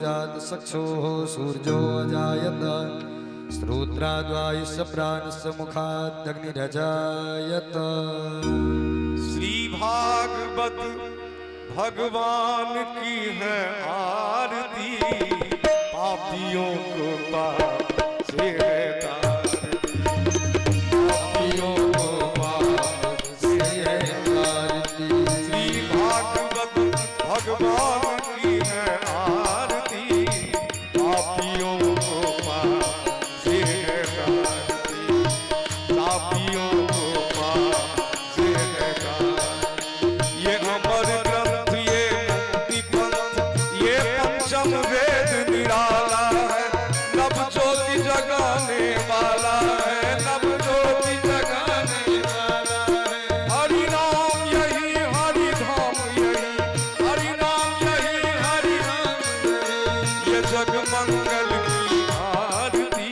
जातसक्षोः सूर्यो अजायत श्रोत्राद्वायुश्च प्राणस्य मुखादग्निरजायत। श्री भागवत भगवान की है आरती, पापियों को पाप से है तारती। पापियों को पाप से है तारती। श्री भागवत भगवान की है आरती, पापियों को पाप से है तारती। पापियों को पाप से है तारती। ये अमर ग्रंथ, ये मुक्ति पंथ, ये पंचम वेद निराला है। नव ज्योति जगाने वाला है, नव ज्योति जगाने वाला है। हरि नाम यही हरि धाम यही, हरि नाम यही हरि नाम यही। ये जग मंगल की आरती,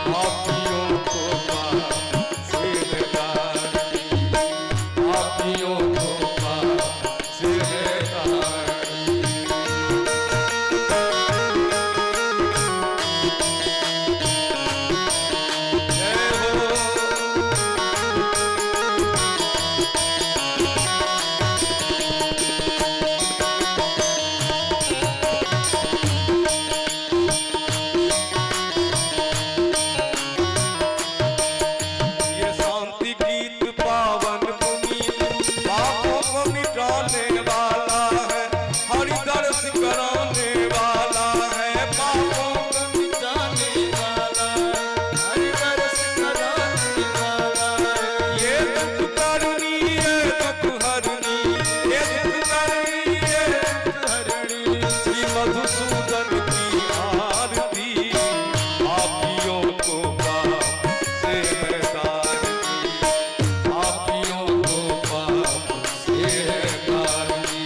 पापियों को पाप से है तारती। पापियों को पाप से है तारती। जय हो। ये शांति गीत पावन पुनीत, पापों को मिटाने वाला है, हरि दर्श कराने वाला है। पापों को मिटाने वाला है, हरि दर्श कराने वाला है। ये दुख करनी, ये दुख हरनी, ये दुख करनी, ये हरणी। श्री मधुसूदन की आरती, पापियों को पाप से है तारती। पापियों को पाप से है तारती।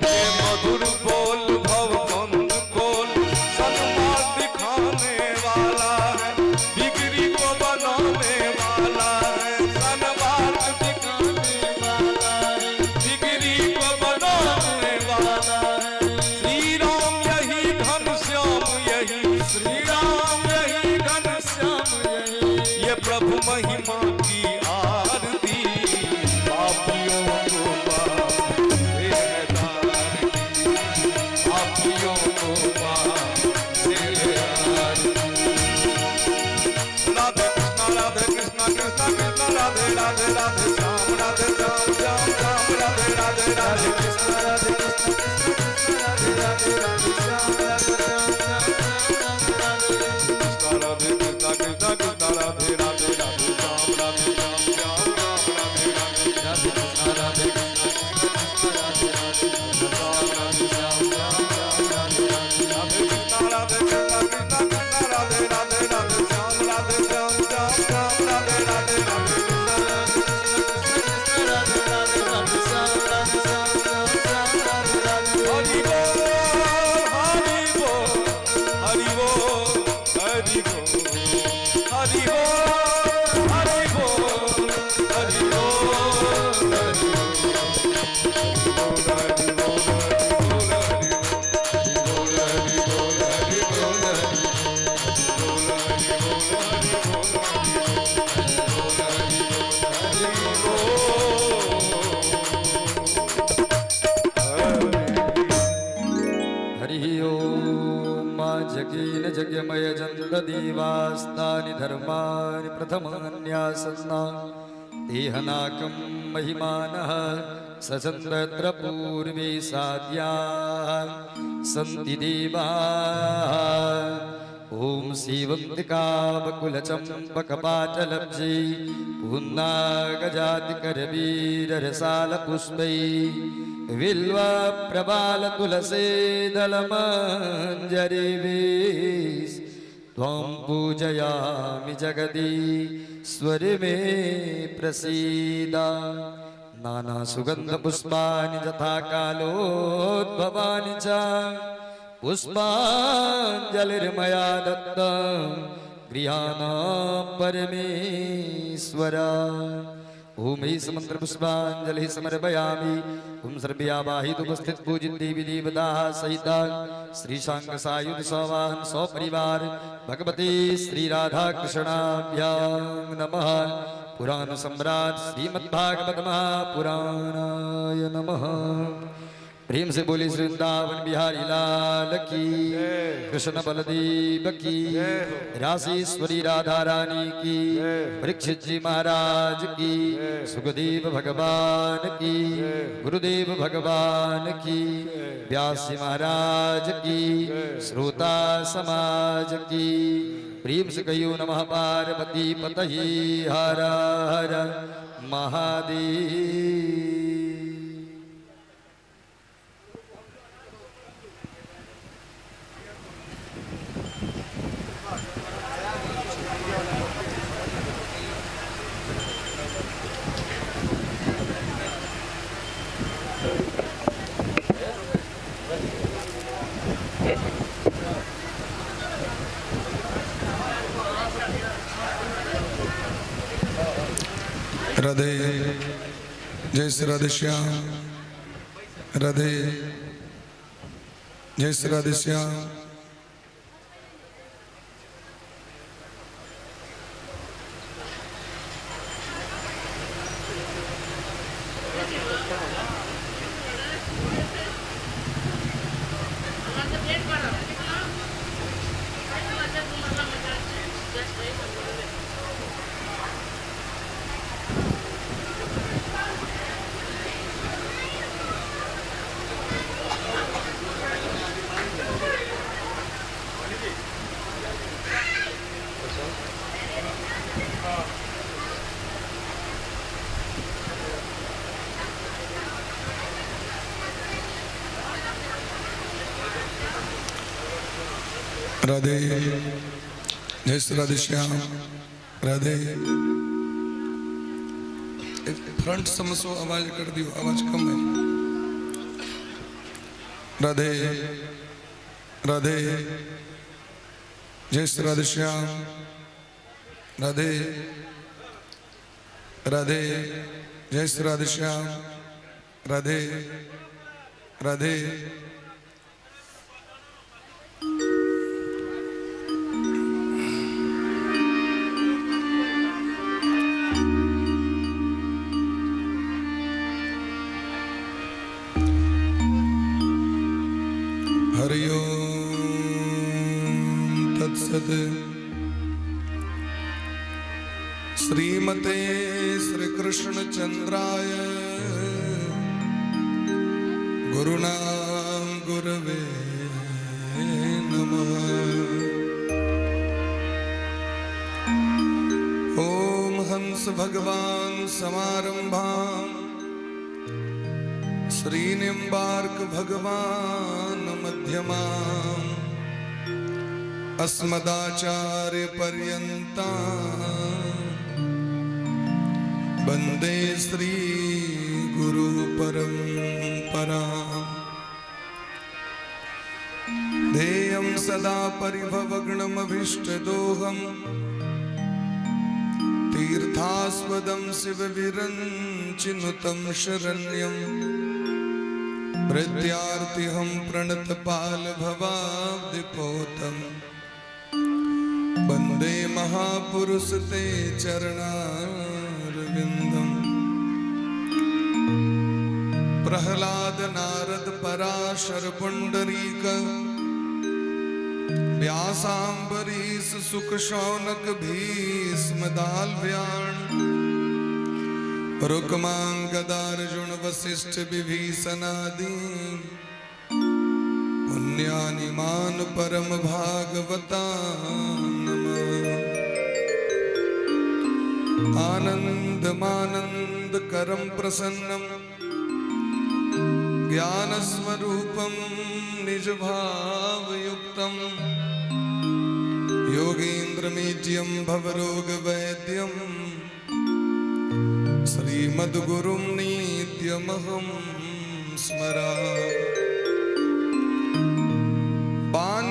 ये मधुर बोल भव बंद खोल, सन्मार्ग दिखाने वाला है, बिगड़ी को बनाने वाला है। सन्मार्ग दिखाने वाला है, बिगड़ी को बनाने वाला वाला है। श्री राम यही घन श्याम यही, श्री राम यही घन श्याम यही। ये प्रभु महिमा की आरती, पापियों को पाप से है तारती। पापियों को पाप से है तारती। राधे कृष्णा राधे कृष्णा कृष्णा कृष्णा राधे राधे, राधे श्याम राधे श्याम श्याम श्याम राधे राधे, राधे राधे कृष्णा राधे कृष्णा कृष्ण कृष्ण राधे राधे, राधे श्याम राधे श्याम श्याम श्याम राधे राधे। कृष्णा राधे कृष्णा कृष्णा कृष्णा राधे राधे, राधे श्याम राधे श्याम श्याम श्याम राधे राधे। राधे कृष्णा राधे कृष्णा कृष्ण कृष्ण राधे राधे, राधे श्याम राधे श्याम श्याम श्याम राधे राधे। राधे कृष्णा राधे कृष्णा कृष्णा कृष्णा राधे राधे, राधे श्याम राधे श्याम श्याम श्याम राधे राधे। राधे कृष्णा राधे कृष्ण कृष्ण कृष्ण राधे राधे, राधे श्याम राधे श्याम श्याम श्याम राधे राधे। हरि बोल हरि बोल हरि बोल हरि बोल हरि बोल हरि बोल हरि बोल हरि बोल हरि बोल हरि बोल हरि बोल हरि बोल हरि बोल हरि बोल हरि बोल बोल हरि बोल हरि हरि बोल। बोल। हरि ओम। जगेन जगमय जन्ददेवास्तानि धर्माणि प्रथमान्यासन्ना देहनाकं महिमानः सचन्द्रत्र पूर्वे साध्याः सन्ति देवाः। ॐ सेवन्तिकावकुलचम्पकपाटलब्जै पुन्नागजातिकरवीररसालपुष्पै बिल्वप्रबालतुलसीदलमञ्जरीभिः त्वां पूजयामि जगदीश्वरि मे प्रसीद। नानासुगन्धपुष्पाणि यथा कालोद्भवानि च पुष्पाञ्जलिर्मया दत्तं गृहाण परमेश्वर। ओम हि मंत्र पुष्पांजलि समर्पयामि। ओम सर्व्यावाहित उपस्थित पूजित देवी देवता सहित श्री शांग सायुध सवाहन सपरिवार भगवती श्री राधा कृष्णाभ्यां नमः। पुराण सम्राट श्रीमद्भागवत महापुराणाय नमः। प्रेम से बोले श्री वृंदावन बिहारी लाल की, कृष्ण बलदेव की, राशेश्वरी राधा रानी की, परीक्षित जी महाराज की, सुखदेव भगवान की, गुरुदेव भगवान की, व्यास जी महाराज की, श्रोता समाज की। प्रेम से कहियो नमः पार्वती पतये, हर हर महादेव। राधे, जय श्री राधे श्याम। राधे, जय श्री राधे श्याम। राधे, जय श्री राधे श्याम। राधे। एक फ्रंट समसो आवाज कर दियो, आवाज कम है। राधे राधे, जय श्री राधे श्याम। राधे राधे, जय श्री राधे श्याम। राधे राधे। हरि ओम तत्सत। श्रीमते श्री कृष्ण चंद्राय गुरुणां गुरवे नमः। ॐ हंस भगवान समारंभां श्रीनिम्बार्क भगवान मध्यमाम् अस्मदाचार्य पर्यन्तां वंदे श्री गुरु परंपराम्। ध्येयं सदा परिभवग्नमभीष्टदोहं तीर्थास्पदं शिवविरञ्चिनुतं शरण्यं प्रत्यार्तिहं प्रणतपालभवाब्धिपोतं वन्दे महापुरुष ते चरणारविन्दम्। प्रहलाद नारद पराशर पुंडरीक व्यासाम्बरीश सुख शौनक भीष्म दाल्व्याण रुक्मांगदार्जुन वशिष्ठ विभीषणादि पुण्यानिमान परम भागवता नमः। आनंदमानंद करम प्रसन्नम ज्ञानस्वरूपं निजभावयुक्तं योगीन्द्रमीड्यं भवरोगवैद्यं श्रीमद्गुरुं नित्यमहं स्मरामि।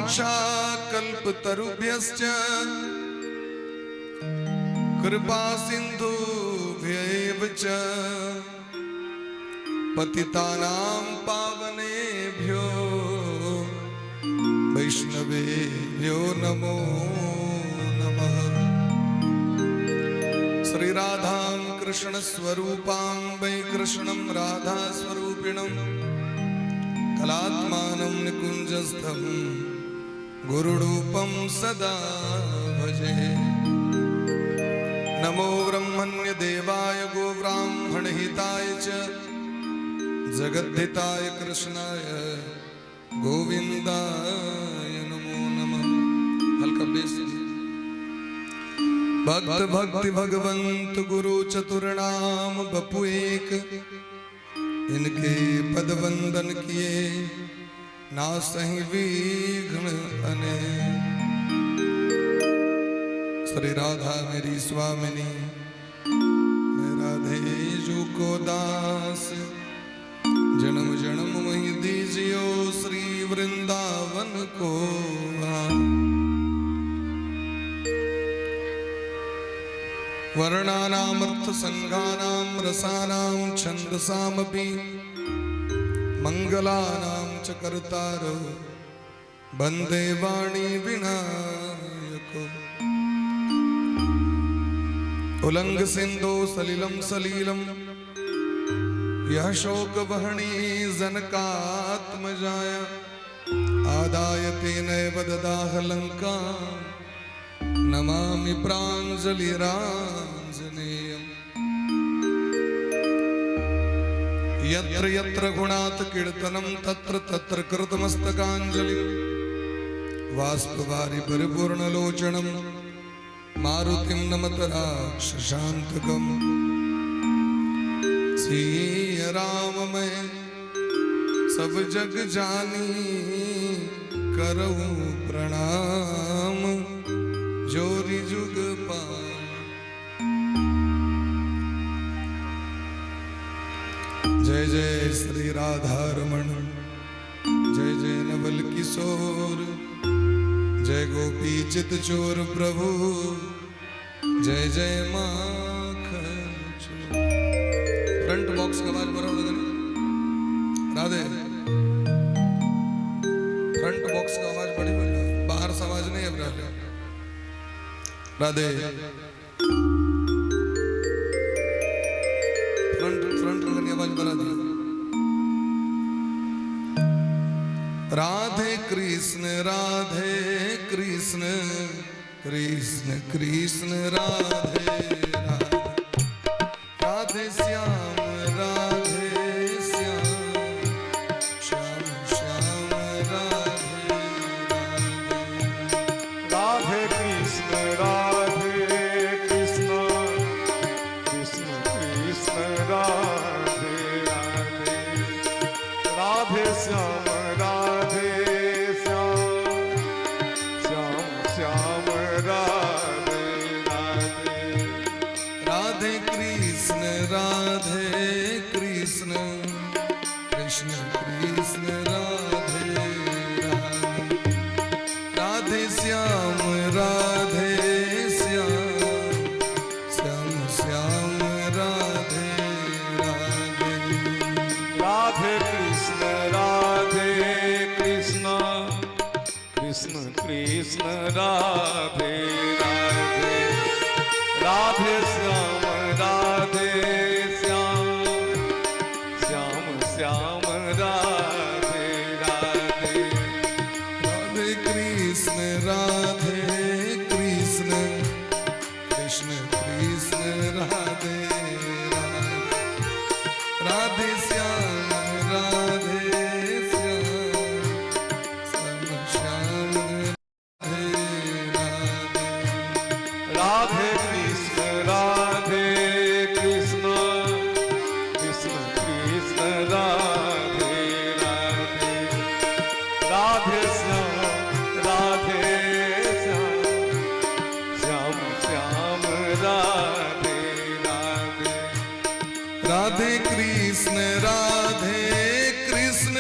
वाञ्छाकल्पतरुभ्यश्च कृपा सिन्धुभ्य एव च पतितानां पावनेभ्यो वैष्णवेभ्यो नमो नमः। श्री राधां कृष्ण स्वरूपां वै कृष्णं राधा स्वरूपिणं कलात्मानं निकुञ्जस्थं गुरुरूपं सदा भजे। नमो ब्रह्मण्य देवाय गोब्राह्मणहिताय च जगद्धिताय कृष्णाय गोविंदाय नमो नमः। हल्का बेस। भक्त भक्ति भगवंत गुरु चतुर नाम बपु एक, इनके पद वंदन किए नासहि विघ्न अनेक। श्री राधा मेरी स्वामिनी, मैं राधे जू को दास। जन्म जन्म मोहि दीजियो श्री वृंदावन को वास। वर्णानामर्थ संघानां रसानां छन्दसामपि मंगलानां च कर्तारो वंदे वाणी विनायको। उलंग सिंधु सलिलम सलीलम यह शोक वहणी जनकात्मजाय आदाय तेनैव ददाह लंका नमामि प्राञ्जलिराञ्जनेयम्। यत्र यत्र गुणात् कीर्तनं तत्र तत्र कृतमस्तकाञ्जलिं बाष्पवारि परिपूर्णलोचनं मारुतिं नमत राक्षसान्तकम्। सिय राम मैं सब जग जानी, करऊं प्रणाम जोरी जुग पानी। जय जय श्री राधा रमण, जय जय नवल किशोर, जय गोपी चित चोर प्रभु, जय जय माखन चोर। फ्रंट बॉक्स का आवाज बराबर लगा। राधे, फ्रंट बॉक्स का आवाज बड़ी बोल रहा है, बाहर से आवाज नहीं अब रहा। राधे, फ्रंट फ्रंट का आवाज बढ़ा दिया। राधे कृष्ण राधे कृष्ण कृष्ण कृष्ण राधे राधे, राधे श्याम राधे श्याम श्याम श्याम राधे राधे। राधे कृष्ण राधे कृष्ण कृष्ण कृष्ण राधे राधे, राधे श्याम राधे श्याम श्याम श्याम राधे राधे। राधे कृष्ण राधे कृष्ण कृष्ण कृष्ण राधे राधे, राधे श्याम राधे श्याम श्याम श्याम राधे राधे। राधे कृष्ण राधे कृष्ण कृष्ण कृष्ण राधे राधे, राधे श्याम राधे श्याम श्याम श्याम राधे राधे। राधे कृष्ण राधे कृष्ण कृष्ण कृष्ण राधे राधे, राधे श्याम राधे श्याम श्याम श्याम राधे राधे। राधे कृष्ण राधे कृष्ण कृष्ण कृष्ण राधे राधे, राधे श्याम राधे श्याम श्याम श्याम राधे राधे। राधे कृष्ण राधे कृष्ण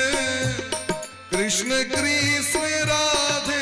कृष्ण कृष्ण राधे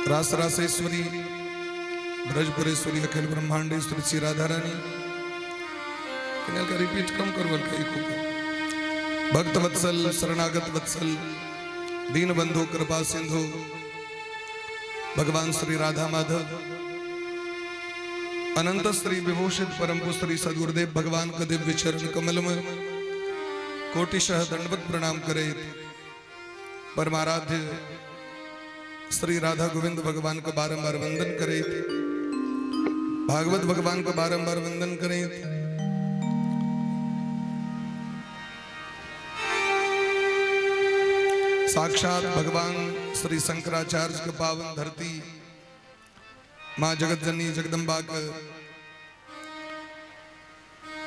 रास रासेश्वरी ब्रजपुरेश्वरी अखिल ब्रह्मांडेश्वरी श्री राधा रानी का रिपीट कम करवल का एक भक्त वत्सल शरणागत वत्सल दीन बंधु कृपा सिंधु भगवान श्री राधा माधव अनंत श्री विभूषित परम श्री सदगुरुदेव भगवान का दिव्य चरण कमल में कोटिशः दंडवत प्रणाम करे परमाराध्य श्री राधा गोविंद भगवान को बारंबार वंदन करे, भागवत भगवान को बारंबार वंदन करें। साक्षात भगवान श्री शंकराचार्य के पावन धरती माँ जगत जननी जगदम्बा के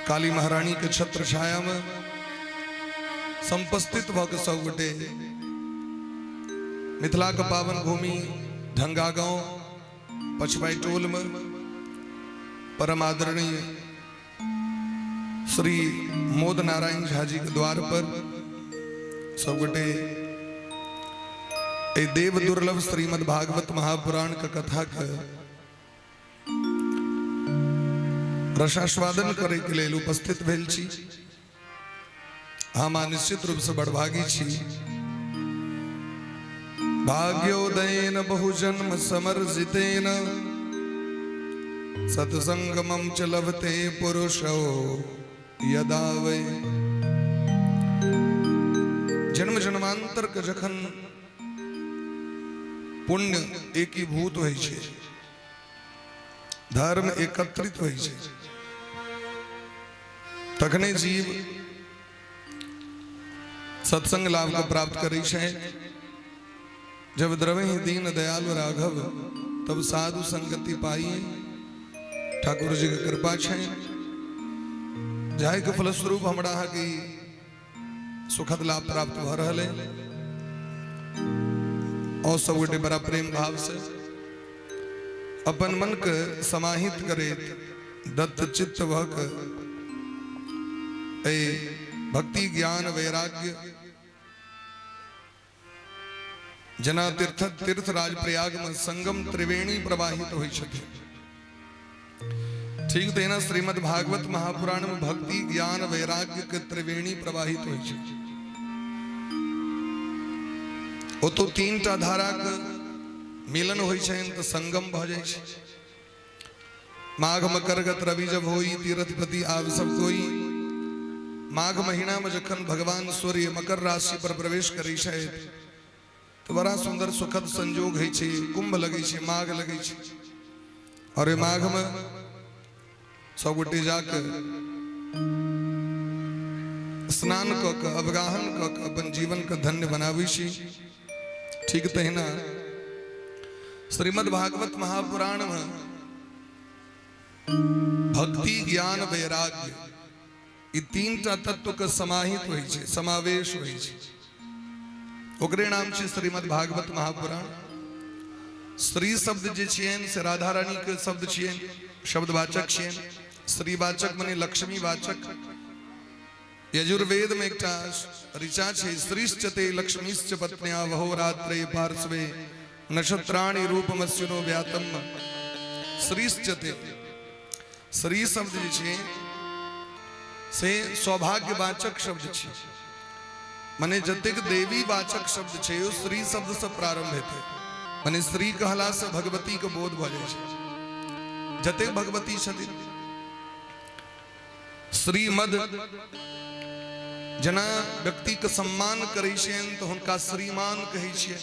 काली महारानी के छत्र छाया में संपस्थित भऽ के सब गोटे मिथिला के पावन भूमि ढंगा गांव पछवाई टोल में परम आदरणीय श्री मोद नारायण झा जी के द्वार पर सब गोटे देव दुर्लभ श्रीमद् भागवत महापुराण के कथा के रसास्वादन करे के लेल उपस्थित भेल छी। हम निश्चित रूप से बड़भागी छी। भाग्योदयेन बहुजन्म समर्जितेन सत्संगमं च लभते पुरुषो यदा वै। जन्म जन्मांतर के जखन पुण्य एकीभूत होइ छै, धर्म एकत्रित होइ छै, तखने जीव सत्संग लाभ के प्राप्त करै छै। जब द्रवे दीन दयालु राघव तब साधु संगति पाई। ठाकुर जी के कृपा छै, जाहि के फलस्वरूप हमरा अहाँके सुखद लाभ प्राप्त भऽ रहल है। और सब गोटे बड़ा प्रेम भाव से अपन मन के समाहित करैत दत्त चित्त भऽ के एहि भक्ति ज्ञान वैराग्य जना तीर्थ तीर्थराज प्रयाग में संगम त्रिवेणी प्रवाहित होइ छथिन, ठीक तहिना श्रीमद् भागवत महापुराण में भक्ति ज्ञान वैराग्य के त्रिवेणी प्रवाहित होइ छै। ओतो तीन टा धारा के मिलन होइ छनि तऽ संगम भऽ जाइ छै। माघ मकरगत रवि जब होई तीर्थपति आब सब कोई। माघ महीना में जखन भगवान सूर्य मकर राशि पर प्रवेश करै छथि तऽ बड़ा सुंदर सुखद संजोग होइ छै। कुंभ लगै छै, माघ लगै छै, और ओहि माघ में सब गोटे जाके स्नान कऽ के अवगाहन कऽ के अपन जीवन के धन्य बनाबै छी। ठीक तहिना श्रीमद् भागवत महापुराण में भक्ति ज्ञान वैराग्य ई तीन टा तत्व के समाहित होइ छै, समावेश होइ छै। ओकरे नाम छै श्रीमद् भागवत महापुराण। श्री शब्द जे छियनि से राधा रानी के शब्द छियनि, शब्दवाचक छियनि। श्रीवाचक मने लक्ष्मीवाचक। यजुर्वेद में एकटा ऋचा छै, श्रीश्चते लक्ष्मीश्च पत्न्या वहो रात्रे पार्श्वे नक्षत्राणि रूपमस्युनो व्यातम। श्रीश्चते, श्री शब्द जे छै से सौभाग्यवाचक शब्द छै। मने जतेक देवी वाचक शब्द छै ओ श्री शब्द से प्रारंभ हेतै। मने श्री कहला से भगवती के बोध भऽ जाइ छै। जतेक भगवती छथिन श्रीमद, जेना व्यक्ति के सम्मान करै छियनि तऽ हुनका श्रीमान कहै छियै।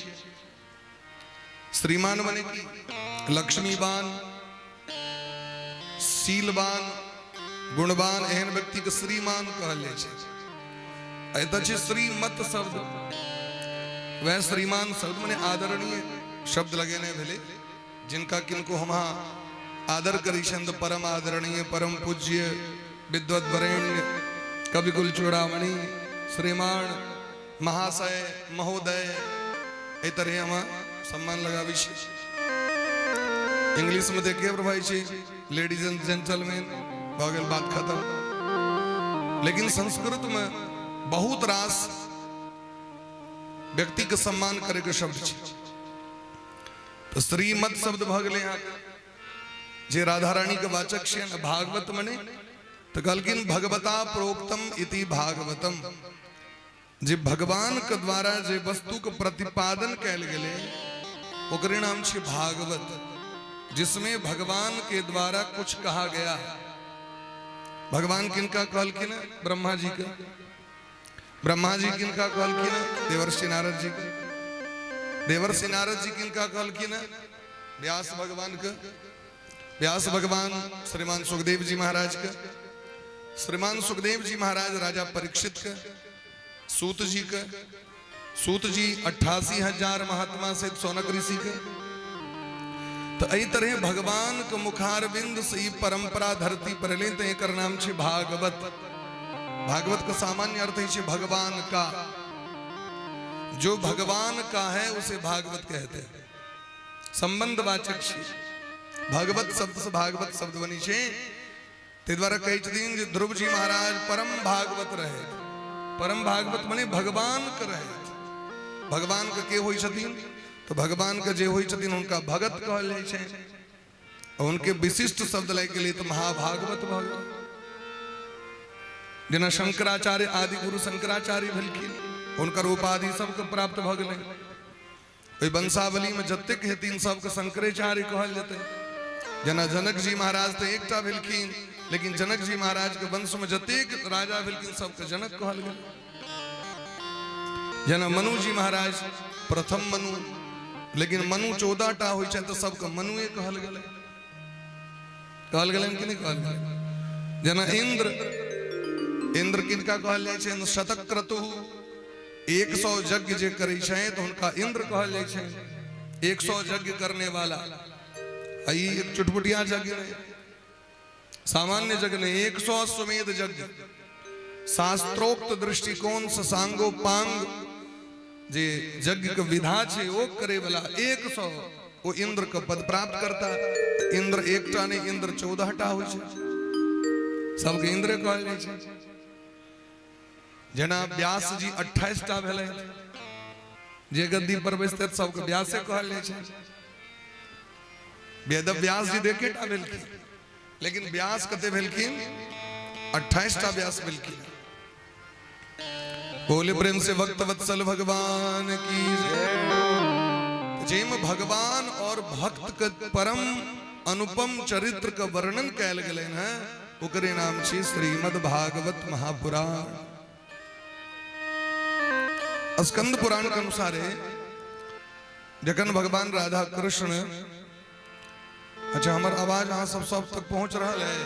श्रीमान मने की? लक्ष्मीवान, शीलवान, गुणवान, एहन व्यक्ति के श्रीमान कहल जाइ छै। एतऽ छै श्रीमत शब्द, वह श्रीमान शब्द मने आदरणीय शब्द लगेने भेलै। जिनका किनको हम आदर करै छियनि तऽ परम आदरणीय, परम पूज्य, विद्वत वरेण्य, कविकुल चूड़ामणि, श्रीमान, महाशय, महोदय, एहि तरहे हम सम्मान लगाबै छी। इंग्लिश में देखिए प्रभाई छी, लेडीज एंड जेंटलमैन, भऽ गेल बात खत्म। लेकिन संस्कृत में बहुत रास व्यक्ति के सम्मान करे के शब्द छै। तऽ श्रीमत शब्द भऽ गेलै अहाँके जे राधा रानी के वाचक छियनि ने, भागवत मने तऽ कहलखिन भगवता प्रोक्तम इति भागवतम। जे भगवान के द्वारा जे वस्तु के प्रतिपादन कयल गेलै ओकरे नाम छै भागवत, जिसमें भगवान के द्वारा कुछ कहा गया। भगवान किनका कहलखिन? ब्रह्मा जी के। ब्रह्मा जी किनका कहलखिन? देवर्षि नारद जी के। देवर्षि नारद जी किनका कहलखिन? व्यास भगवान के। व्यास भगवान श्रीमान सुखदेव जी महाराज के। श्रीमान सुखदेव जी महाराज राजा परीक्षित के, सूत जी के, सूत जी 88,000 महात्मा से सौनक ऋषि के। तो एहि तरह भगवान के मुखारविंद से ई परंपरा धरती पर एलै, तऽ एकर नाम छै भागवत। भागवत के सामान्य अर्थ है भगवान का, जो भगवान का है उसे भागवत कहते हैं। संबंधवाचक छी भगवत शब्द से भागवत शब्द बनी छै। ताहि दुआरे कहै छथिन जे ध्रुव जी महाराज परम भागवत रहे। परम भागवत मने भगवान के रहे। भगवान के के होइ छथिन? तऽ भगवान के जे होइ छथिन हुनका भगत कहल जाइ छै, और उनके विशिष्ट शब्द लागि गेलै तऽ महाभागवत भऽ गेल। जेना शंकराचार्य आदि गुरु शंकराचार्य भेलखिन, हुनकर उपाधि सबके प्राप्त भऽ गेलै। ओहि वंशावली में जतेक हेथिन सबके शंकराचार्य कहल जेतै। जेना जनक जी महाराज तऽ एकटा भेलखिन, लेकिन जनक जी महाराज के वंश में जतेक राजा भेलखिन सबके जनक कहल गेल। जेना मनु जी महाराज प्रथम मनु, लेकिन मनु 14 टा होइ छनि तऽ सबके मनुए कहल गेलै। कहल गेलनि कि नहि कहल गेलै? जेना इंद्र, इंद्र किनका कहल जाइ छै? शतक्रतु, 100 यज्ञ जे करै छै तऽ हुनका इंद्र कहल जाइ छै। 100 यज्ञ करने वाला, आ ई एक चुटपुटिया यज्ञ नहि, सामान्य यज्ञ नहि, 100 अश्वमेध यज्ञ, शास्त्रोक्त दृष्टिकोण से सांगोपांग जे यज्ञ के विधा छै ओ करे वाला 100, ओ इंद्र के पद प्राप्त करता। इंद्र एकटा नहि, इंद्र 14 टा होइ छै, सबके इंद्र कहल जाइ छै। जेना व्यास जी 28 टा भेलै, जे गद्दी पर बैसते सबके व्यासे कहल जाइ छै। वेद व्यास जी देखे टा भेलखिन, लेकिन व्यास कते भेलखिन? 28 टा व्यास भेलखिन। बोले प्रेम से भक्त वत्सल भगवान की जय। जाहिमे भगवान और भक्त के परम अनुपम चरित्र के वर्णन कयल गेलै हैं, ओकरे नाम छी श्रीमद् भागवत महापुराण। स्कंद पुराण के अनुसार जखन भगवान राधा कृष्ण, अच्छा हमर आवाज अहाँ सब सब तक पहुंच रहा है?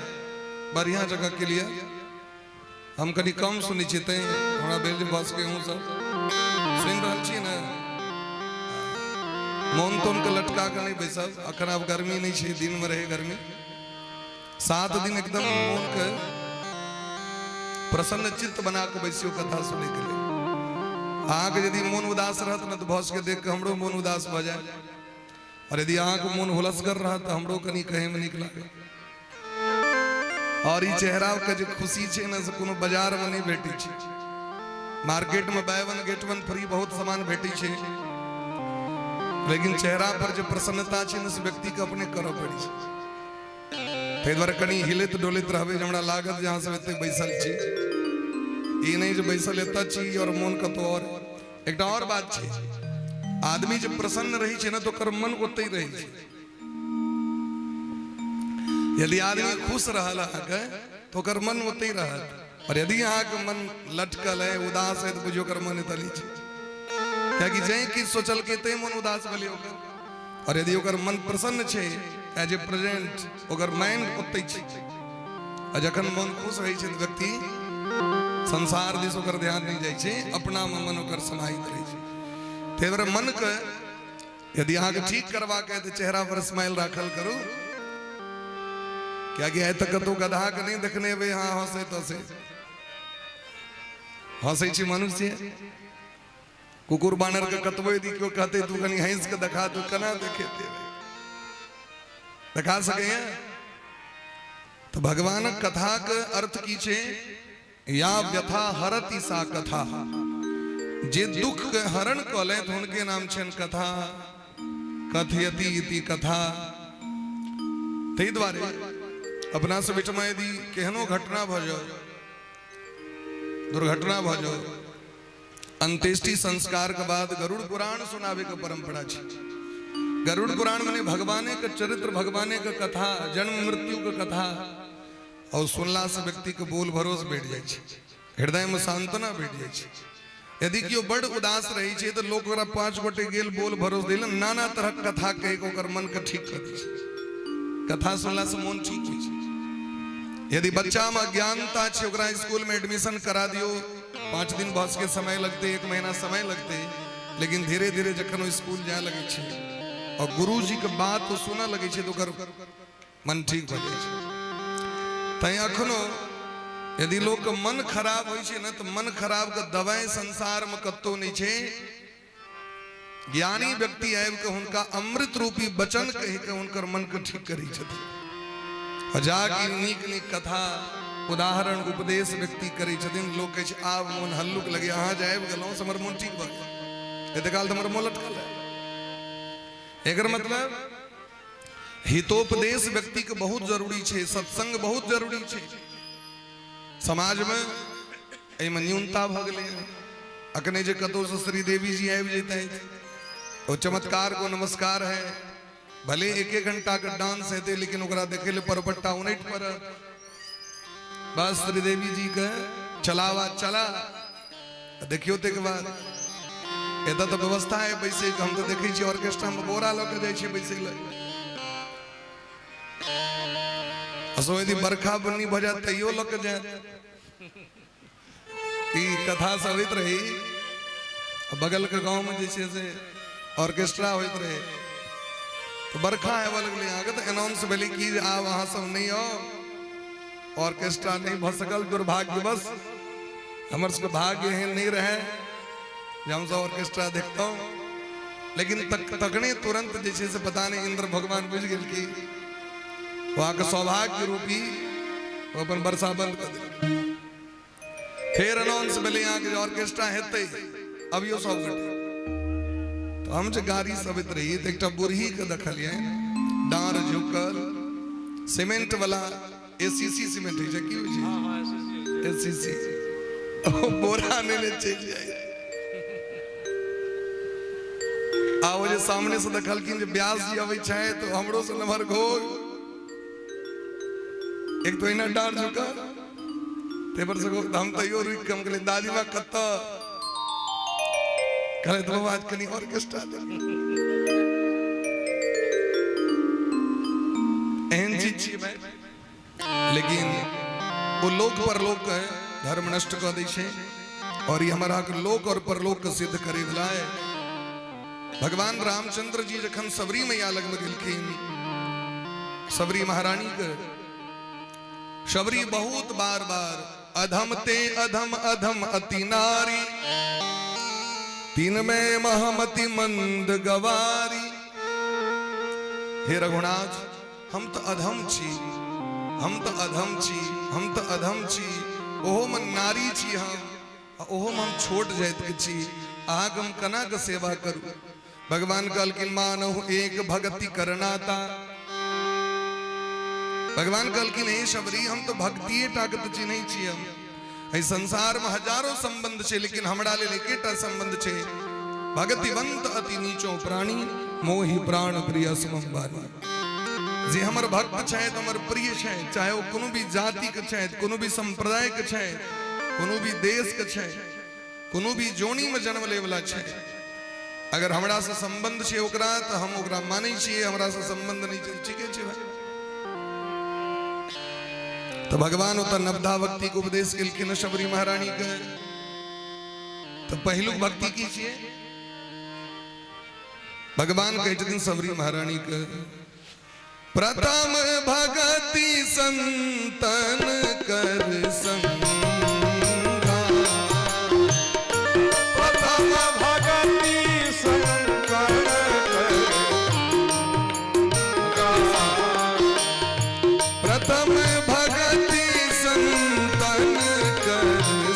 बढ़िया जगह के लिए हम कनि कम सुनै छी, तैं हमरा भेल जे भऽ सकै अहूँ सब सुनि रहल छी ने। मोन तोन के लटका के नहि बैसब। अखन आब गर्मी नहि छै, दिन में रहे गर्मी। 7 दिन एकदम मोन के प्रसन्न चित्त बना के बैसियो कथा सुनै के लिए। अहाँके यदि मोन उदास रहत ने तऽ भऽ सकै देख के हमरो मोन उदास भऽ जाय, और यदि अहाँके मोन हुलसगर रहत तऽ हमरो कनि कहैमे नीक लागे। और ई चेहरा के जे खुशी छै ने से कोनो बाजार में नहि भेटै छै। मार्केट में buy one get one free बहुत सामान भेटै छै, लेकिन चेहरा पर जे प्रसन्नता छै ने से व्यक्ति के अपने करऽ पड़ै छै। ताहि दुआरे कनि हिलैत डोलैत रहबै जे हमरा लागत जे अहाँ सब एते बैसल छी। ई नहि जे बैसल एतऽ छी और मोन कतौ और। एकटा और बात छै, आदमी जे प्रसन्न रहै छै ने तऽ ओकर मन ओतहि रहै छै। यदि आदमी खुश रहल अहाँके तऽ ओकर मन ओतहि रहत, और यदि अहाँके मन लटकल है, उदास है, तऽ बुझियौ ओकर मन एतऽ नहि छै, कियाकि जै किछु सोचलकै तै मन उदास भेलै ओकर। और यदि ओकर मन प्रसन्न छै, एज ए प्रेजेंट, ओकर माइंड ओतहि छै। आ जखन मन खुश रहै छै तऽ व्यक्ति संसार दिस ओकर ध्यान नहि जाइ छै, अपना मे मन ओकर समाहित रहै छै। ताहि दुआरे मनके यदि अहाँके ठीक करबाक है तऽ चेहरा पर स्माइल राखल करू, कियाकि आइ तक कतहु गधा के नहि देखने हेबै अहाँ हंसैत हंसैत। हंसै छी मनुष्य, कुकुर बानर के कतबो यदि केओ कहते तू कनि हंस के देखा, तू केना देखेते? देखा सकैया? तो भगवानक कथा के अर्थ की छै? या व्यथा हरति सा कथा। जे दुख के हरण कऽ लेत हुनके नाम छनि कथा। कथयति इति कथा। ताहि दुआरे अपना सब ओहिठमा यदि केहनो घटना भऽ जाओ, दुर्घटना भऽ जाओ, अंत्येष्टि संस्कार के बाद गरुड़ पुराण सुनावे के परंपरा छै। गरुड़ पुराण मने भगवाने के चरित्र, भगवाने के कथा, जन्म मृत्यु के कथा, और सुनला से व्यक्ति के बोल भरोस भेट जाइ छै, हृदय में सांत्वना भेट जाइ छै। यदि केओ बड़ उदास रहै छै तऽ लोक ओकरा 5 गोटे गेल बोल भरोस देल, नाना तरहक कथा कहि के ओकर मन के ठीक कर दै छै। कथा सुनला से मोन ठीक होइ छै। यदि बच्चा में अज्ञानता छै, ओकरा स्कूल में एडमिशन करा दियो, 5 दिन बस के समय लगते, 1 महीना समय लगते, लेकिन धीरे धीरे जखन ओ स्कूल जाय लगे छै और गुरुजी के बात ओ सुनऽ लगे छै तऽ ओकर मन ठीक भऽ जाइ छै। तैं अखनो यदि लोक के मन खराब होइ छै ने, तऽ मन खराब के दवाई संसार में कतौ नहि छै। ज्ञानी व्यक्ति आबि के हुनका अमृत रूपी वचन कहि के हुनकर मन के ठीक करै छथिन। आ जाकि नीक नीक कथा, उदाहरण, उपदेश व्यक्ति करै छथिन, लोक कहै छै आब मोन हल्लुक लगे, अहाँ जे आबि गेलहुँ से हमर मोन ठीक भऽ गेल, एते काल तऽ हमर मोन लटकल रहै। एकर मतलब हितोपदेश व्यक्ति के बहुत जरूरी छै, सत्संग बहुत जरूरी छै। समाज में एहिमे न्यूनता भऽ गेलै हँ। अखने जे कतौसँ श्रीदेवी जी आबि जैतथि, ओ चमत्कार को नमस्कार है, भले एक एक घंटा के डांस हेतै, लेकिन ओकरा देखै लए परपट्टा उनटि पड़त। बस श्रीदेवी जी के चलावा चला देखियो। ताहिके बाद एतऽ तऽ व्यवस्था है बैसै के, हम तऽ देखै छियै ऑर्केस्ट्रा में बोरा लऽ के जाइ छियै बैसै लए। असो यदि बरखा बुन्नी भऽ जायत तैयो लऽ के जायत। ई कथा सब होइत रही, बगल के गाँव में जे छै से ऑर्केस्ट्रा होइत रहे, तऽ बरखा आबऽ लगलै अहाँके, तऽ अनाउंस भेलै कि जे आब अहाँ सब नहि आउ, ऑर्केस्ट्रा नहि भऽ सकल, दुर्भाग्यवश हमर सबके भाग्य एहन नहि रहै जे हमसब ऑर्केस्ट्रा देखतहुँ। लेकिन तखने तुरंत जे छै से पता नहि इंद्र भगवान बुझि गेल कि वहाँके सौभाग्य रूपी ओ अपन वर्षा बंद कऽ देलक। फेर अनाउंस भेलै अहाँके जे ऑर्केस्ट्रा हेतै, अबियो सब गोटे। तऽ हम जे गाड़ी से अबैत रही तऽ एकटा बूढ़ी के देखलियै, डाँड़ झुकल, सीमेंट वाला एसीसी सीमेंट होइ छै, की होइ छै एसीसी, बोरा नेने चलि जाइ। आ ओ जे सामने से देखलखिन जे व्यास जी अबै छथि, तऽ हमरो से नमहर घोघ, एक तो एना डाँड़ झुकल, ताहि पर से घोघ, तऽ हम तैयो रुकि कऽ हम कहलियै दादी माँ कतऽ? कहले तऽ बाबा आज कनि ऑर्केस्ट्रा दे। एहन चीज छियै भाई, लेकिन ओ लोक परलोक के धर्म नष्ट कऽ दै छै, और ई हमर अहाँके लोक और परलोक के सिद्ध करे वाला है। भगवान रामचंद्र जी जखन सबरी मैया लग में गेलखिन, सबरी महारानी के, सबरी बहुत बार बार अधम ते अधम अधम अति नारी, तीन में महामति मंद गवारी। हे रघुनाथ, हम तऽ अधम छी, हम तऽ अधम छी, हम तऽ अधम छी, ओहोमे नारी छी हम, आ ओहोमे हम छोट जातिके छी, अहाँके हम केना कऽ सेवा करू? भगवान कहलखिन मानहु एक भक्ति करनाता। भगवान कहलखिन हे शबरी, हम तऽ भक्तिए टा के तऽ चिन्है छी। हम एहि संसार में हजारों संबंध छै, लेकिन हमरा लेल एकेटा संबंध छै, भगतिवंत अति नीचो प्राणी, मोहि प्राण प्रिय समम बानी। जे हमर भक्त छथि, हमर प्रिय छथि, चाहे ओ कोनो भी जाति के छथि, कोनो भी संप्रदाय के छथि, कोनो भी देश के छथि, कोनो भी जोनी में जन्म ले वाला छथि, अगर हमरा से संबंध छै ओकरा तऽ हम ओकरा मानै छियै, हमरा से संबंध नहि छै ठीके छै भाई। तऽ भगवान ओतऽ नवधा भक्ति के उपदेश केलखिन शबरी महारानी के। तऽ पहिलुक भक्ति की छियै? भगवान कहै छथिन शबरी महारानी के, प्रथम भगति संतन कर संगा। प्रथम भगति संतन कर संगा। प्रथम भगति संतन कर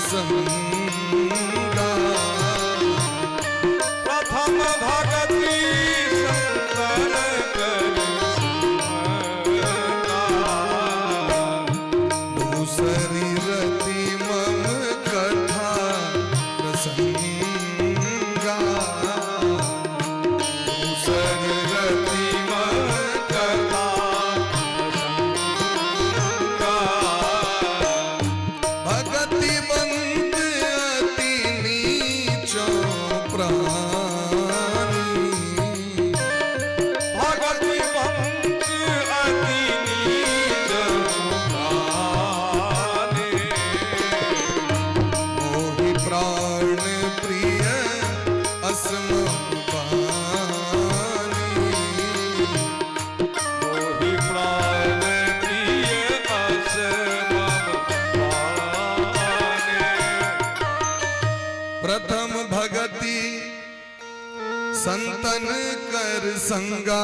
संगा। प्रथम भगति संतन संगा,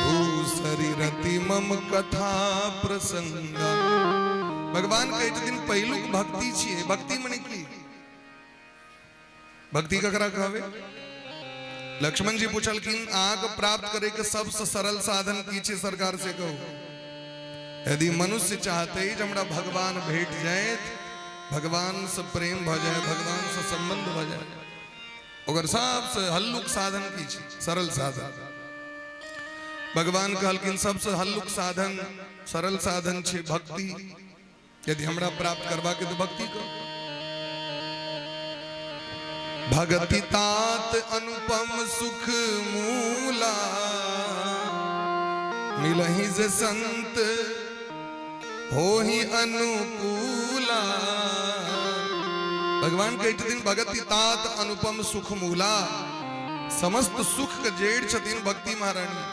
भूसरी रति मम कथा प्रसंगा। भगवान कहै छथिन पहिलुक भक्ति छियै। भक्ति मने की? भक्ति ककरा कहबै? लक्ष्मण जी पुछलखिन अहाँके प्राप्त करे के सबसे सरल साधन की छै सरकार से कहू। यदि मनुष्य चाहते जे हमरा भगवान भेट जाए, भगवान से प्रेम भ जाए, भगवान से संबंध भ जाए, ओकर सबसे हल्लुक साधन की छै? सरल साधन। भगवान कहलखिन सबसे हल्लुक साधन, सरल साधन छै भक्ति। यदि हमरा प्राप्त करबाक तो भक्ति करू। भगति तात अनुपम सुख मूला, मिलहि जे संत होहि अनुकूला। भगवान कहै छथिन भगति तात अनुपम सुख मूला, समस्त सुख के जड़ि छथिन भक्ति महारानी,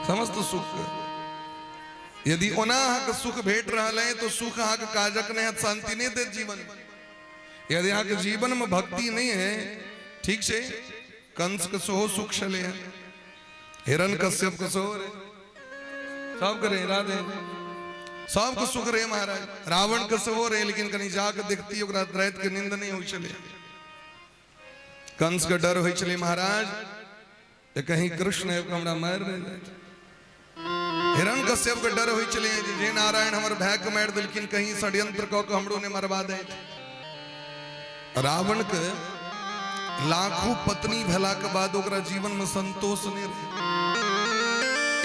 समस्त सुख के। यदि ओना अहाँके सुख भेट रहल है तो सुख अहाँके काजक नहीं है, शांति नहीं देत जीवन। यदि अहाँके जीवन में भक्ति नहीं है, ठीक छै, कंस के सेहो सुख छलै है, हिरण कश्यप के सेहो रहे, सब करे राधे, सबके सुख रहे महाराज, रावण के सेहो रहे, लेकिन कनी जाके देखती ओकरा राति के नींद नहीं होइ छलै। कंस के डर होइ छलै महाराज जे कहीं कृष्ण आबि कऽ हमरा मारि नहि देत। हिरण कश्यप के डर होइ छलै जे नारायण हमर भाय के मारि देलखिन, कहीं षड्यंत्र कऽ के हमरो नहि मरबा देत। रावण के लाखों पत्नी भेला के बाद ओकरा जीवन में संतोष नहीं रहे।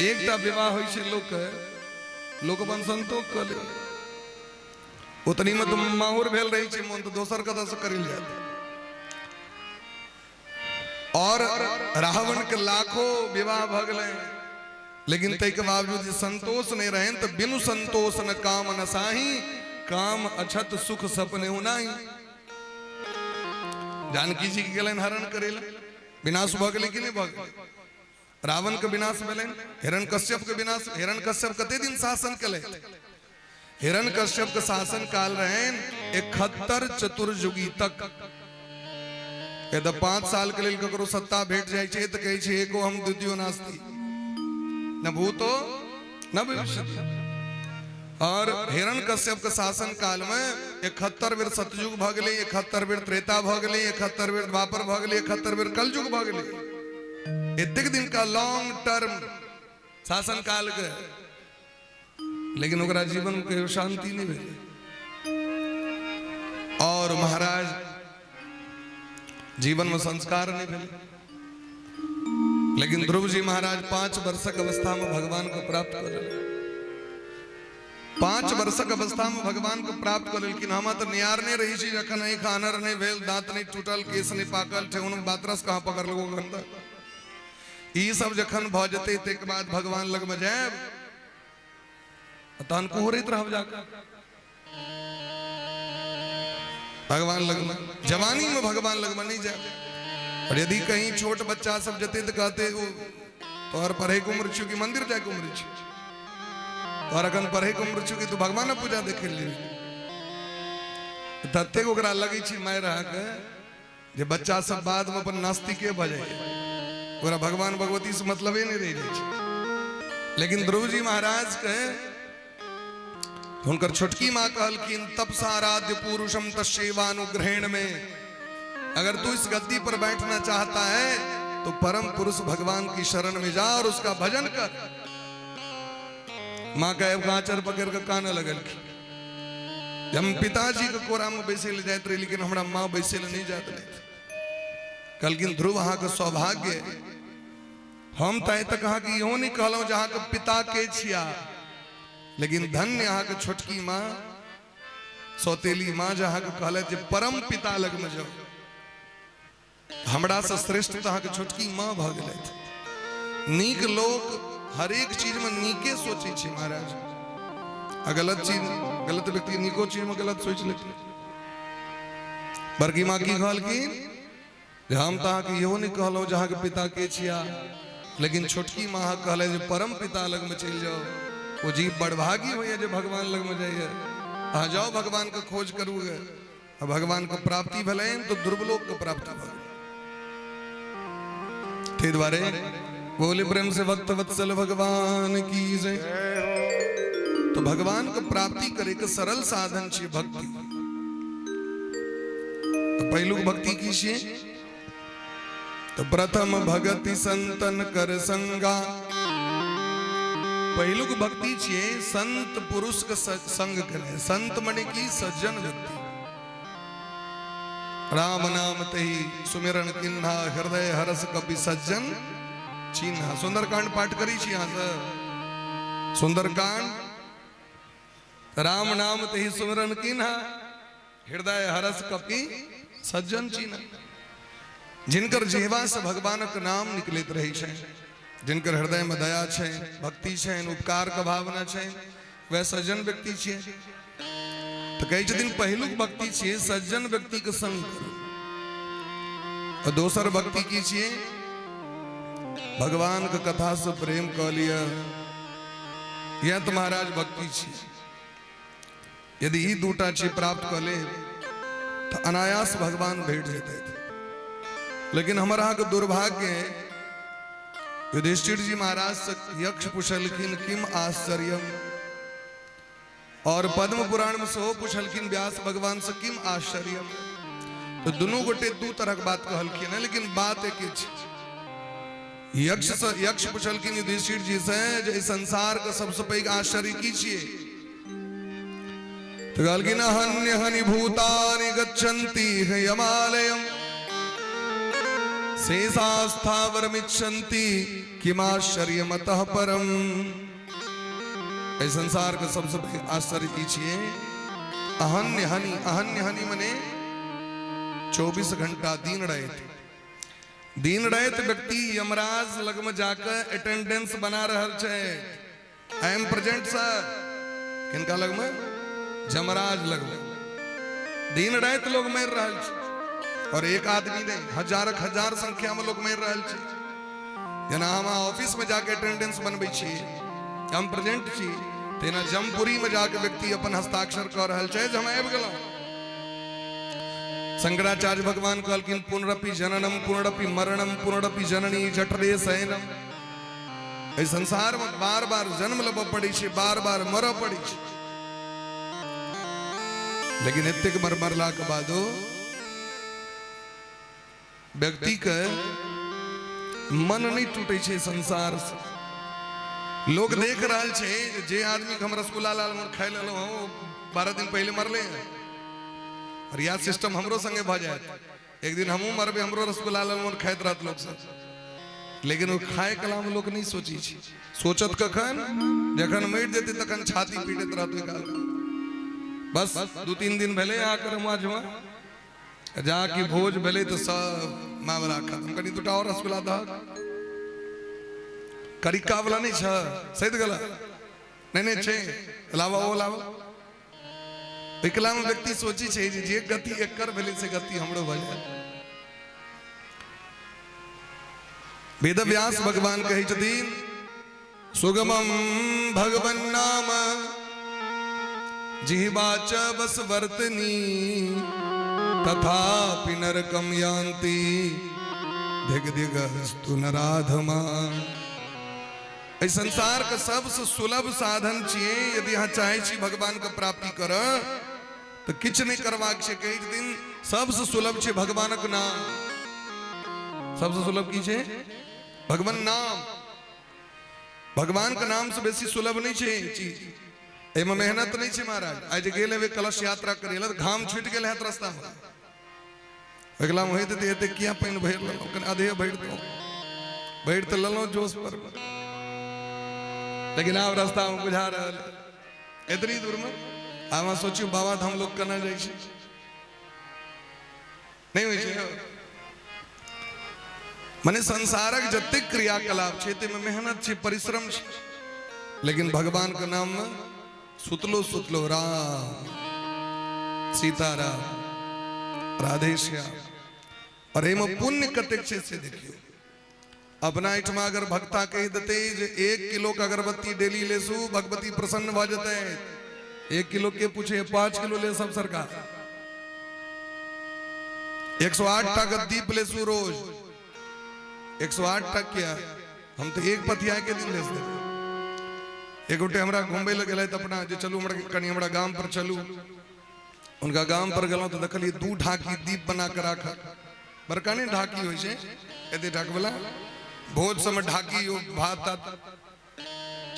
एकटा विवाह होइ छै लोक के, लोक अपन संतोष कऽ ले, उतनी में तऽ माहुर भेल रहै छै मोन, तऽ दोसर कतऽ से करी जायत। और रावण के लाखों विवाह भऽ गेलै, लेकिन ताहिके बावजूद जे संतोष नहीं रहनि तऽ बिनु संतोष न काम न साही, काम अछत सुख सपने नाही। जानकी जी के गेलनि हरण करै लए, विनाश भऽ गेलै कि नहि भऽ गेलै? रावण के विनाश भेलनि, हिरण कश्यप के विनाश। हिरण कश्यप कते दिन शासन केलथि? हिरण कश्यप के शासन काल रहनि 71 चतुर्युगी तक। यदि 5 साल के लेल ककरो सत्ता भेट जाइ छै तऽ कहै छै एको हम द्वितीयो नास्ति न भूतो न भविष्यति। और हिरण कश्यप के शासन काल में 71 बेर सतयुग भऽ गेलै, 71 बेर त्रेता भऽ गेलै, 71 बेर द्वापर भऽ गेलै, 71 बेर कलयुग भऽ गेलै। एतेक दिन का लॉन्ग टर्म शासन काल के, लेकिन ओकरा जीवन में कहियो शांति नहीं भेलै। और महाराज जीवन में संस्कार नहीं भेलै। लेकिन ध्रुव जी महाराज 5 वर्षक अवस्था में भगवान को प्राप्त कर लेलखिन। 5 वर्षक अवस्था में भगवान को प्राप्त कर लेलखिन। हम तऽ नियारने रही छी जखन आँखि आनर नहीं भेल, दांत नहीं टूटल, केस नहीं पाकल, ठेहुन में बातरस कहाँ पकड़लको अखन तक। ई सब जखन भऽ जेतै ताहिके बाद भगवान लगमे जायब, तहन कुहरैत रहब जाकऽ भगवान लगमे। जवानी में भगवान लगमे नहीं जायब। और यदि कहीं छोट बच्चा सब जते तऽ कहते ओ तोहर पढ़े के उम्र छौ कि मंदिर जाय के उम्र छौ? तोहर अखन पढ़े के उम्र छौ कि तू भगवान पूजा देखे ले? ततेक ओकरा लगै छै मारि अहाँके जे बच्चा सब बाद में अपन नास्तिके भऽ जाइए, ओकरा भगवान भगवती से मतलबे नहीं रहि जाइ छै। लेकिन ध्रुव जी महाराज के हुनकर छोटकी माँ कहलखिन तपसाराध्य पुरुषम तस्यैवानुग्रहण में, अगर तू इस गद्दी पर बैठना चाहता है तो परम पुरुष भगवान की शरण में जा और उसका भजन कर। माँ का आँचर पकड़ के काने लगलखिन। हम पिताजी के कोरा में बैसे ले जाइत रही, लेकिन हमरा माँ बैसे ले नहीं जात रहे। कहलखिन ध्रुव अहाँके सौभाग्य, हम तऽ आइ तक अहाँके इहो नहीं कहलहुँ जे अहाँके पिता के छिया, लेकिन धन्य अहाँके छोटकी माँ, सौतेली माँ, जे अहाँके कहलथि जे परम पिता लगमे जाउ। हमरा से श्रेष्ठ तऽ अहाँके छोटकी माँ भऽ गेलथि। नीक लोक हरेक चीज में नीके सोचै छै महाराज, आ गलत चीज, गलत व्यक्ति नीको चीज में गलत सोचि लेतै। बड़की माँ की कहलखिन जे हम तऽ अहाँके इहो नहि कहलहुँ जे अहाँके पिता के छिया, लेकिन छोटकी माँ अहाँ कहले जे परम पिता लगमे चलि जाउ। ओ जीव बड़भागी होइए जे भगवान लगमे जाइए। अहाँ जाउ, भगवान के खोज करू गे। आ भगवान के प्राप्ति भेलनि तो ध्रुवलोक के प्राप्ति भऽ गेल। ताहि दुआरे बोले प्रेम से भक्त वत्सल भगवान की जय। तो भगवान के प्राप्ति करे के सरल साधन छै भक्ति। तो पहिलुक भक्ति की छै? तो प्रथम भगति संतन कर संगा। पहिलुक भक्ति छियै संत पुरुष के संग करे। संत मने की? सज्जन व्यक्ति। राम नाम तही सुमिरन किन्हा, हृदय हरस कपि सज्जन चिन्हा। सुंदरकांड पाठ करी छी अहाँ सब? सुंदरकांड, राम नाम तही सुमिरन किन्हा, हृदय हरस कपि सज्जन चिन्हा। जिनकर जिहवा से भगवानक नाम निकलैत रहै छै, जिनकर हृदय में दया छै, भक्ति छै, उपकार के भावना छै, वह सज्जन व्यक्ति छियै। तऽ कहै छथिन पहिलुक भक्ति छियै सज्जन व्यक्ति के संग करू। आ दोसर भक्ति की छियै? भगवान के कथा से प्रेम कऽ लिअ। यह तऽ महाराज भक्ति छियै। यदि ई दूटा चीज प्राप्त कऽ ले तऽ अनायास भगवान भेट जेतै। लेकिन हमर अहाँके दुर्भाग्य है, युधिष्ठिर जी महाराज से यक्ष पुछलखिन किम आश्चर्यम, और पद्म पुराण में सेहो पुछलखिन व्यास भगवान से किम आश्चर्यम। तो दुनू गोटे दू तरह के बात कहलखिन है, लेकिन बात एक छै। यक्ष से यक्ष पुछलखिन युधिष्ठिर जी से जे एहि संसार के सबसे पैघ आश्चर्य की छियै? तो कहलखिन हन्य हनि भूतानि गच्छन्ति यमालयम शेषास्थावरमिच्छन्ति किमाश्चर्यमतः परम। एहि संसार के सबसे पैघ आश्चर्य की छियै? अहन्य हनि, अहन्य हनि मने 24 घंटा दिन राति, दिन राति व्यक्ति यमराज लग में जाकर अटेंडेंस बना रहल छै, I am present sir. किनका लग में? यमराज लग में दिन राति लोग मरि रहल छै, और एक आदमी नहीं, हजारक हजार संख्या में लोग मरि रहल छै। जेना हम ऑफिस में जाके अटेंडेंस बनबै छी, हम प्रेजेंट छी, तेना जमपुरी में जाके व्यक्ति अपन हस्ताक्षर कऽ रहल छै जे हम आबि गेलहुँ। शंकराचार्य भगवान कहलखिन पुनरपि जननम पुनरपि मरणम पुनरपि जननी जठरे शयनम। एहि संसार में बार बार जन्म लेबऽ पड़ै छै, बार बार मरऽ पड़ै छै, लेकिन एतेक बार मरलाके बादो व्यक्ति के मन नहीं टूटे छै संसार से। लोग देख रहल छै जे आदमी के हम रसगुल्ला लालमोहन खाइ लेलहुँ हँ, ओ 12 दिन पहिले मरले हैं। और यह सिस्टम हमरो संगे भऽ जायत, एक दिन हमहूँ मरबै, हमरो रसगुल्ला लालमोहन खाइत रहत लोक सब। लेकिन ओ खाय कला में लोक नहीं सोची छै। सोचत कखन? जखन मरि जेतै तखन छाती पीटैत रहत ओहि काल। बस 2-3 दिन भेलै अहाँके रमुआ झुआ जा कि भोज भेलै तऽ सब मामला खत्म। कनि दूटा और रसगुल्ला दहक, करिका वाला नहीं छ, सैद गेला नहीं नहीं छै, लावा ओ लावा। एकला में व्यक्ति सोची छै जे जे गति एकर भेलै से गति हमरो भऽ जायत। वेद व्यास भगवान कहै छथिन सुगमम भगवन नाम जिह्वा च वसवर्तनी तथापि नरकम यान्ति धिग धिगस्तु नराधमा। एहि संसार के सबसे सुलभ साधन छियै, यदि अहाँ चाहै छी भगवान के प्राप्ति कर तऽ किछु नहि करबाक छै। कहै छथिन सबसे सुलभ छै भगवानक नाम। सबसे सुलभ की छै? भगवान नाम। भगवान के नाम से बेसी सुलभ नहीं छै चीज, एहिमे मेहनत नहीं छै महाराज। आइ जे गेल हेबै कलश यात्रा करे लए, घाम छूटि गेल हैत रास्ता में। अगिला में होइत हेतै एते किया पानि भरि लेलहुँ, कनि आधे भरि दो, भरि तऽ लेलहुँ जोश पर, लेकिन आब रास्ता में बुझा रहल एतनी दूर में। आब अहाँ सोचियौ बाबा धाम लोग केना जाइ छै, नहीं होइ छै? मने संसारक जतेक क्रियाकलाप छै ताहिमे मेहनत छै, परिश्रम छै, लेकिन भगवान के नाम में सुतलो सुतलो राम सीताराम राधे श्याम। और एहिमे पुण्य कतेक छै से देखियौ। अपना एहिठमा अगर भक्ता कहि देतै जे 1 किलो के अगरबत्ती डेली लेसू भगवती प्रसन्न भऽ जेतै, 1 किलो के पूछे, 5 किलो ले सब सरकार। 108 टा के दीप लेसू रोज, 108 टा किया, हम तऽ एक पथिया के दिन लेस देबै। एक गोटे हमरा घुमबै लए गेलथि अपना, जे चलू हमरा कनि हमरा गाम पर चलू। हुनका गाम पर गेलहुँ तऽ देखलियै 2 ढाकी दीप बना कऽ राखल, बड़का नहि ढाकी होइ छै एते ढकवला, भोज सबमे ढाकी ओ भात तात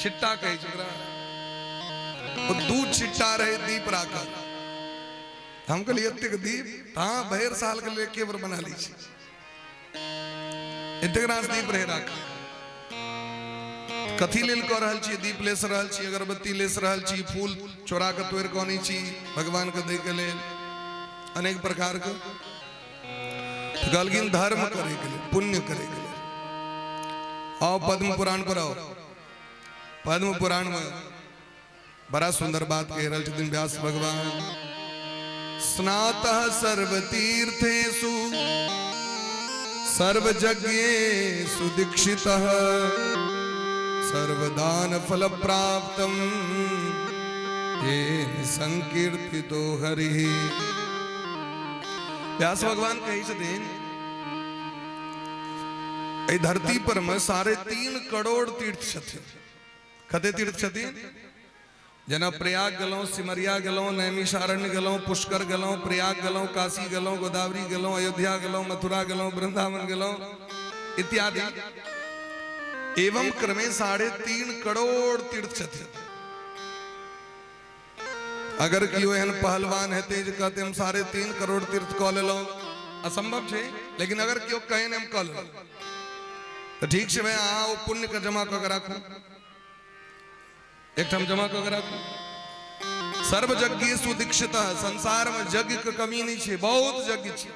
छिट्टा कहै छै ओकरा, ओ 2 छिट्टा रहै दीप राखल। हम कहलियै एतेक दीप? हाँ, भरि साल के लेल एके बेर बना लै छी, एतेक रास दीप रहै राखल। कथी लेल कऽ रहल छी? दीप लेस रहल छी, अगरबत्ती लेस रहल छी, फूल चोरा कऽ तोड़ि कऽ अनै छी भगवान के दै के लेल, अनेक प्रकार के। कहलखिन धर्म करे के लेल, पुण्य करे के लेल। आओ पद्म पुराण पर आओ। पद्म पुराण में बड़ा सुंदर बात कह रहल छथिन व्यास भगवान। स्नातः सर्वतीर्थेषु सर्वयज्ञेषु दीक्षितः सर्वदान फल प्राप्तम येन संकीर्तितो हरिः। व्यास भगवान कहै छथिन एहि धरती पर में 3.5 करोड़ तीर्थ छथिन। कते तीर्थ छथिन? जेना प्रयाग गेलहुँ, सिमरिया गेलहुँ, नैमिषारण्य गेलहुँ, पुष्कर गेलहुँ, प्रयाग गेलहुँ, काशी गेलहुँ, गोदावरी गेलहुँ, अयोध्या गेलहुँ, मथुरा गेलहुँ, वृंदावन गेलहुँ इत्यादि। एवं क्रमे 3.5 करोड़ तीर्थ छथिन। अगर केओ एहन पहलवान हेतै जे कहते हम 3.5 करोड़ तीर्थ कऽ लेलहुँ, असंभव छै, लेकिन अगर केओ कहे ने हम कऽ लेलहुँ तऽ ठीक छै भाई, अहाँ ओ पुण्य के जमा कऽ के राखू, एकठाम जमा कऽ के राखू। सर्वयज्ञेषु दीक्षित, संसार में यज्ञ के कमी नहीं छै, बहुत यज्ञ छै।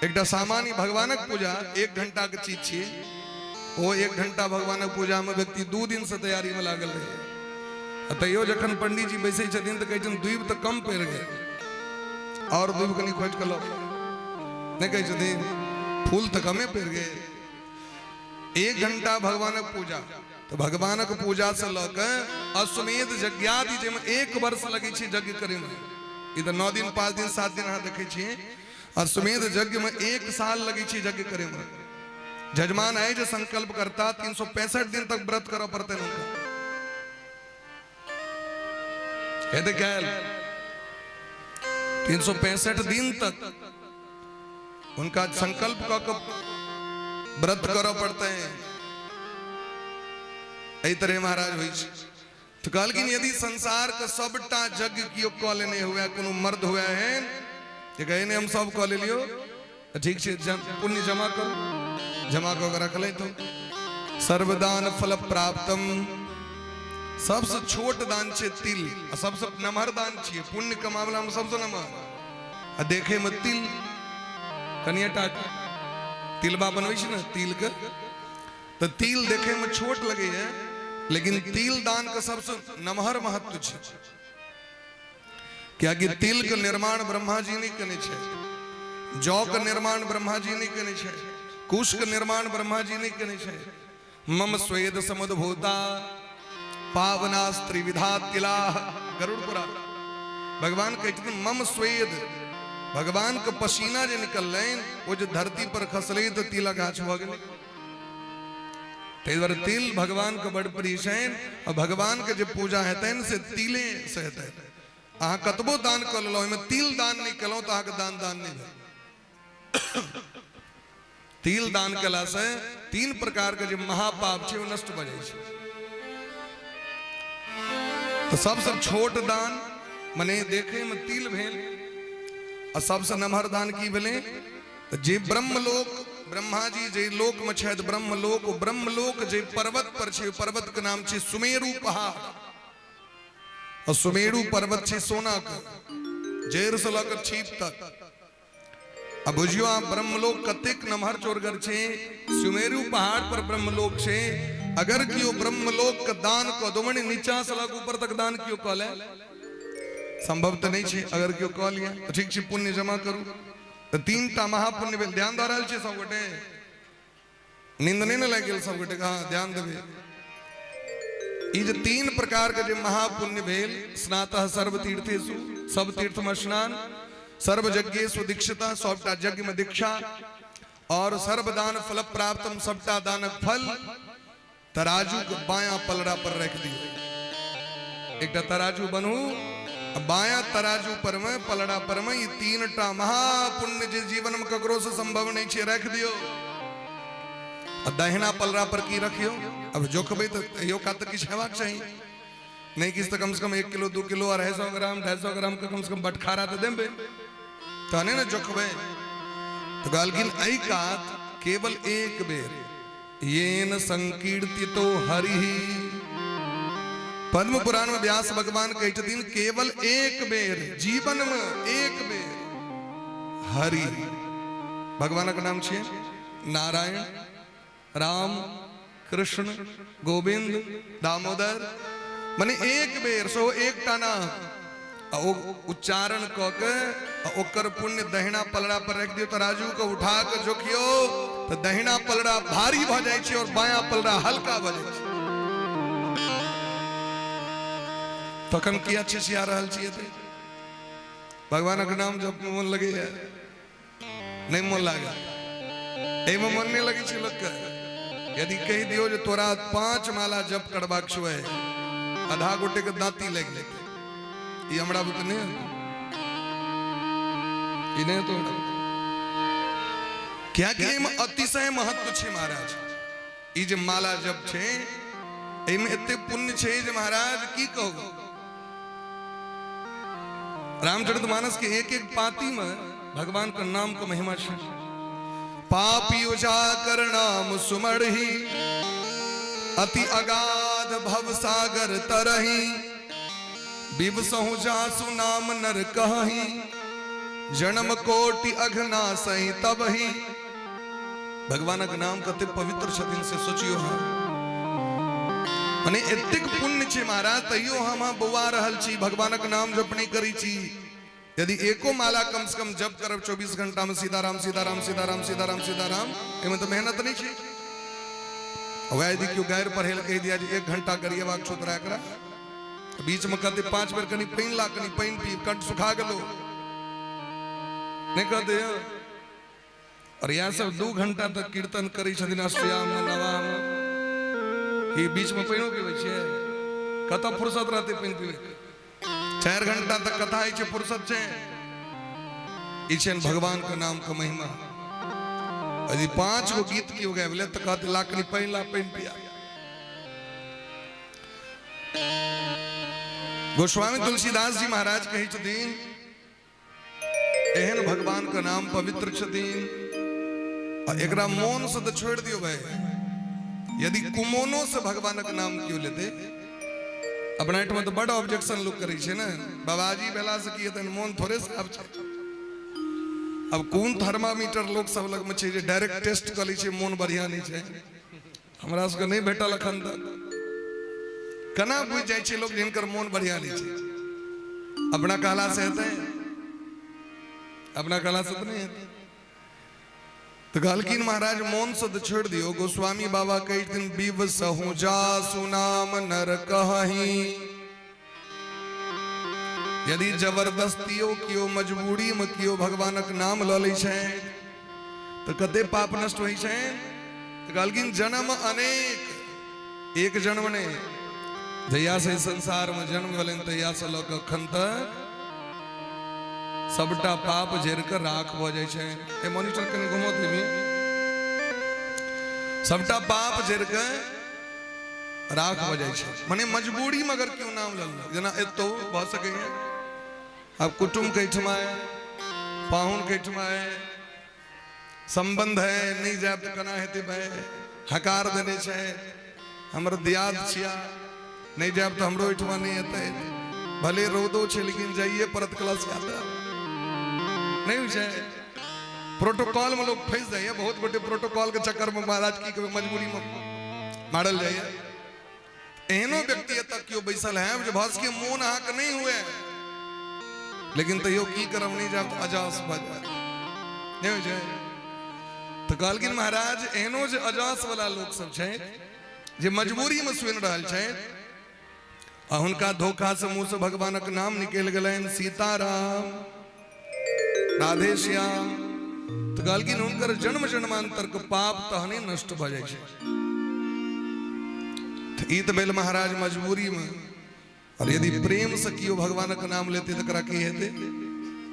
एकटा सामान्य भगवानक पूजा 1 घंटा के चीज छियै, ओ 1 घंटा भगवानक पूजा में व्यक्ति 2 दिन से तैयारी में लागल रहे, आ तैयो जखन पंडित जी बैसै छथिन तऽ कहै छथिन दूबि तऽ कम पड़ि गेल, और दूबि कनि खोजि कऽ लाउ। नहि कहै छथिन फूल तऽ कमे पड़ि गेल। 1 घंटा भगवानक पूजा, तऽ भगवानक पूजा से लऽ कऽ अश्वमेध यज्ञादि जाहिमे 1 वर्ष लगै छै यज्ञ करैमे, ई तऽ 9 दिन 5 दिन 7 दिन अहाँ देखै छियै, अश्वमेध यज्ञ में 1 साल लगै छै यज्ञ करैमे। जजमान आइ जे संकल्प करता 365 दिन तक व्रत करऽ पड़तै हुनका। हेतै कैल 365 दिन तक हुनका संकल्प कऽ के व्रत करऽ पड़तै। एहि तरह महाराज होइ छै। तऽ कहलखिन यदि संसार के सबटा यज्ञ केओ कऽ लेने हुए, कोनो मर्द हुए एहन जे कहे ने हम सब कऽ लेलियो, तऽ ठीक छै, पुण्य जमा करू, जमा कऽ के रखले तो सर्वदान फल प्राप्तम। सबसे छोट दान छै तिल, आ सबसे नमहर दान छियै पुण्य के मामला में सबसे नमहर। आ देखे में तिल कनिएटा तिलबा बनबै छै ने तिल के, तऽ तिल देखे में छोट लगैया, लेकिन तिल दान के सबसे नमहर महत्व छै, कियाकि तिल के निर्माण ब्रह्मा जी नहि केने छै, जौ के निर्माण ब्रह्मा जी नहि केने छै, कुश के निर्माण ब्रह्मा जी नहि केने छै। मम स्वेद समुद्भूता पावना त्रिविधा तिला, गरुड़ पुराण भगवान कहै छथिन मम स्वेद, भगवान के पसीना जे निकललनि ओ जे धरती पर खसलै तऽ तिलक गाछ भऽ गेलै। ताहि दुआरे तिल भगवान के बड़ प्रिय छनि, आ भगवान के जे पूजा हेतनि से तिले से हेतनि। अहाँ कतबो दान कऽ लेलहुँ, ओहिमे तिल दान नहि केलहुँ तऽ अहाँके दान दान नहि भेल। तिल दान केला से 3 प्रकार के जे महापाप छै ओ नष्ट भऽ जाइ छै। तऽ सबसँ छोट दान मने देखे में तिल भेल, आ सबसँ नमहर दान की भेलै? तऽ जे ब्रह्मलोक, ब्रह्मा जी जे लोक में छथि ब्रह्मलोक, ओ ब्रह्मलोक जे पर्वत पर छै, ओ पर्वत के नाम छै सुमेरु पहाड़, और सुमेरु पर्वत छै सोना के, जड़ि से लऽ कऽ छीप तक। आ बुझियो अहाँ ब्रह्मलोक कतेक नमहर चोरगर छै, सुमेरु पहाड़ पर ब्रह्मलोक छै। अगर केओ ब्रह्मलोक के दान कऽ दो, मने नीचा से लऽ कऽ ऊपर तक दान केओ कऽ ले, संभव तऽ नहि छै, अगर केओ कऽ लिअ तऽ ठीक छै, पुण्य जमा करू। तऽ 3टा महापुण्य भेल। ध्यान दऽ रहल छियै सबगोटे? नींद नहि ने लागि गेल सबगोटे? हाँ ध्यान देबै। ई जे 3 प्रकार के जे महापुण्य भेल, स्नातः सर्वतीर्थेषु, सब तीर्थ में स्नान, सर्वयज्ञेषु दीक्षिता, सबटा यज्ञ में दीक्षा, और सर्वदान फल प्राप्तम, सबटा दानक फल तराजू के बायां पलड़ा पर राखि दियौ। एकटा तराजू बनू, बायां तराजू पर में पलड़ा पर में ई 3 टा महापुण्य जे जीवन में ककरो से संभव नहीं छै राखि दियौ। आ दहिना पलड़ा पर की रखियौ? अब जोखबै तऽ तैयो का तऽ किछु हेबाक चाही, नहीं किछु तऽ कम से कम 1 किलो 2 किलो 250 ग्राम 250 ग्राम के कम से कम बटखारा तऽ देबै तहने ने जोखबै। तो कहलखिन एहि कात केवल एक बेर येन संकीर्तितो हरि। पद्म पुराण में व्यास भगवान कहै छथिन केवल एक बेर जीवन में एक बेर हरि भगवानक नाम छियै नारायण राम कृष्ण गोविंद दामोदर, माने एक बेर सो एकटा नाम आ ओ उच्चारण क के ओकर पुण्य दहिना पलड़ा पर राखि दियौ। तराजू के उठा के जोखियौ तऽ दहिना पलड़ा भारी भऽ जाइ छै और बायां पलड़ा हल्का भऽ जाइ छै। तखन किया छिसिया रहल छियै? एते भगवानक नाम जप में मन लगैया? नहीं मन लागल, एहिमे मन नहीं लगै छै लोकके। यदि कहि दियौ जे तोरा 5 माला जप करबाक छौ, आधा गोटे के दांती लागि जेतै। ई हमरा बुते नहि हेतौ, ई नहि हेतौ हमरा। कियाकि एहिमे अतिशय महत्व छै महाराज। ई जे माला जप छै एहिमे एते पुण्य छै जे महाराज की कहू। रामचरितमानस के एक एक पाती में भगवान का नाम का महिमा छै। पापी उजाकर नाम सुमरही, अति अगाध भव सागर तरही, बिबसहु जासु नाम नर कही, जन्म कोटि अघना सही तबही। भगवानक नाम कते पवित्र छथिन से सोचियो। हाँ मने एतेक पुण्य छै महाराज, तैयो हम अहाँ बौआ रहल छी, भगवानक नाम जप नहि करै छी। यदि एको माला कम से कम जप करब 24 घंटा में सीताराम सीताराम सीताराम सीताराम सीताराम, एहिमे तऽ मेहनत नहि छै। वएह यदि केओ गारि पढ़ै लए कहि दिया जे 1 घंटा गरियेबाक छौ तोरा, एकरा बीच में कहते 5 बेर कनि पानि ला, कनि पानि पी, कंठ सुखा गेलो, नहि कहते? और यह सब 2 घंटा तक कीर्तन करै छथिन अष्टयाम में नवाह में, कि बीच में पानिओ पीबै छियै? कतऽ फुर्सत रहतै पानि पीबै? 4 घंटा तक कथा होइ छै, फुर्सत छै? ई छनि भगवान के नाम के महिमा। यदि 5 गो गीत केओ गाबि लेत तऽ कहत ला कनि पानि ला, पानि पिया। गोस्वामी तुलसीदास जी महाराज कहै छथिन एहन भगवान के नाम पवित्र छथिन, आ एकरा मोन से तऽ छोड़ि दियौ भाई, यदि कुमोनो से भगवानक नाम केओ लेते, अपना एहिठाम तऽ बड ऑब्जेक्शन लोक करै छै ने, बाबाजी भेला से की हेतनि, मोन थोड़े साफ छै। अब कोन थर्मामीटर लोक सब लगमे छै जे डायरेक्ट टेस्ट कऽ लै छै मोन बढ़िया नहि छै? हमरा सबके नहि भेटल अखन तक। केना बुझि जाइ छै लोक जिनकर मोन बढ़िया नहि छै? अपना कहला से हेतै? अपना कहला से तऽ नहि हेतै। तऽ कहलखिन महाराज मोन से तऽ छोड़ि दियौ। गोस्वामी बाबा कहै छथिन बिव सहु जा सुनाम नर कही, यदि जबरदस्तियो केओ मजबूरी में केओ भगवानक नाम लऽ लै छै तऽ कते पाप नष्ट होइ छै। तऽ कहलखिन जन्म अनेक, एक जन्म नहि, जहिया से संसार में जन्म भेलनि तहिया से लऽ कऽ अखन तक सबटा पाप झेर कऽ राख भऽ जाइ छै। ए मॉनिटर कनि घुमो देवी, सबटा पाप झेर कऽ राख भऽ जाइ छै। मने मजबूरी में अगर केओ नाम लेलक, जेना एतौ भऽ सकैए, आब कुटुम्ब के एहिठमा है, पाहुन के एहिठमा है, संबंध है, नहीं जायब तऽ केना हेतै भाई, हकार देने छै, हमर दियाद छिया, नहीं जायब तऽ हमरो एहिठमा नहीं हेतै, भले रौदो छै लेकिन जाइए पड़त क्लास यात्रा, नहीं होइ छै? प्रोटोकॉल में लोग फंस जाइए, बहुत गोटे प्रोटोकॉल के चक्कर में महाराज की कहबै मजबूरी में मारल जाइए। एहनो व्यक्ति एतऽ केओ बैसल है जे भऽ सकै मोन अहाँके नहि हुए, लेकिन तैयो की करब, नहि जायब तऽ अजास भऽ जायत, नहि होइ छै? तऽ कहलखिन महाराज एहनो जे अजास वाला लोक सब छै जे मजबूरी में सुनि रहल छै आ हुनका धोखा से मुंह से भगवानक नाम निकलि गेलनि सीताराम राधे श्याम, तऽ कहलखिन हुनकर जन्म जन्मांतर के पाप तहने नष्ट भऽ जाइ छै। तऽ ई तऽ भेल महाराज मजबूरी में। और यदि प्रेम से केओ भगवानक नाम लेते तकरा की हेतै?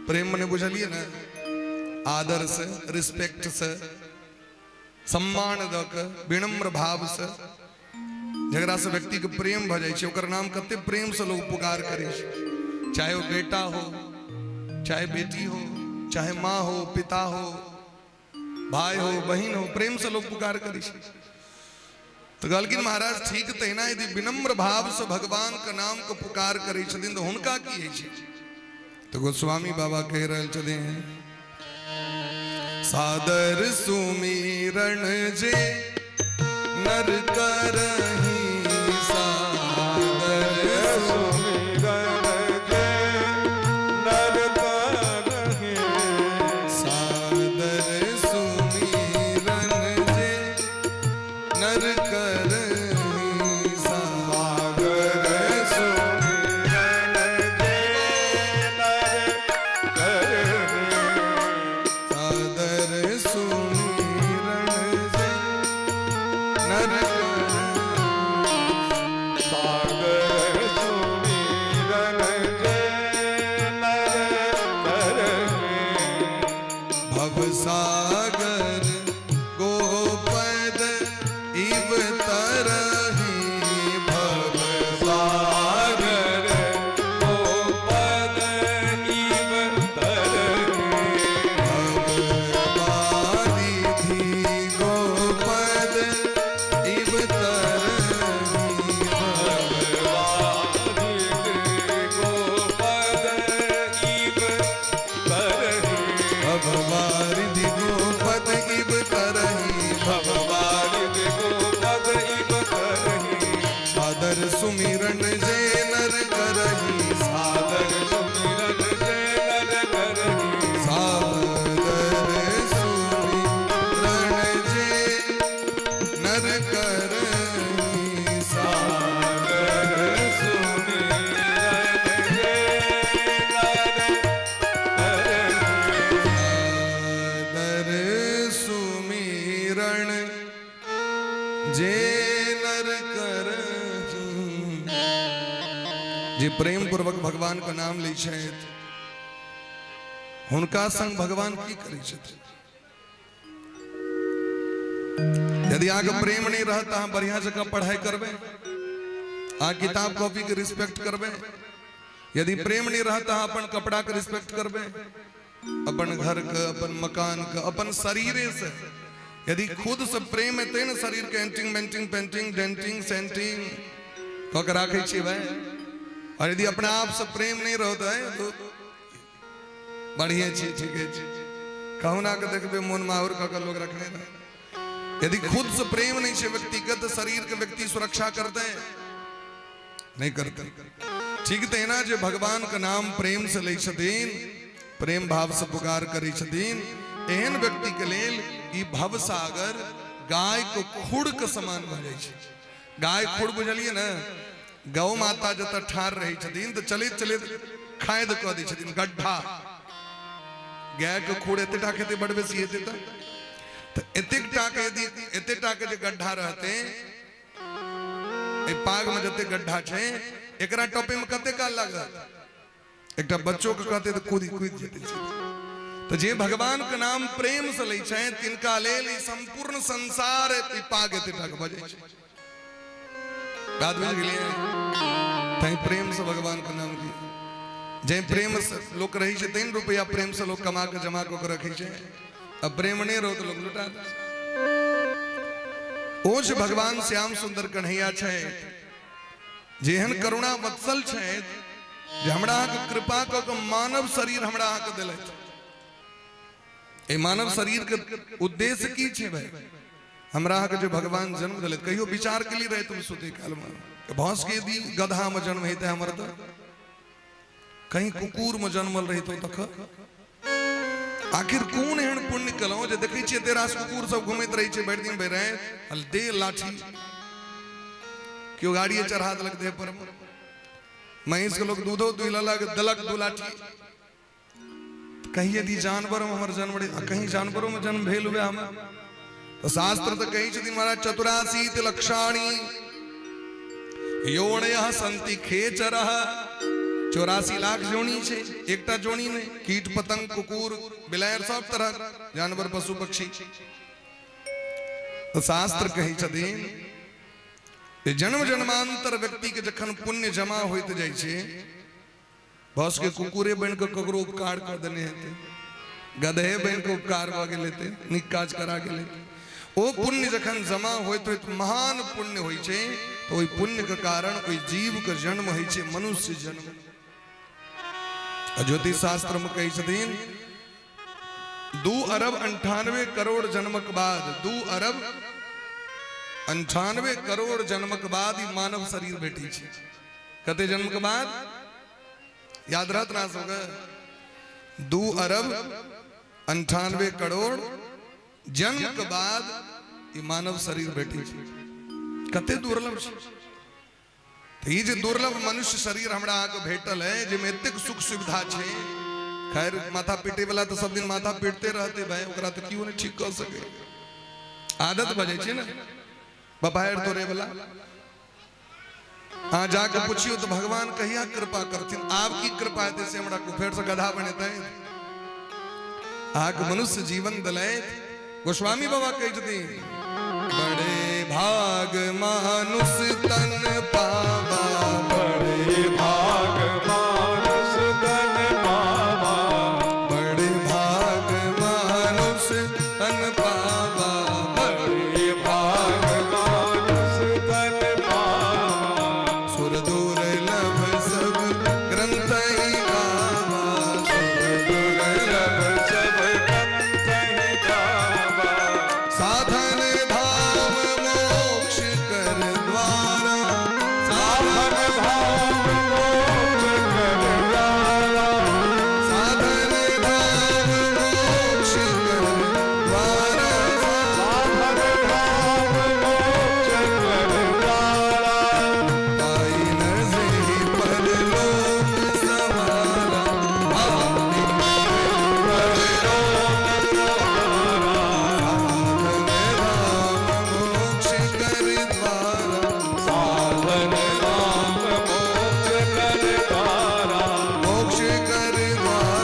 प्रेम मने बुझलियै ने, आदर से, रिस्पेक्ट से, सम्मान दऽ कऽ, विनम्र भाव से, जकरा से व्यक्ति के प्रेम भऽ जाइ छै, ओकर नाम कते प्रेम से लोग पुकार करै छै, चाहे ओ बेटा हो, चाहे बेटी हो, चाहे माँ हो, पिता हो, भाई हो, बहिन हो, प्रेम से लोग पुकार करै छै। तऽ कहलखिन महाराज ठीक तहिना यदि विनम्र भाव से भगवान के नाम के पुकार करै छथिन तऽ हुनका की होइ छै? तऽ गोस्वामी बाबा कहि रहल छथिन, सादर सुमिरन जे नर करही, सादर सुमिरन जे नर करही, सादर सुमिरन जे नर करही, सागर सुमिरन जे नर करही, सादर सुमिरन जे नर करही, सागर सुमिरन जे नर करही, भव सागर गोपद इव तरही, भव सागर गोपद इव तरही, भव गोपद इव तरही, गोपद इव तरही, भव गोपद इव तरही, भव गोपद इव तरही, सादर सुमिरन जे नर करही, सादर सुमिरन जे नर करही, सादर सुमिरन जे नर करही, सादर सुमिरन जे नर करही, सादर सुमिरन जे नर करही। जे प्रेम पूर्वक भगवान के नाम लै छथि हुनका संग भगवान की करै छथिन? यदि अहाँके प्रेम नहीं रहत अहाँ बढ़िया जकाँ पढ़ाई करबै, अहाँ किताब कॉपी के रिस्पेक्ट करबै। यदि प्रेम नहीं रहत अहाँ अपन कपड़ा के रिस्पेक्ट करबै, अपन घर के, अपन मकान के, अपन शरीरे से। यदि खुद से प्रेम हेतै ने शरीर के एंटिंग मेंटिंग पेंटिंग डेंटिंग सेंटिंग कऽ के राखै छियै भाई। और यदि अपना आप से प्रेम नहीं रहत है तो बढ़िए छी, ठीके छी, कहुना के देखबै मोन माहुर कऽ के लोग रखने रहै। यदि खुद से प्रेम नहीं छै व्यक्तिगत शरीर के व्यक्ति सुरक्षा करते नहीं करते। ठीक तहिना जे भगवान के नाम प्रेम से लै छथिन, प्रेम भाव से पुकार करै छथिन, एहन व्यक्ति के लेल ई भव सागर गाय के खुर के समान भऽ जाइ छै। गाय खुर बुझलियै ने? गौ माता जतऽ ठाढ़ रहै छथिन तऽ चलैत चलैत खादि कऽ दै छथिन गड्ढा। गाय के खुर एते टा हेतै, बड बेसी हेतै तऽ एतेक टा के, यदि एते टा के जे गड्ढा रहतै, एहि पाग में जते गड्ढा छै एकरा टपे में कते काल लागत? एकटा बच्चो के कहते तऽ कूदि कूदि जेतै। तऽ जे भगवान के नाम प्रेम से लै छै तिनका लेल ई संपूर्ण संसार ई पाग एते टा के भऽ जाइ छै। बात बुझि गेलियै? तैं प्रेम से भगवान के नाम लिअ। जै प्रेम से लोक रहै छै तैं रुपया प्रेम से लोक कमा के जमा कऽ के रखै छै। आ प्रेम नहि रहत लोक लुटा दै छै। ओ जे भगवान श्याम सुंदर कन्हैया छै, जेहन करुणा वत्सल छै जे हमरा अहाँके कृपा कऽ के मानव शरीर हमरा अहाँके देलथि। एहि मानव शरीर के उद्देश्य की छै भाई? हमरा अहाँके जे भगवान जन्म देलथि, कहियो विचार के लिए राति में सुतै काल में भौंस के यदि गधा में जन्म हेतै हमर, तऽ कहीं कुकुर में जन्मल रहितौ तख आखिर कोन एहन पुण्य केलहुँ जे देखै छियै एते रास कुकुर सब घुमैत रहै छै भरि दिन भरि राति, दे लाठी केओ गाड़िए चढ़ा देलक देह पर, महींस के लोग दूधो दुहि लेलक, देलक दू लाठी। कहीं यदि जानवर में हमर जन्म रहे, आ कहीं जानवरों में जन्म भेल हुए हमर, तऽ शास्त्र तऽ कहै छथिन महाराज चतुराशीत लक्षाणी योनयः सन्ति खेचरः। 84 लाख जोनी छै, एकटा जोनी नहि, कीट पतंग कुकुर बिलायर सब तरह जानवर पशु पक्षी। तऽ शास्त्र कहै छथिन जे जन्म जन्मांतर व्यक्ति के जखन पुण्य जमा होइत जाइ छै, भऽ सकै कुकुरे बनि कऽ ककरो उपकार कऽ देने हेतै, गधे बनि कऽ उपकार भऽ गेल हेतै, नीक काज करा गेल हेतै। ओ पुण्य जखन जमा होइत होइत महान पुण्य होइ छै, तऽ ओहि पुण्यके कारण ओहि जीवके जन्म होइ छै मनुष्य जन्म। आ ज्योतिष शास्त्रमे कहै छथिन 2 अरब 98 करोड़ जन्मक बाद, 2 अरब 98 करोड़ जन्मक बाद ई मानव शरीर भेटै छै। कते जन्म के बाद याद रहत ना सबके? 2 अरब 98 करोड़ जन्म के बाद ई मानव शरीर भेटै छै। कते दुर्लभ छै। तऽ ई जे दुर्लभ मनुष्य शरीर हमरा अहाँके भेटल है, जाहिमे एतेक सुख सुविधा छै, खैर माथा पीटे वाला तऽ सब दिन माथा पीटते रहते भाई, ओकरा तऽ केओ नहि ठीक कऽ सके, आदत भऽ जाइ छै ने बपायर तोड़े वाला। अहाँ जाके पुछियौ तऽ भगवान कहिया कृपा करथिन, आब की कृपा हेतै से हमरा फेर से गधा बनेतै? अहाँके मनुष्य जीवन देलथि। गोस्वामी बाबा कहै छथिन बड़े भाग मानुष तन पावा, बड़े भाग मानुष तन पावा, बड़े भाग मानुष तन पावा, बड़े भाग मानुष तन पावा, सुर दुर्लभ सब ग्रंथ ही गावा, सुर दुर्लभ सब ग्रंथ ही गावा, साधन धाम मोक्ष कर द्वारा, साधन धाम मोक्ष कर द्वारा, साधन धाम मोक्ष कर द्वारा, साधन धाम मोक्ष कर द्वारा, पाई नजरि परलोक सवारा, साधन धाम मोक्ष कर द्वारा, साधन धाम मोक्ष कर द्वारा, मोक्ष कर द्वार,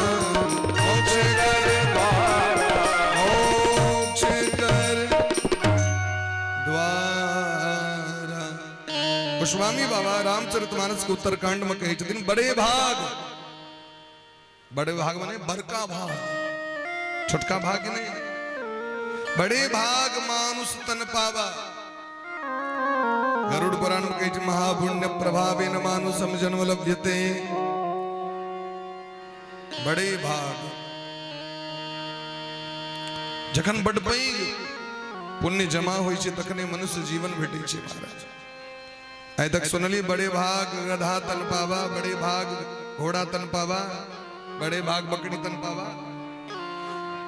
मोक्ष कर द्वारा, मोक्ष कर द्वारा। गोस्वामी बाबा रामचरितमानस के उत्तरकांड में कहै छथिन बड़े भाग, बड़े भाग माने बड़का भाग, छोटका भाग नहीं, बड़े भाग मानुष तन पावा। गरुड़ पुराण में कहै छै महापुण्य प्रभावेन मानुषम जन्म लभ्यते। बड़े भाग जखन बड पैघ पुण्य जमा होइ छै तखने मनुष्य जीवन भेटै छै महाराज। आइ तक सुनली बड़े भाग गधा तन पावा, बड़े भाग घोड़ा तन पावा, बड़े भाग बकरी तन पावा,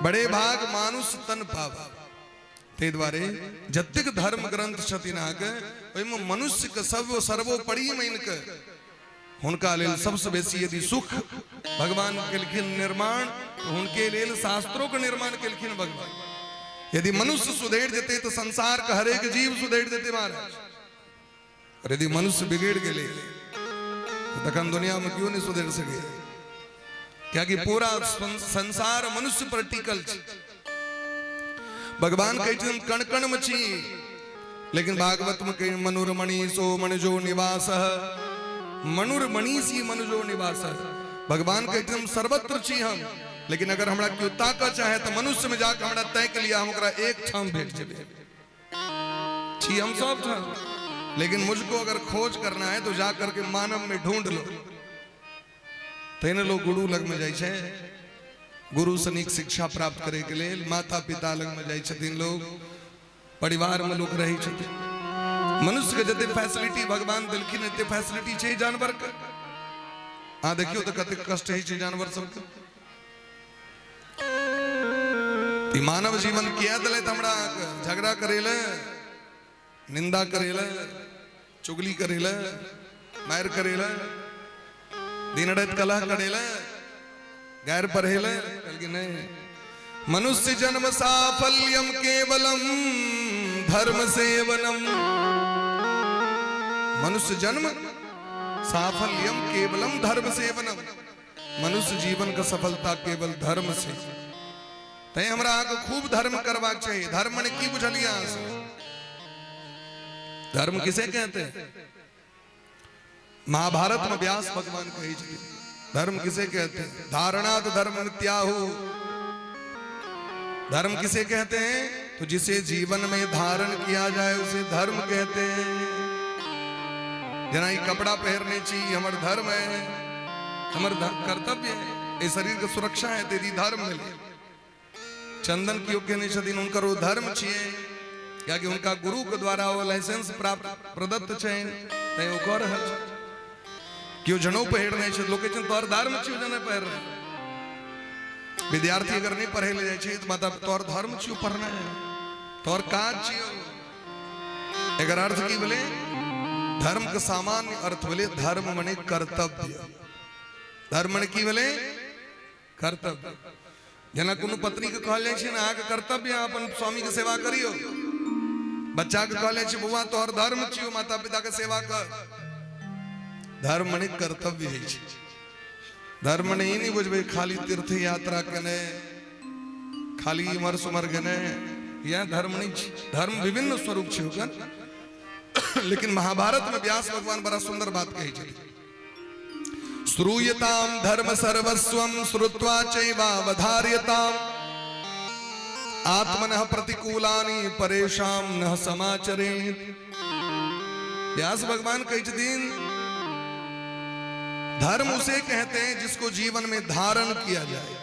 बड़े भाग मानुष तन पावा। ताहि दुआरे जतेक धर्म ग्रंथ छथिन अहाँके ओहिमे मनुष्यके सब सर्वोपरि मानि कऽ हुनका लेल सबसँ बेसी यदि सुख भगवान केलखिन निर्माण, तऽ हुनके लेल शास्त्रोके निर्माण केलखिन भगवान। यदि मनुष्य सुधरि जेतै तऽ संसारके हरेक जीव सुधरि जेतै महाराज। और यदि मनुष्य बिगड़ि गेलै तऽ तखन दुनियामे केओ नहि सुधरि सकै, कियाकि पूरा संसार मनुष्य पर टिकल छै। भगवान कहै छथिन कण कण मे छी, लेकिन भागवत में कही मनुरमणि सो मनुजो निवास, मनुरमणि सी मनुजो निवास। भगवान कहै छथिन हम सर्वत्र छी हम, लेकिन अगर हमरा केओ ताकऽ चाहे तऽ मनुष्य में जाके हमरा ताकि लिया, हम ओकरा एक ठाम भेट जेबै। छी हम सब ठाम, लेकिन मुझको अगर खोज करना है तो जा करके मानव में ढूंढ लो। तहिने लोग गुरु लग में जाइ छै, गुरु से नीक शिक्षा प्राप्त करे के लेल माता पिता लग में जाइ छथिन लोग, परिवार में लोग रहै छथिन। मनुष्य के जते फैसिलिटी भगवान देलखिन एते फैसिलिटी छै जानवर के। अहाँ देखियौ तऽ कतेक कष्ट होइ छै जानवर सबके। ई मानव जीवन किया देलथि हमरा अहाँके? झगड़ा करै लए, निंदा करै लए, चुगली करै लए, मारि करै लए, दिन राति कलह करै लए, गारि पढ़ै लए? कहलखिन नहि। मनुष्य जन्म साफल्यम केवलम धर्म सेवनम। मनुष्य जन्म साफल्यम केवलम धर्म सेवनम। मनुष्य जीवन के सफलता केवल धर्म से। तैं हमरा अहाँके खूब धर्म करबाक चाही। धर्म मने की बुझलियै अहाँ सब? धर्म किसे कहते हैं? महाभारत में व्यास भगवान कहै छथिन धर्म किसे कहते हैं? धारणात् धर्म मित्याहु। धर्म किसे कहते हैं? तो जिसे जीवन में धारण किया जाए उसे धर्म कहते हैं। जेना ई कपड़ा पहिरने छी, हमर धर्म है, हमर कर्तव्य है, ये शरीर के सुरक्षा है, तेरी धर्म मिले। चंदन केओ केने छथिन, हुनकर ओ धर्म छियै, कियाकि हुनका गुरु के द्वारा ओ लाइसेंस प्राप्त प्रदत्त छनि, तैं ओ कऽ रहल छै। केओ जनौ पहिरने छै, लोक कहै छनि तोहर धर्म छियौ जनौ पहिरने। विद्यार्थी अगर नहि पढ़ै लए जाइ छै तऽ माता तोहर धर्म छियौ पढ़नाइ, तोहर काज छियौ। एकर अर्थ की भेलै? धर्म के सामान्य अर्थ भेलै धर्म मने कर्तव्य। धर्म मने की भेलै? कर्तव्य। जेना कोनो पत्नी के कहल जाइ छै ने, अहाँके कर्तव्य अहाँ अपन स्वामी के सेवा करियौ। बच्चा के कहल जाइ छै, बौआ तोहर धर्म छियौ माता पिता के सेवा कर। धर्म मने कर्तव्य होइ छै। धर्म मने ई नहि बुझबै खाली तीर्थ यात्रा केने, खाली इम्हर सुमर गेने, यह धर्म नहीं छै। धर्म विभिन्न स्वरूप छै ओकर। लेकिन महाभारत में व्यास भगवान बड़ा सुंदर बात कहै छथिन, श्रूयताम धर्म सर्वस्वम श्रुत्वा चैवावधार्यताम आत्मनः प्रतिकूलानि परेषां न समाचरेत। व्यास भगवान कहै छथिन धर्म उसे कहते हैं जिसको जीवन में धारण किया जाए।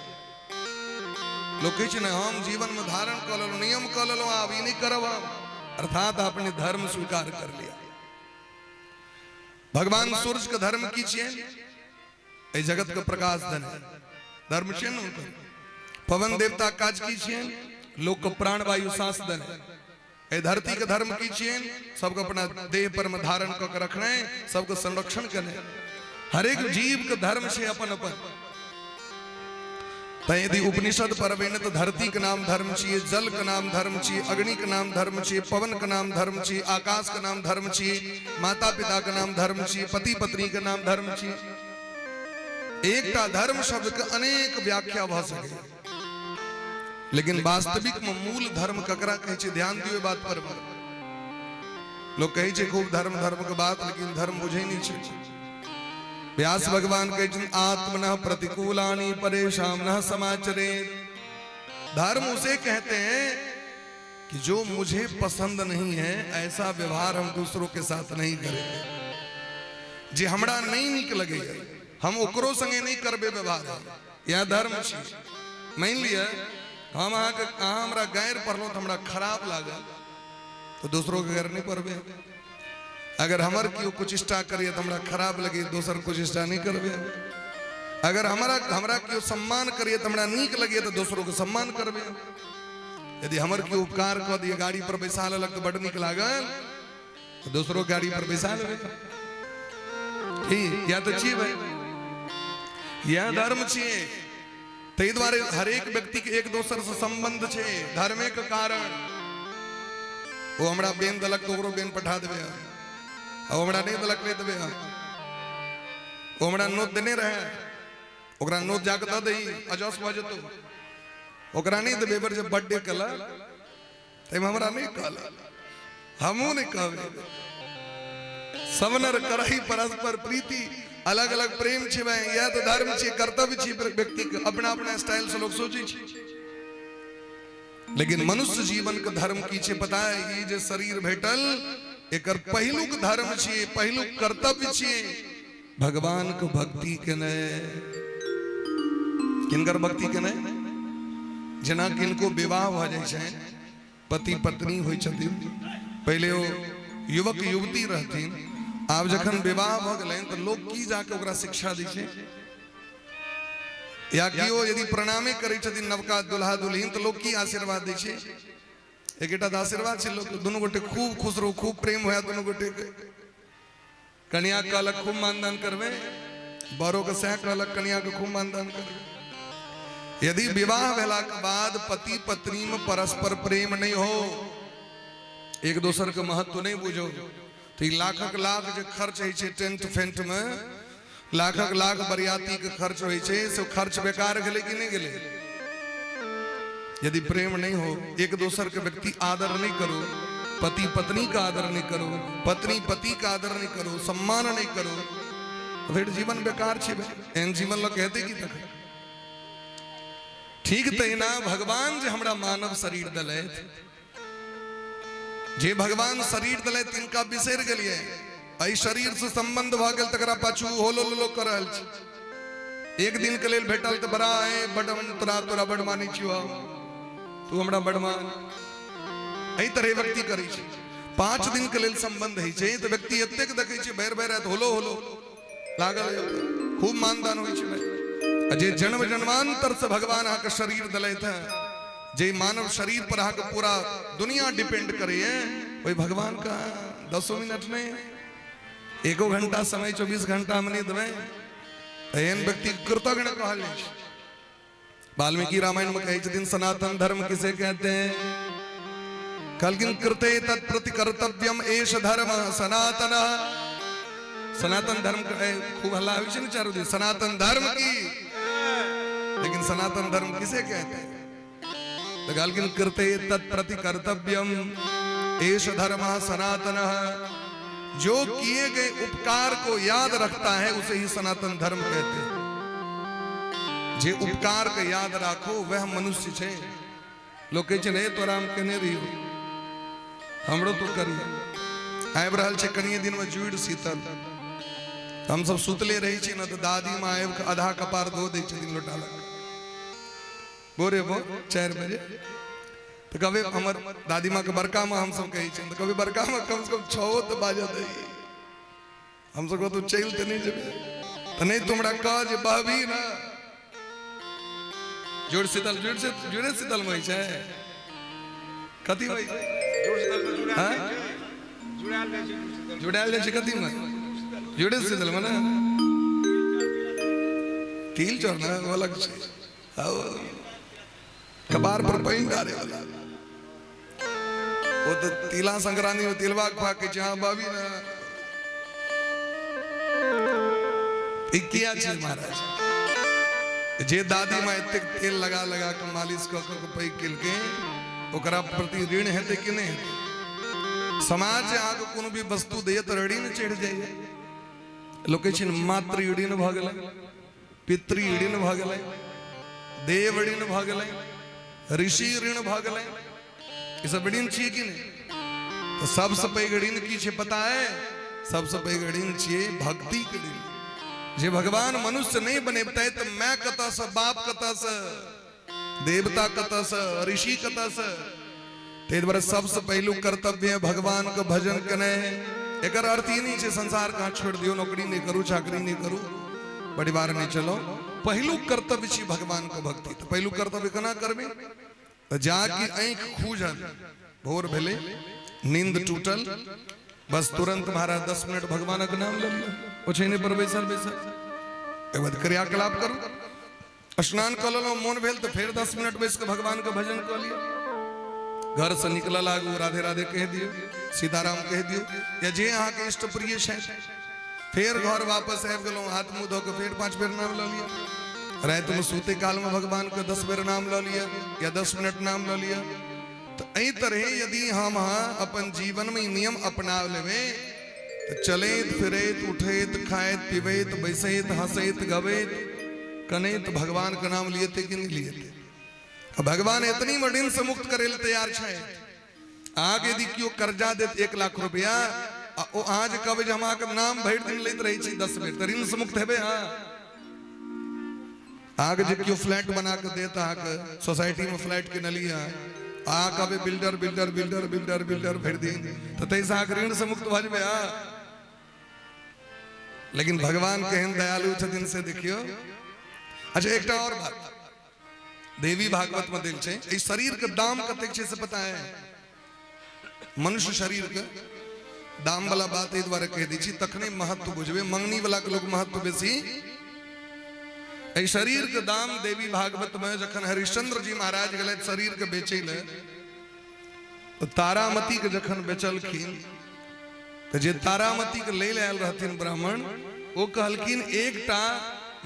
लोग कहै छै ने हम जीवन में धारण कऽ लेलहुँ, नियम कऽ लेलहुँ, आब ई नहि करब हम, अर्थात अपने धर्म स्वीकार कर लिया। भगवान सूर्य के धर्म की छियै? एहि जगत के प्रकाश देने धर्म छियै ने हुनकर। पवन देवता काज की छियै? लोक के प्राणवायु सांस देने। एहि धरती के धर्म की छियै? सबके अपना देह पर में धारण कऽ के रखने, सबके संरक्षण करने। हरेक जीव के धर्म छै अपन अपन। तऽ यदि उपनिषद पढ़बै ने तऽ धरती के नाम धर्म छियै, जल के नाम धर्म छियै, अग्नि के नाम धर्म छियै, पवन के नाम धर्म छियै, आकाश के नाम धर्म छियै, माता पिता के नाम धर्म छियै, पति पत्नी के नाम धर्म छियै। एकटा धर्म शब्द के अनेक व्याख्या भऽ सकै, लेकिन वास्तविक में मूल धर्म ककरा कहै छै? ध्यान दियौ बात पर। लोग कहै छै खूब धर्म धर्म के बात, लेकिन धर्म बुझै नहि छै। व्यास भगवान कहै छथिन आत्मनः प्रतिकूलानि परेषां न समाचरे। धर्म उसे कहते हैं कि जो मुझे पसंद नहीं है ऐसा व्यवहार हम दूसरों के साथ नहीं करेंगे। जे हमरा नहीं नीक लगैया हम ओकरो संगे नहीं करबे व्यवहार, यह धर्म छी। मानि लिअ हम अहाँके, अहाँ हमरा गारि पढ़लहुँ तऽ हमरा खराब लागल, तऽ दोसरोके गारि नहि पढ़बै। अगर हमर केओ कुचिष्टा करिए तऽ हमरा खराब लगे, दोसर कुचिष्टा नहि करबै। अगर हमरा हमरा केओ सम्मान करिए तऽ हमरा नीक लगे, तऽ दोसरोके सम्मान करबै। यदि हमर केओ उपकार कऽ दिए, गाड़ी पर बैसा लेलक तऽ बड्ड नीक लागल, तऽ दोसरो गाड़ी पर बैसा लेबै। ठीक या तऽ छियै भाई, यह धर्म छियै। ताहि दुआरे हरेक व्यक्ति के एक दोसर से संबंध छै धर्मे के कारण। ओ हमरा बेन देलक तऽ ओकरो बेन पठा देबै हम, आ ओ हमरा नहि देलक नहि देबै हम। ओ हमरा नोत देने रहे, ओकरा नोत जाके दऽ दही, अजस भऽ जेतौ। ओकरा नहि देबै। एहि बेर जे बर्थडे केलक ताहिमे हमरा नहि कहलक, हमहूँ नहि कहबै। सब नर करही परस्पर प्रीति। अलग अलग प्रेम छै भाई, इएह तऽ धर्म छै, कर्तव्य छै व्यक्ति के। अपना अपना स्टाइल से लोग सोचै छै, लेकिन मनुष्य जीवन के धर्म की छै पता है? ई जे शरीर भेटल एकर पहिलुक धर्म छियै, पहिलुक कर्तव्य छियै भगवान के भक्ति केनाइ। किनकर भक्ति केनाइ? जेना किनको विवाह भऽ जाइ छै, पति पत्नी होइ छथिन, पहिले ओ युवक युवती रहथिन, आब जखन विवाह भऽ गेलनि तऽ लोक की जाके ओकरा शिक्षा दै छै? या केओ यदि प्रणामे करै छथिन नवका दुल्हा दुल्हिन तऽ लोक की आशीर्वाद दै छै? एकेटा तऽ आशीर्वाद छै लोक, दुनू गोटे खूब खुश रहू, खूब प्रेम हुए दुनू गोटे के। कनिया कहलक खूब मानदान करबै, बड़ो के सएह कहलक कनिया के खूब मानदान करबै। यदि विवाह भेला के बाद पति पत्नी में परस्पर प्रेम नहीं हो, एक दोसर के महत्व नहीं बुझो, तो लाखक लाख जे खर्च होइ छै टेंट फेंट में, लाखक लाख बरियाती के खर्च होइ छै, से खर्च बेकार गेलै कि नहीं गेलै? यदि प्रेम नहीं हो, एक दोसर के व्यक्ति आदर नहीं करो, पति पत्नी का आदर नहीं करो, पत्नी पति का आदर नहीं करो, सम्मान नहीं करो, तो फिर जीवन बेकार छै। एहन जीवन लग हेतै की तखन? ठीक तहिना भगवान जे हमरा मानव शरीर देलथि, जे भगवान शरीर देलथि तिनका बिसरि गेलियै, एहि शरीर से संबंध भऽ गेल तकरा पाछू होलो लोलो कऽ रहल छी। एक दिन के लेल भेटल तऽ बड़ा है, बड हम तोरा तोरा बड मानै छियौ, तू हमरा बड मान, एहि तरह व्यक्ति करै छै। 5 दिन के लेल संबंध होइ छै तऽ व्यक्ति एतेक देखै छै भरि भरि राति होलो होलो लागल, खूब मानदान होइ छै। आ जे जन्म जन्मांतर से भगवान अहाँके शरीर देलथि हेँ, जे मानव शरीर पर अहाँके पूरा दुनिया डिपेंड करैए, ओहि भगवान का 10 मिनट नहीं, एको घंटा समय 24 घंटा में नहीं देबै, एहन व्यक्ति कृतज्ञ कहल जाइ छै। वाल्मीकि रामायण में कहै छथिन सनातन धर्म किसे कहते हैं? कहलखिन कृते तत्प्रति कर्तव्यम एष धर्म सनातन। सनातन धर्म खूब हल्ला होइ छै ने चारू दिन सनातन धर्म की, लेकिन सनातन धर्म किसे कहते हैं? तो कहलखिन कृते तत्प्रति कर्तव्यम एष धर्म सनातन। जो किए गए उपकार को याद रखता है उसे ही सनातन धर्म कहते हैं। जे उपकार के याद राखो वह मनुष्य छे। लोग कहै छै रे तोरा हम केने रहियो, हमरो तू करियो। आबि रहल छै कनिए दिन में जुड़ शीतल, हम सब सुतले रहै छी ने तऽ दादी माँ आबि कऽ आधा कपार धो दै छथिन लोटा लग भोरे भोर 4 बजे। तऽ कभी हमर दादी माँ के बड़का माँ हमसब कहै छियनि, तऽ कभी बड़का माँ कम से कम 6 तऽ बाजऽ दै, हमसब कहू तू चलि तऽ नहि जेबै तऽ नहि तुमरा कह जे बहबी ना। जुड़ शीतल, जुड़ से जुड़े शीतल में होइ छै, कथी होइ छै? हाँ? जुड़ायल जाइ छै कथी में? जुड़े शीतल में ना, तिल चढ़ ना अलग छै, कपार पर पानि डारे वाला वो तो तिला संक्रांति में तिलवा खा के जहां बाबी ना। ई किया छै महाराज? जे दादी माँ एतेक तेल लगा लगा के मालिश कऽ कऽ के पैघ केलकै, ओकरा प्रति ऋण हेतै कि नहि हेतै? समाज जे अहाँके कोनो भी वस्तु दैए तऽ ऋण चढ़ि जाइए। लोक कहै छै ने मातृ ऋण भऽ गेलै, पितृ ऋण भऽ गेलै, देव ऋण भऽ गेलै, ऋषि ऋण भऽ गेलै, ई सब ऋण छियै कि नहि? तऽ सबसँ पैघ ऋण की छै पता है? सबसँ पैघ ऋण छियै भक्ति के ऋण। जे भगवान मनुष्य नहि बनेबतै तऽ माय कतऽसँ, बाप कतऽसँ, देवता कतऽसँ, ऋषि कतऽसँ? ताहि दुआरे सबसँ पहिलुक कर्तव्य भगवान के भजन केनाइ। एकर अर्थ ई नहि छै संसार कहाँ छोड़ि दियौ, नौकरी नहि करू, चाकरी नहि करू, परिवार नहि चलाउ। पहिलुक कर्तव्य छी भगवान के भक्ति। तऽ पहिलुक कर्तव्य केना करबै? तऽ जाकि आँखि खूजल, भोर भेलै, नींद टूटल, बस तुरंत महाराज 10 मिनट भगवानक नाम लऽ लिअ, ओछैने पर बैसल बैसल। एक बाद क्रियाकलाप करू, स्नान कऽ लेलहुँ, मोन भेल तऽ फेर 10 मिनट बैस कऽ भगवानके भजन कऽ लिअ। घरसँ निकलऽ लागू, राधे राधे कहि दियौ, सीताराम कहि दियौ, या जे अहाँके इष्ट प्रिय छथि। फेर घर वापस आबि गेलहुँ, हाथ मुँह धो कऽ फेर 5 बेर नाम लऽ लिअ। रातिमे सुते कालमे भगवानके 10 बेर नाम लऽ लिअ या 10 मिनट नाम लऽ लिअ। तऽ एहि तरहे यदि हम अहाँ अपन जीवनमे ई नियम अपना लेबै तऽ चलैत फिरैत, उठैत, खाइत, पीबैत, बैसैत, हँसैत, गबैत, कनैत भगवान के नाम लियेतै कि नहि लियेतै? आ भगवान एतनी मे ऋण से मुक्त करै लए तैयार छै। अहाँके यदि केओ कर्जा देत 1 लाख रुपया आ ओ अहाँ जे कहबै जे हम अहाँके नाम भरि दिन लैत रहै छी 10 बेर, तऽ ऋण से मुक्त हेबै अहाँ? अहाँके जे केओ फ्लैट बना कऽ देत, अहाँके सोसाइटी में फ्लैट किनलियै अहाँ, अहाँ कहबै builder builder builder builder builder भरि दिन, तऽ ताहिसँ अहाँके ऋण से मुक्त भऽ जेबै अहाँ? लेकिन भगवान केहन दयालु छथिन से देखियौ। अच्छा, एकटा और बात देवी भागवत में देल छै, एहि शरीर के दाम कतेक छै से पता है? मनुष्य शरीर के दाम वाला बात एहि दुआरे कहि दै छी तखने महत्व बुझबै। मंगनी वाला के लोग महत्व बेसी। एहि शरीर के दाम देवी भागवत में जखन हरिश्चंद्र जी महाराज गेलथि शरीर के बेचै लए, तऽ तारामती के जखन बेचलखिन तऽ जे तारामती के लै लए आयल रहथिन ब्राह्मण, ओ कहलखिन एकटा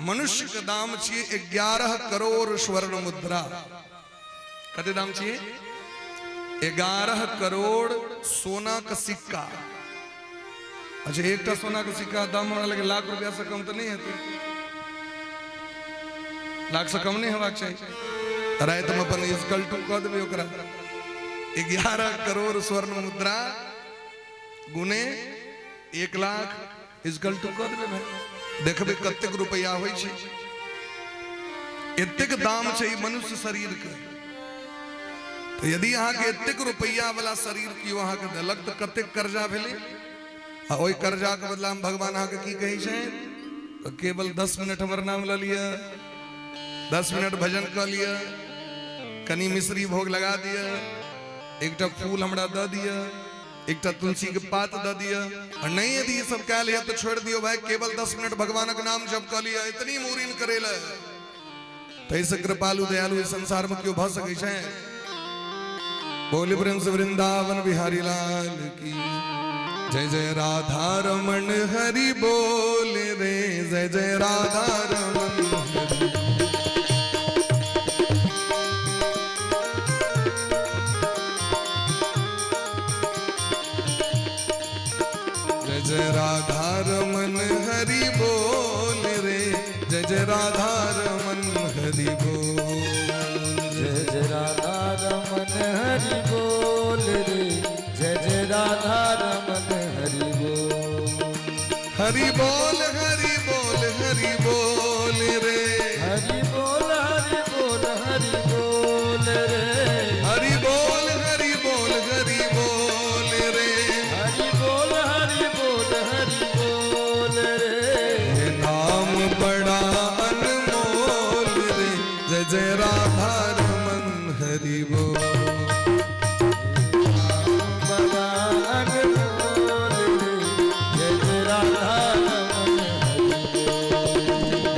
मनुष्य के दाम छियै 11 करोड़ स्वर्ण मुद्रा। कते दाम छियै? 11 करोड़ सोना के सिक्का। अच्छा, एकटा सोना के सिक्का दाम हमरा लगे लाख रुपया से कम तऽ नहि हेतै, लाख से कम नहि हेबाक चाही। रातिमे अपन is equal टू कऽ देबै ओकरा। 11 करोड़ स्वर्ण मुद्रा गुने 1 लाख is equal टू कऽ देबै भाई, देखबै कतेक रुपया होइ छै। एतेक दाम छै ई मनुष्य शरीर के। तऽ यदि अहाँके एतेक रुपया वाला शरीर केओ अहाँके देलक तऽ कतेक कर्जा भेलै? आ ओहि कर्जाके बदलामे भगवान अहाँके की कहै छै? तऽ केवल 10 मिनट हमर नाम लऽ लिअ, 10 मिनट भजन कऽ लिअ, कनि मिश्री भोग लगा दिअ, एकटा फूल हमरा दऽ दिअ, एकटा तुलसी के पात दऽ दिअ। आ नहि यदि ई सब कयल है तऽ छोड़ि दियौ भाई, केवल 10 मिनट भगवानक नाम जप कऽ लिअ, इतनी मोरिन करै लए। ताहिसँ कृपालु दयालु इस संसार में केओ भऽ सकै छै? बोली प्रेम से वृंदावन बिहारी लाल की जय। जय राधा रमन हरि बोल रे, जय जय राधा रमन हरि। जय जय राधा रमन हरि बोल रे, जय जय राधा रमन हरि बोल। जय जय राधा रमन हरि बोल रे, जय जय राधा रमन हरि बोल। हरि बोल हरि बोल हरि बोल रे, हरि बोल हरि बोल हरि बोल रे, हरि बोल हरि बोल हरि बोल रे, हरि बोल हरि बोल हरि बोल रे। ये नाम बड़ा अनमोल रे, जय जय राधा रमन हरि बोल। बड़ा अनमोल रे, जय जय राधा रमन हरि बोल।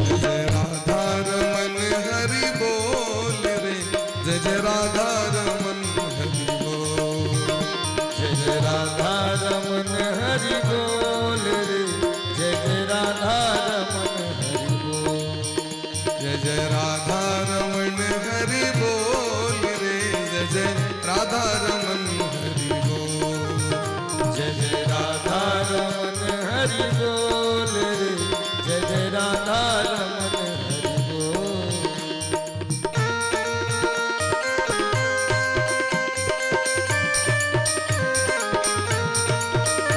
जय जय राधा रमन हरि बोल रे, जय जय राधा रमन हरि बोल। जय जय राधा रमन हरि बोल रे, जय जय राधा रमन हरि बोल। जय जय राधा रमन हरि बोल रे, जय जय राधा रमन हरि बोल। जय जय राधा रमन हरि बोल रे, जय जय राधा रमन हरि बोल।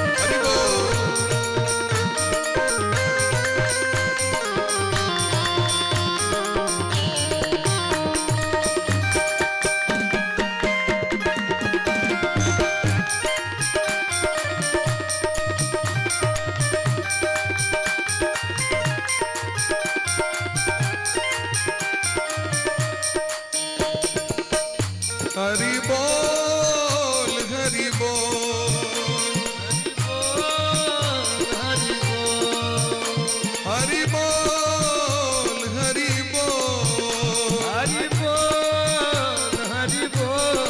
हरि बोल। हरि बोल हरि बोल हरि बोल हरि बोल हरि बोल हरि बोल हरि बोल।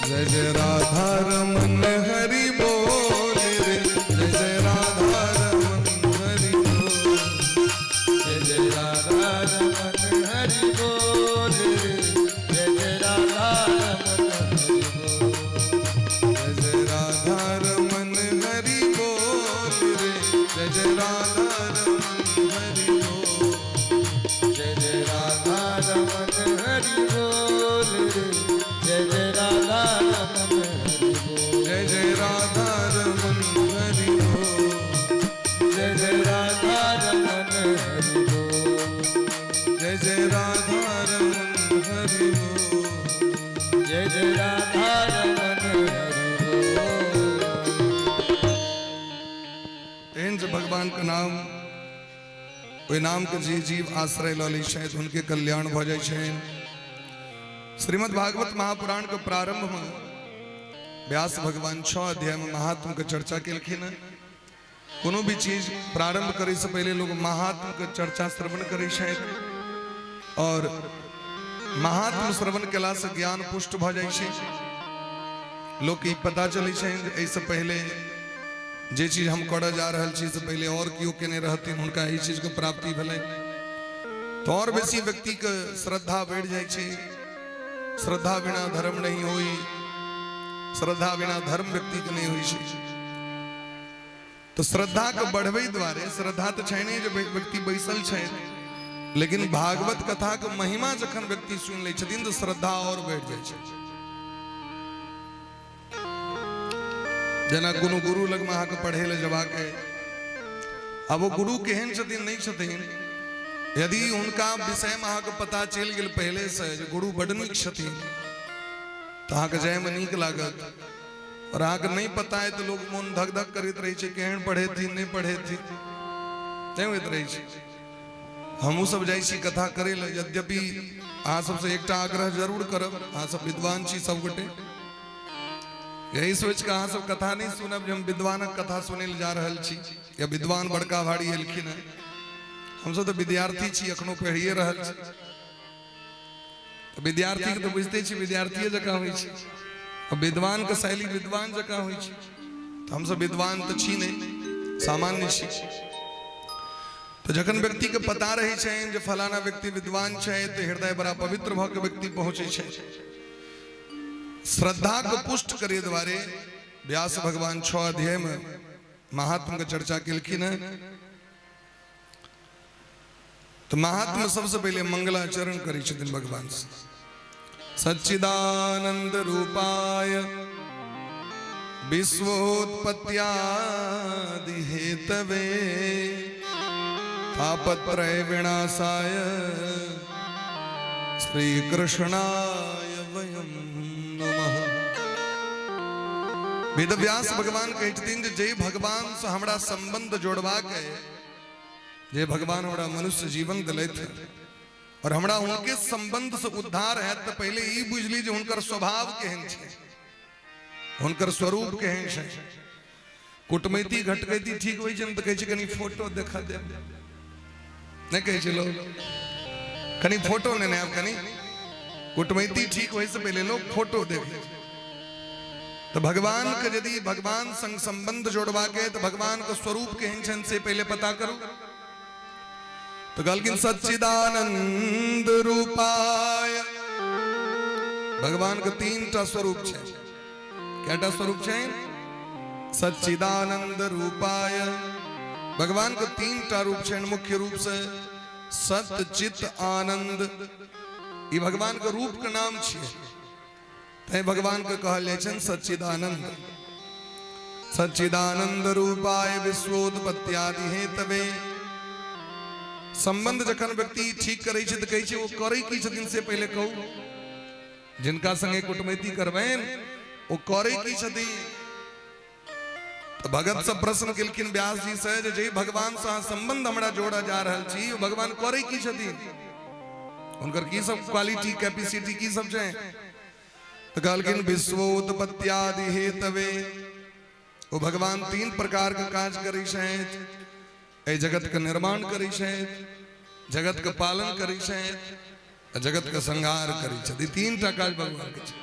जय जय राधा रमन हरि बोल रे, जय जय राधा रमन हरि बोल। जय जय राधा रमन हरि बोल रे, जय जय राधा रमन हरि बोल। जय जय राधा रमन हरि बोल रे, जय जय राधा रमन हरि बोल। जय जय राधा रमन हरि बोल रे, जय जय राधा रमन हरि बोल। जय जय राधा रमन हरि बोल। जय जय राधा रमन हरि बोल। जय जय राधा रमन हरि बोल। जय जय राधा रमन हरि बोल। एहन जे भगवान के नाम, ओहि नाम के जे जीव आश्रय लऽ लै छथि हुनके कल्याण भऽ जाइ छनि। श्रीमद् भागवत महापुराण के प्रारंभ में व्यास भगवान 6 अध्याय में महात्म के चर्चा केलखिन। कोनो भी चीज प्रारंभ करे से पहले लोग महात्म के चर्चा श्रवण करै छथि और महात्म श्रवण केला से ज्ञान पुष्ट भऽ जाइ छै। लोक ई पता चलै छै जे एहिसँ पहिले जे चीज हम करऽ जा रहल छी से पहिले और केओ केने रहथिन, हुनका एहि चीजके प्राप्ति भेलै, तऽ और बेसी व्यक्तिके श्रद्धा बढ़ि जाइ छै। श्रद्धा बिना धर्म नहीं होई, श्रद्धा बिना धर्म व्यक्तिके नहि होइ छै। तऽ श्रद्धाके बढ़बै दुआरे, श्रद्धा तऽ छै नहि जे व्यक्ति बैसल छै, लेकिन भागवत कथाके महिमा जखन व्यक्ति सुनि लै छथिन तऽ श्रद्धा और बढ़ि जाइ छै। जेना कोनो गुरु लगमे अहाँके पढ़ै लए जेबाक अइ, आब ओ गुरु केहन छथिन नहि छथिन, यदि हुनका विषयमे अहाँके पता चलि गेल पहिलेसँ जे गुरु बड्ड नीक छथिन तऽ अहाँके जायमे नीक लागत, और अहाँके नहि पता है तऽ लोक मोन धक धक करैत रहै छै, केहन पढ़ेथिन नहि पढ़ेथिन, नहि होइत रहै छै। हमहूँ सब जाइ छी कथा करै लए, यद्यपि अहाँ सबसँ एकटा आग्रह जरूर करब, अहाँ सब विद्वान छी सबगोटे, यही सोचि कऽ अहाँ सब कथा नहि सुनब जे हम विद्वानक कथा सुनै लए जा रहल छी या विद्वान बड़का भारी एलखिन हेँ। हमसब तऽ विद्यार्थी छी, एखनो पढ़िए रहल छी। तऽ विद्यार्थीके तऽ बुझिते छी विद्यार्थीए जकाँ होइ छै, आ विद्वानके शैली विद्वान जकाँ होइ छै। तऽ हमसब विद्वान तऽ छी नहि, सामान्य छी। तऽ जखन व्यक्तिके पता रहै छनि जे फलाना व्यक्ति विद्वान छै तऽ हृदय बड़ा पवित्र भऽ के व्यक्ति पहुँचै छै। श्रद्धाके पुष्ट करे दुआरे व्यास भगवान 6 अध्यायमे महात्म के चर्चा केलखिन हेँ। तऽ महात्म सबसे पहिले मंगलाचरण करै छथिन भगवान से। सच्चिदानंद रूपाय विश्वोत्पत्त्यादि हेतवे तापत्रय विनाशाय श्री कृष्णाय वयं नमः। वेदव्यास भगवान कहै छथिन जे जय भगवान से हमरा संबंध जोड़बाक है, जे भगवान हमरा मनुष्य जीवन दिलथि और हमरा हुनके संबंध से उद्धार है, तो पहले ई बुझली जे हुनकर स्वभाव केहन छै, हुनकर स्वरूप केहन छै। कुटमैती घटकैती ठीक होइ छै ने तऽ कहै छै कनि फोटो देखा दे, नहि कहै छै लोग कनि फोटो नेने आब, कनि कुटमैती ठीक होइ से पहिले लोग फोटो देखै छै। तऽ भगवान के यदि भगवान संग संबंध जोड़बाक है तऽ भगवान के स्वरूप केहन छनि से पहिले पता करू। तऽ कहलखिन सच्चिदानंद रूपाय, भगवान के 3टा स्वरूप छै। कएटा स्वरूप छै? सच्चिदानंद रूपाय। भगवान के 3टा रूप छै मुख्य रूप से, सत चित आनंद। ई भगवान के रूप के नाम छियै, तैं भगवान के कहल जाइ छनि सच्चिदानंद। सच्चिदानंद रूपाय विश्वोत्पत्त्यादि हेतवे। संबंध जखन व्यक्ति ठीक करै छै तऽ कहै छै ओ करै की छथिन से पहिले कहू। जिनका संगे कुटमैती करबनि ओ करै की छथिन? तऽ भगत सब प्रश्न केलखिन व्यास जी से जे जै भगवान से अहाँ संबंध हमरा जोड़ऽ जा रहल छी ओ भगवान करै की छथिन, हुनकर की सब क्वालिटी कैपेसिटी की सब छै? तऽ कहलखिन विश्वोत्पत्त्यादि हेतवे। ओ भगवान 3 प्रकार के काज करै छथि, एहि जगत के निर्माण करै छथि, जगत के पालन करै छथि, आ जगत के संहार करै छथि। ई 3टा काज भगवान के छै।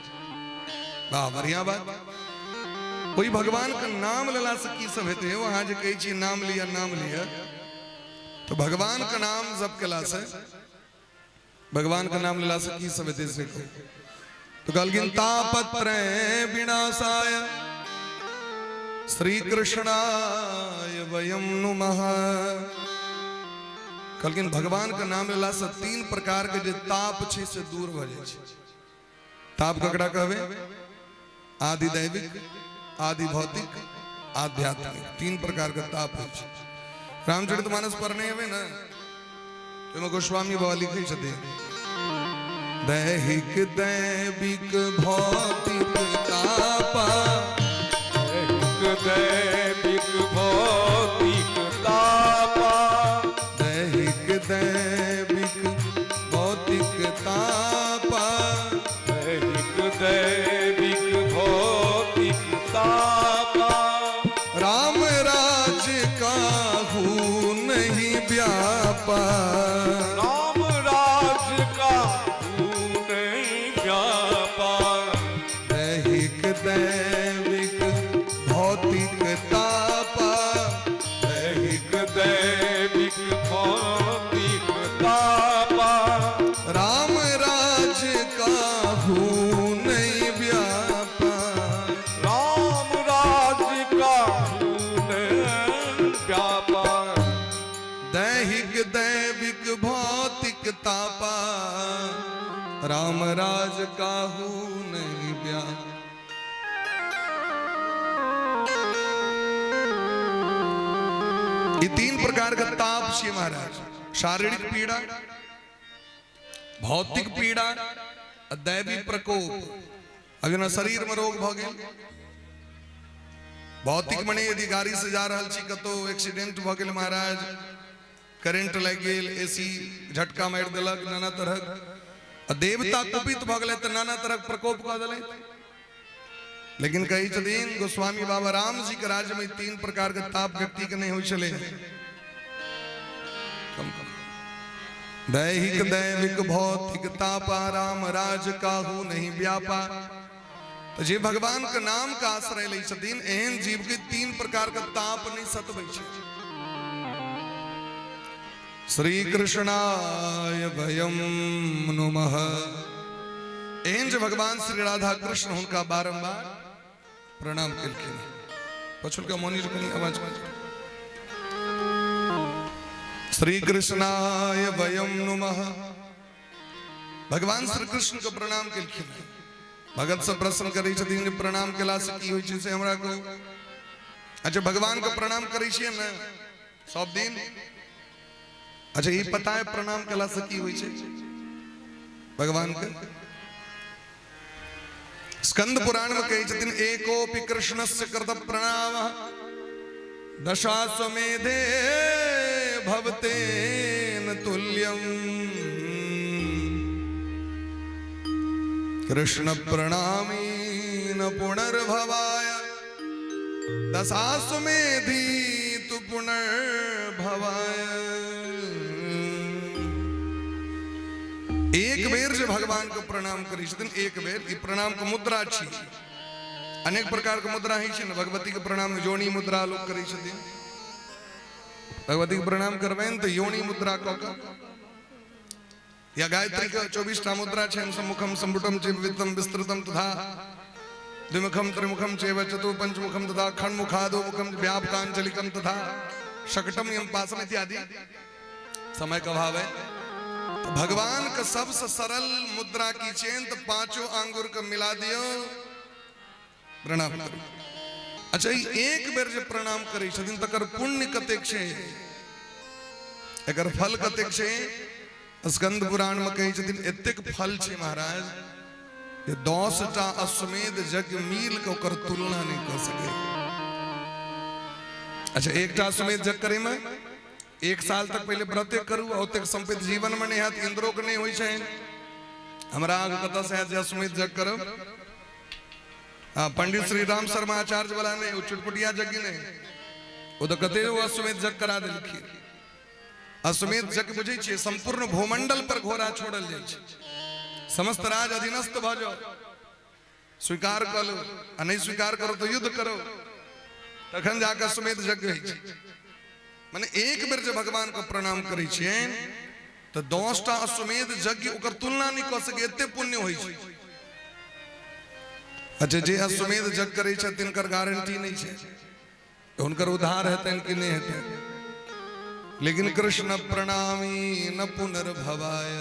वाह, बढ़िया बात। ओहि भगवान के नाम लेला से की सब हेतै? अहाँ जे कहै छी नाम लिअ नाम लिअ, तऽ भगवान के नाम जप केला से, भगवान के नाम लेला से की सब हेतै से कहू। तो कहलखिन तापत्रय विनाशाय श्री कृष्णाय वयं नुमः। कहलखिन भगवान के नाम लेला से 3 प्रकार के जे ताप छै से दूर भऽ जाइ छै। ताप ककरा कहबै? आदि दैविक, आदि भौतिक, आध्यात्मिक, 3 प्रकार के ताप होइ छै। रामचरितमानस पढ़ने हेबै ने, ओहिमे गोस्वामी बाबा लिखै छथिन दैहिक दैविक भौतिक तापा, दैहिक दैविक भौतिक तापा, दैहिक दैविक भौतिक तापा, दैहिक दैविक भौतिक तापा, राम राज का काहू नहीं व्यापा। राम राज का नहीं व्यापा। दैहिक दैविक भौतिक तापा। दैहिक दैविक भौतिक तापा। राम राज काहू नहीं व्यापा। राम राज का नहीं व्यापा। दैहिक दैविक भौतिक तापा, राम राज काहू नहीं व्यापा। ये तीन प्रकार का ताप छियै महाराज, शारीरिक पीड़ा, भौतिक पीड़ा आ दैवी प्रकोप। अब जेना शरीर में रोग भऽ गेल, भौतिक मने यदि गाड़ी से जा रहल छी कतौ एक्सीडेंट भऽ गेल महाराज, करेंट लागि गेल, एसी झटका मारि देलक, नाना तरहक, आ देवता कुपित भऽ गेलै तऽ नाना तरहक प्रकोप कऽ देलै। लेकिन कहै छथिन गोस्वामी बाबा राम जी के राज्य में तीन प्रकार के ताप व्यक्ति के नहीं होइ छलै। कम कम दैहिक दैविक भौतिक तापा, राम राज काहू नहीं व्यापा। तऽ जे भगवान के नाम के आश्रय लै छथिन एहन जीव के तीन प्रकार के ताप नहीं सतबै छै। श्री कृष्णाय वयम नुमः। एहन जे भगवान श्री राधा कृष्ण हुनका बारंबार प्रणाम केलखिन। पछुलका मोनी कनी आवाज। श्री कृष्णाय वयम नुमः। भगवान श्री कृष्ण के प्रणाम केलखिन। भगत सब प्रश्न करै छथिन जे प्रणाम केला से की होइ छै से हमरा कहू। अच्छा, भगवान के प्रणाम करै छियै ने सब दिन? अच्छा, ई पता है प्रणाम केला से की होइ छै भगवान के? स्कंद पुराण में कहै छथिन एकोपि कृष्णस्य कृत प्रणाम दशाश्वमेधे भवतेन तुल्यम। कृष्ण प्रणामी न पुनर्भवाय दशाश्वमेधी तु पुनर्भवाय। एक बेर जे भगवान के प्रणाम करै छथिन, एक बेर, ई प्रणाम के मुद्रा छी। अनेक प्रकार के मुद्रा होइ छै ने। भगवती के प्रणाम में योनि मुद्रा लोक करै छथिन। भगवती के प्रणाम करबनि तऽ योनि मुद्रा कऽ कऽ, या गायत्री के 24 टा मुद्रा छै, सम्मुखम संपुटम चैव वित्तम विस्तृतम तथा द्विमुखम त्रिमुखम चैव चतुः पंचमुखम तथा खण्मुखादो मुखम व्यापकांजलिकम तथा शकटम यम पासम इत्यादि। समय का अभाव है तो भगवान का सबसे सरल मुद्रा की चेन तो पांचों आंगुर के मिला दियो, प्रणाम करू। अच्छा, ई एक बेर जे प्रणाम करै छथिन तकर पुण्य कतेक छै, एकर फल कतेक छै? स्कंद पुराण में कहै छथिन एतेक फल छै महाराज जे 10 टा अश्वमेध यज्ञ मिल के ओकर तुलना नहीं कऽ सकै। अच्छा, एकटा अश्वमेध यज्ञ करे में 1 साल तक पहले व्रते करू, आ ओतेक संपत्ति जीवन में नहीं हैत, इंद्रो के नहीं होइ छै। हमरा अहाँके कतऽ से हैत जे अश्वमेध यज्ञ करब? हाँ, पंडित श्री राम शर्मा आचार्य वाला नहीं, ओ चुटपुटिया यज्ञ नहीं, ओ तऽ कते अश्वमेध यज्ञ करा देलखिन। अश्वमेध यज्ञ बुझै छियै? संपूर्ण भूमंडल पर घोड़ा छोड़ल जाइ छै, समस्त राज अधीनस्थ भऽ जाओ, स्वीकार कऽ लो, आ नहीं स्वीकार करो तो युद्ध करो, तखन जाकर अश्वमेध यज्ञ होइ छै। माने एक बेर जे भगवान के प्रणाम करै छियनि तऽ 10 टा अश्वमेध यज्ञ ओकर तुलना नहीं कऽ सकै, एते पुण्य होइ छै। अच्छा, जे अश्वमेध यज्ञ करै छथि तिनकर गारंटी नहीं छै हुनकर उद्धार हेतनि कि नहीं हेतनि, लेकिन कृष्ण प्रणामी न पुनर्भवाय,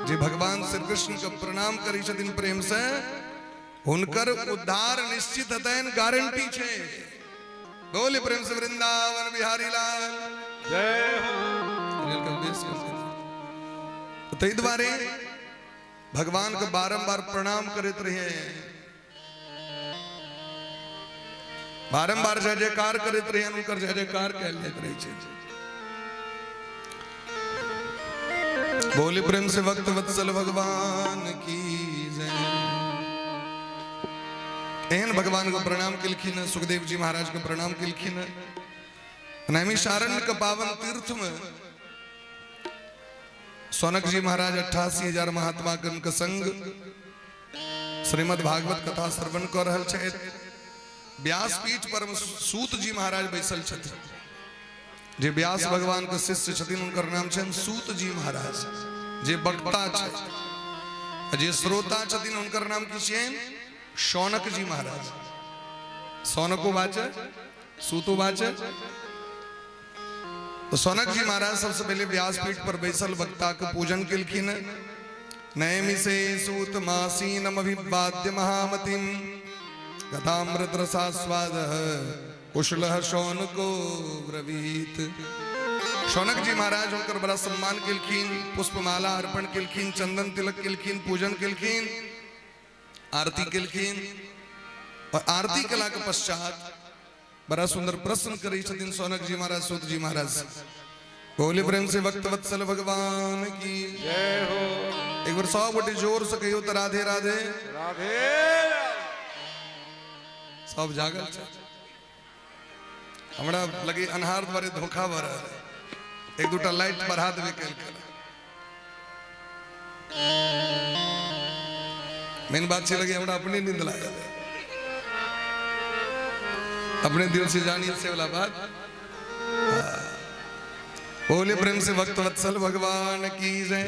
जे भगवान श्री कृष्ण के प्रणाम करै छथिन प्रेम से हुनकर उद्धार निश्चित हेतनि, गारंटी छै। बोले प्रेम से वृंदावन बिहारी लाल जय हो। ताहि दुआरे भगवान के बारंबार प्रणाम करैत रहिए, बारंबार जय जयकार करैत रहिए, हुनकर जय जयकार कयल जाइत रहै छै। बोले प्रेम से भक्त वत्सल भगवान की जय। एहन भगवान को प्रणाम केलखिन, सुखदेव जी महाराज के प्रणाम केलखिन। नैमिषारण्य के पावन तीर्थ में सौनक जी महाराज 88,000 महात्मा गण के संग श्रीमद् भागवत कथा श्रवण कर रहल छथि। व्यासपीठ पर सूत जी महाराज बैसल छथिन। जे व्यास भगवान के शिष्य छथिन हुनकर नाम छनि सूत जी महाराज, जे वक्ता छथि। जे श्रोता छथिन हुनकर नाम की छियनि? शौनक जी महाराज। शौनको वाच सूतो वाच। तो सौनक जी महाराज सबसे पहले व्यासपीठ पर बैसल वक्ता के पूजन केलखिन। नैमिषे सूत मासीनम अभिवाद्य महामतिम कथामृत रसास्वाद कुशल शौनको ब्रवीत। शौनक जी महाराज हुनकर बड़ा सम्मान केलखिन, पुष्पमाला अर्पण केलखिन, चंदन तिलक केलखिन, पूजन केलखिन, आरती केलखिन। और आरती केला के पश्चात बड़ा सुंदर प्रश्न करै छथिन सौनक जी महाराज सूत जी महाराज। बोले प्रेम से भक्त वत्सल भगवान की जय हो। एक बार सब गोटे जोर से कहियो तो राधे राधे राधे। सब जागल छै। हमरा लगे अन्हार द्वारे धोखा भऽ रहल है। एक दूटा लाइट बढ़ा देबे कल। मेन बात छै लगे हमरा अपने नींद लागल है। अपने दिल से जानिए से वाला बात। बोले प्रेम से भक्त वत्सल भगवान की जय।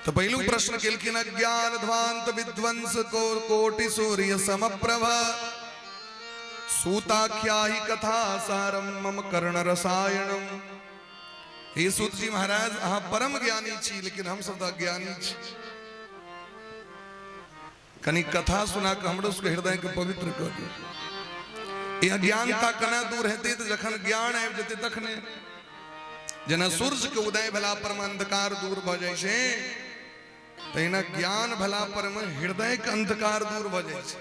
तो पहलू प्रश्न केलखिन अज्ञान ध्वांत विध्वंस को कोटि सूर्य समप्रभ सूताख्या ही कथा सारम मम कर्ण रसायनम। हे सूत जी महाराज, अहाँ परम ज्ञानी छी, लेकिन हम सब तऽ अज्ञानी छी। कनी कथा सुना के हमरो सबके हृदय के पवित्र कऽ दियौ। ई अज्ञानता केना दूर हेतै? तऽ जखन ज्ञान आबि जेतै तखने। जेना सूर्य के उदय भेला पर मे अंधकार दूर भऽ जाइ छै, तहिना ज्ञान भेला पर मे हृदय के अंधकार दूर भऽ जाइ छै।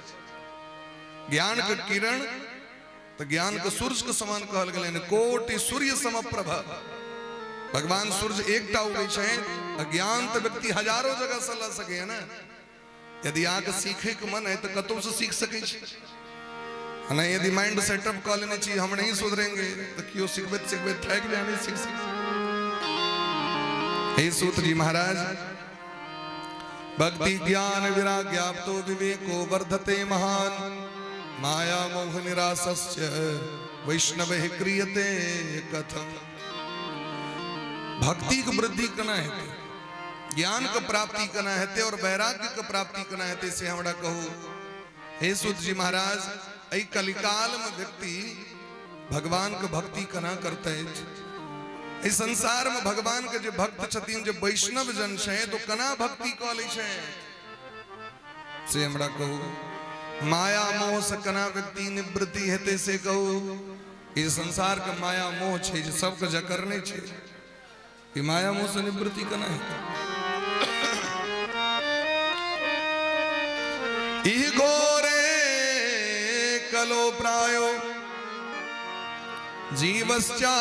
ज्ञान के किरण तऽ ज्ञान के सूर्य के समान कहल गेलै, कोटि सूर्य समप्रभ। भगवान सूर्य एकटा उगै छै, ज्ञान तऽ व्यक्ति हजारों जगह से लऽ सकैए ने। यदि अहाँके सीखैके मन है तऽ कतहु से सीख सकै छी। नहीं यदि माइंड सेटअप कऽ लेने छी हम नहीं सुधरेंगे, तऽ केओ सिखबैत सिखबैत थाकि जाय, नहीं सीख सकै। हे सूत जी महाराज, भक्ति ज्ञान विराग्याप्तो विवेको वर्धते महान माया मोह निराशस्य वैष्णव क्रियते कथम। भक्ति के वृद्धि केना हेतै, ज्ञान के प्राप्ति केना हेतै और वैराग्य के प्राप्ति केना हेतै, से हमरा कहू। हे सूत जी महाराज, एहि कलिकाल में व्यक्ति भगवान के भक्ति केना करतै? एहि संसार में भगवान के जे भक्त छथिन, जे वैष्णव जन छै, तो केना भक्ति कऽ लै छै, से हमरा कहू। माया मोह से केना व्यक्ति निवृत्ति हेतै, से कहू। ई संसार के माया मोह छै जे सबके जकड़ने छै, ई माया मोह से निवृत्ति केना हेतै? ई घोरे कलो प्रायो जीवश्चा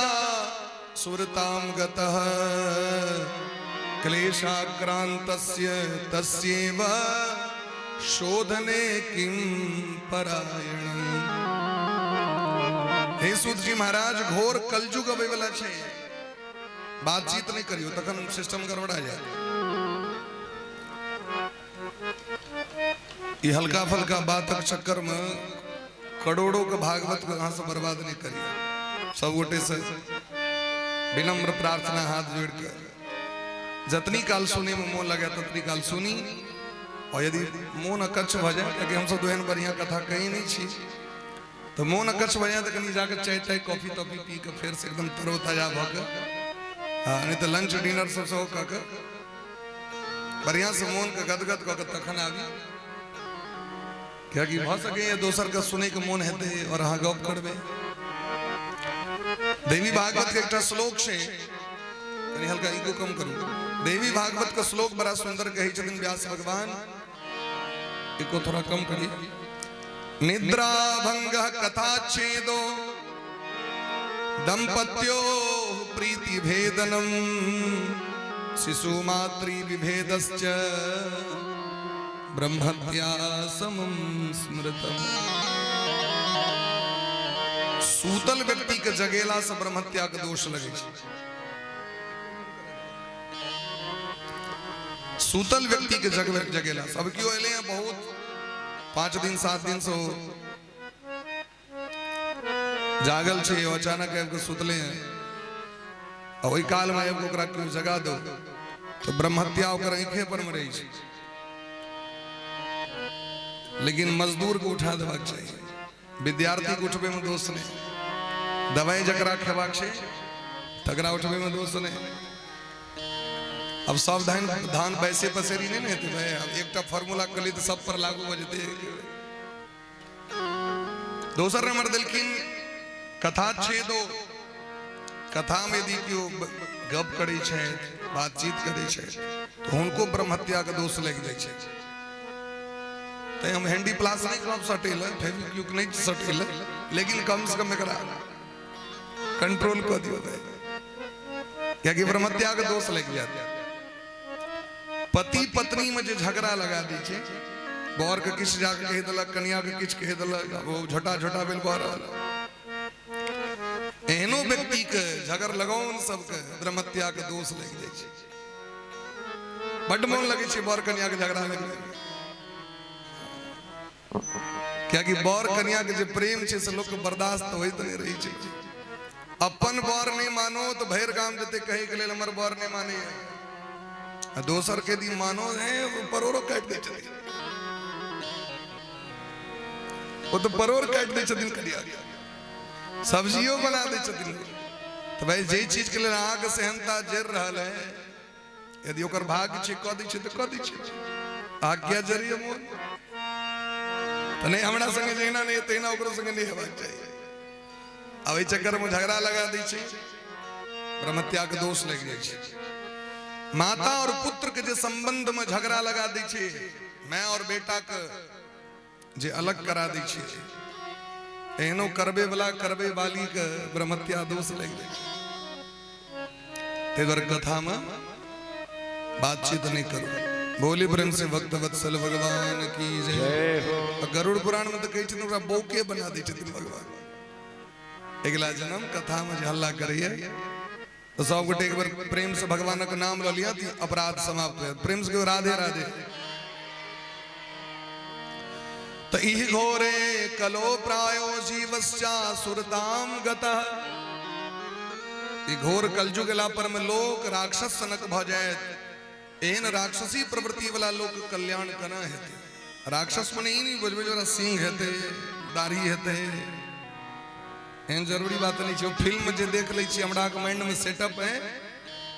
सुरतां गतः क्लेशाक्रान्तस्य तस्यैव शोधने किं परायणम्। हे सूत जी महाराज, घोर कलयुग अबै वाला छै। बातचीत नहीं करियो, तखन सिस्टम गड़बड़ा जाए। ई हल्का फल्का बातक चक्कर में करोड़ों के भागवत के अहाँ सब बर्बाद नहीं करियो। सब गोटे से विनम्र प्रार्थना, हाथ जोड़ के, जतनी काल सुने में मोन लगे ततनी काल सुनी, और यदि मोन अकच्छ भऽ जाए, कियाकि हमसब तो एहन बढ़िया कथा कही नहीं छी, तो मोन अकच्छ भऽ जाए तऽ कनी जाके चाय ताय कॉफी तॉफी पी के फेर से एकदम तरोताजा भऽ के, हाँ, नहीं तऽ लंच डिनर सब सेहो कऽ के बढ़िया से मोन के गदगद कऽ के तखन आबी। कियाकि भऽ सकैए दोसर के सुनै के मोन हेतै और अहाँ गप करबै। देवी भागवत के एकटा श्लोक छै, कनी हल्का इको कम करू। देवी भागवत के श्लोक बड़ा सुंदर कहै छथिन व्यास भगवान। इको थोड़ा कम करिए। निद्रा भंग कथा छेदो दंपत्यो प्रीति भेदनम शिशु मातृ विभेदश्च ब्रह्मत्या समं स्मृतम। सूतल व्यक्ति के जगेला से ब्रह्महत्या के दोष लगे छै। सूतल व्यक्ति के जगेला सब क्यों एले हैं बहुत 5 दिन 7 दिन से जागल छै, अचानक आबि के सुतले हैं आ ओहि काल में आबि के ओकरा केओ जगा दो तो ब्रह्महत्या ओकर आंखे पर में रहै छै। लेकिन मजदूर के उठा देबाक चाही, विद्यार्थी के उठबे में दोष नहीं, दवाई जकरा खेबाक छै तकरा उठबे में दोष नहीं। अब सब धान धान पैसे पसेरी नहीं ने हेतै भाई, अब एकटा फॉर्मूला कली तऽ सब पर लागू भऽ जेतै। दोसर नंबर देलखिन कथा छेदो। कथा में यदि केओ गप करै छै, बातचीत करै छै तो हुनको ब्रह्महत्या के दोष लागि जाइ छै। तैं हम हैंडी प्लास नहीं कहब सटेल, फेविक्विक नहीं सटेल, लेकिन कम से कम एकरा कंट्रोल कऽ दियौ भाई, कियाकि ब्रह्महत्या के दोष लागि जायत। पति पत्नी में जे झगड़ा लगा दै छै, बर के किछु जाके कहि देलक, कनिया के किछु कहि देलक, ओ झोटा झोटा भेल भऽ रहल। एहनो व्यक्ति के झगड़ लगाउन सबके ब्रह्महत्या के दोष लागि जाइ छै। बड्ड मोन लगै छै बर कनिया के झगड़ा लगबै, कियाकि बर कनिया के जे प्रेम छै से लोक के बर्दाश्त होइत नहि रहै छै। अपन बर नहि मानो तऽ भरि गाम जेतै कहै के लेल हमर बर नहि मानैया, आ दोसर के यदि मानो हे परोड़ो काटि दै छथिन, ओ तऽ परोड़ काटि दै छथिन, कनिया सब्जियो बना दै छथिन। तऽ भाई जे चीज के लेल अहाँके सेहनता जरि रहल है, यदि ओकर भाग्य छै कऽ दै छै तऽ कऽ दै छै, आज्ञा जरिए मोन तऽ नहि हमरा संगे जहिना नहि तहिना ओकरो संगे नहि हेबाक चाही। आब एहि चक्कर में झगड़ा लगा दै छै, ब्रह्महत्या के दोष लागि जाइ छै। माता और पुत्र के जे संबंध में झगड़ा लगा दै छै, माय और बेटा के जे अलग करा दै छै, एहनो करबे वाला करबे वाली के ब्रह्महत्या दोष लागि जाइ छै। ताहि दुआरे कथा में बातचीत नहीं करू। बोली प्रेम से भक्त वत्सल भगवान की जय। गरुड़ पुराण में तो कहै छथिन ओकरा बौके बना दै छथिन भगवान। अगिला जन्म कथा में जे हल्ला करैया तो सब गोटे एक बेर प्रेम से भगवानक नाम लऽ लिअ तऽ अपराध समाप्त होयत। प्रेम से कहियौ राधे राधे। तऽ इह घोरे कलो प्रायो जीवस्या सुरताम गतः। ई घोर कलयुग एला पर में लोक राक्षस सनक भऽ जायत। एहन राक्षसी प्रवृत्ति वाला लोक कल्याण केना हेतै? राक्षस मने ई नहि बुझबै जे ओकरा सिंह हेतै, दाढ़ी हेतै, एहन जरूरी बात नहीं छै। फिल्म जे देख लै छी हमरा के माइंड में सेटअप है,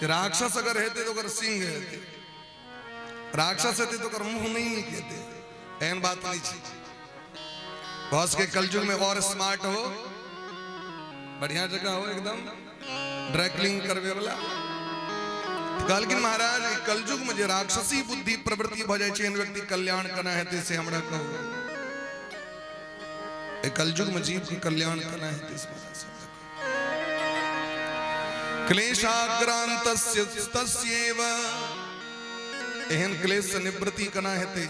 राक्षस अगर हेतै तऽ ओकर सिंह हेतै, राक्षस हेतै तऽ ओकर मुंह नहीं नीक हेतै, एहन बात नहीं छै। बॉस के कलयुग में और स्मार्ट हो, बढ़िया जगह हो, एकदम ड्राई क्लीन करवे वाला। कहलखिन महाराज कलयुग में जे राक्षसी बुद्धि प्रवृत्ति भऽ जाइ छै, एहन व्यक्ति कल्याण केना हेतै से हमरा कहू। कलयुग में जीव के कल्याण केना हेतै से महाराज हमरा कहू। क्लेशाक्रांतस्य तस्यैव, एहन क्लेश से निवृत्ति केना हेतै?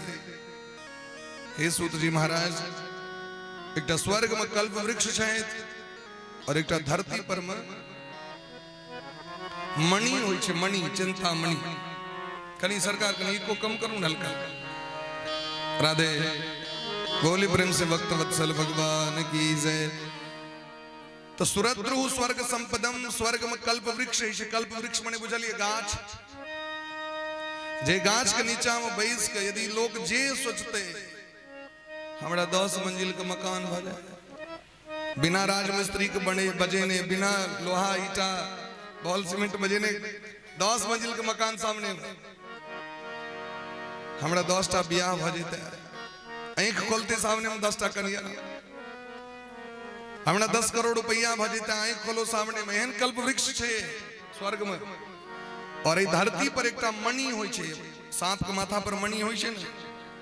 हे सूत जी महाराज, एकटा स्वर्ग में कल्प वृक्ष छथि और एकटा धरती पर में मणि होइ छै, मणि, चिंता मणि। कनी सरकार कनी इको कम करू ने हल्का। राधे बोली प्रेम से भक्त वत्सल भगवान की जय। तो सुरद्रु स्वर्ग संपदम, स्वर्ग में कल्प वृक्ष है, कल्प वृक्ष मने बुझलिए गाछ, जे गाछ के नीचा में बैस के यदि लोग जे सोचते हमरा 10 मंजिल के मकान भऽ जाए, बिना राजमिस्त्री के बने बजेने, बिना लोहा ईटा बॉल सीमेंट बजेने 10 मंजिल के मकान सामने में हमरा 10टा बियाह भऽ जेतै, आँखि खोलते सामने में 10टा कनिया, हमरा 10 करोड़ रुपया भऽ जेतै, आँखि खोलो सामने में, एहन कल्प वृक्ष छै स्वर्ग में। और एहि धरती पर एकटा मणि होइ छै, सांप के माथा पर मणि होइ छै ने,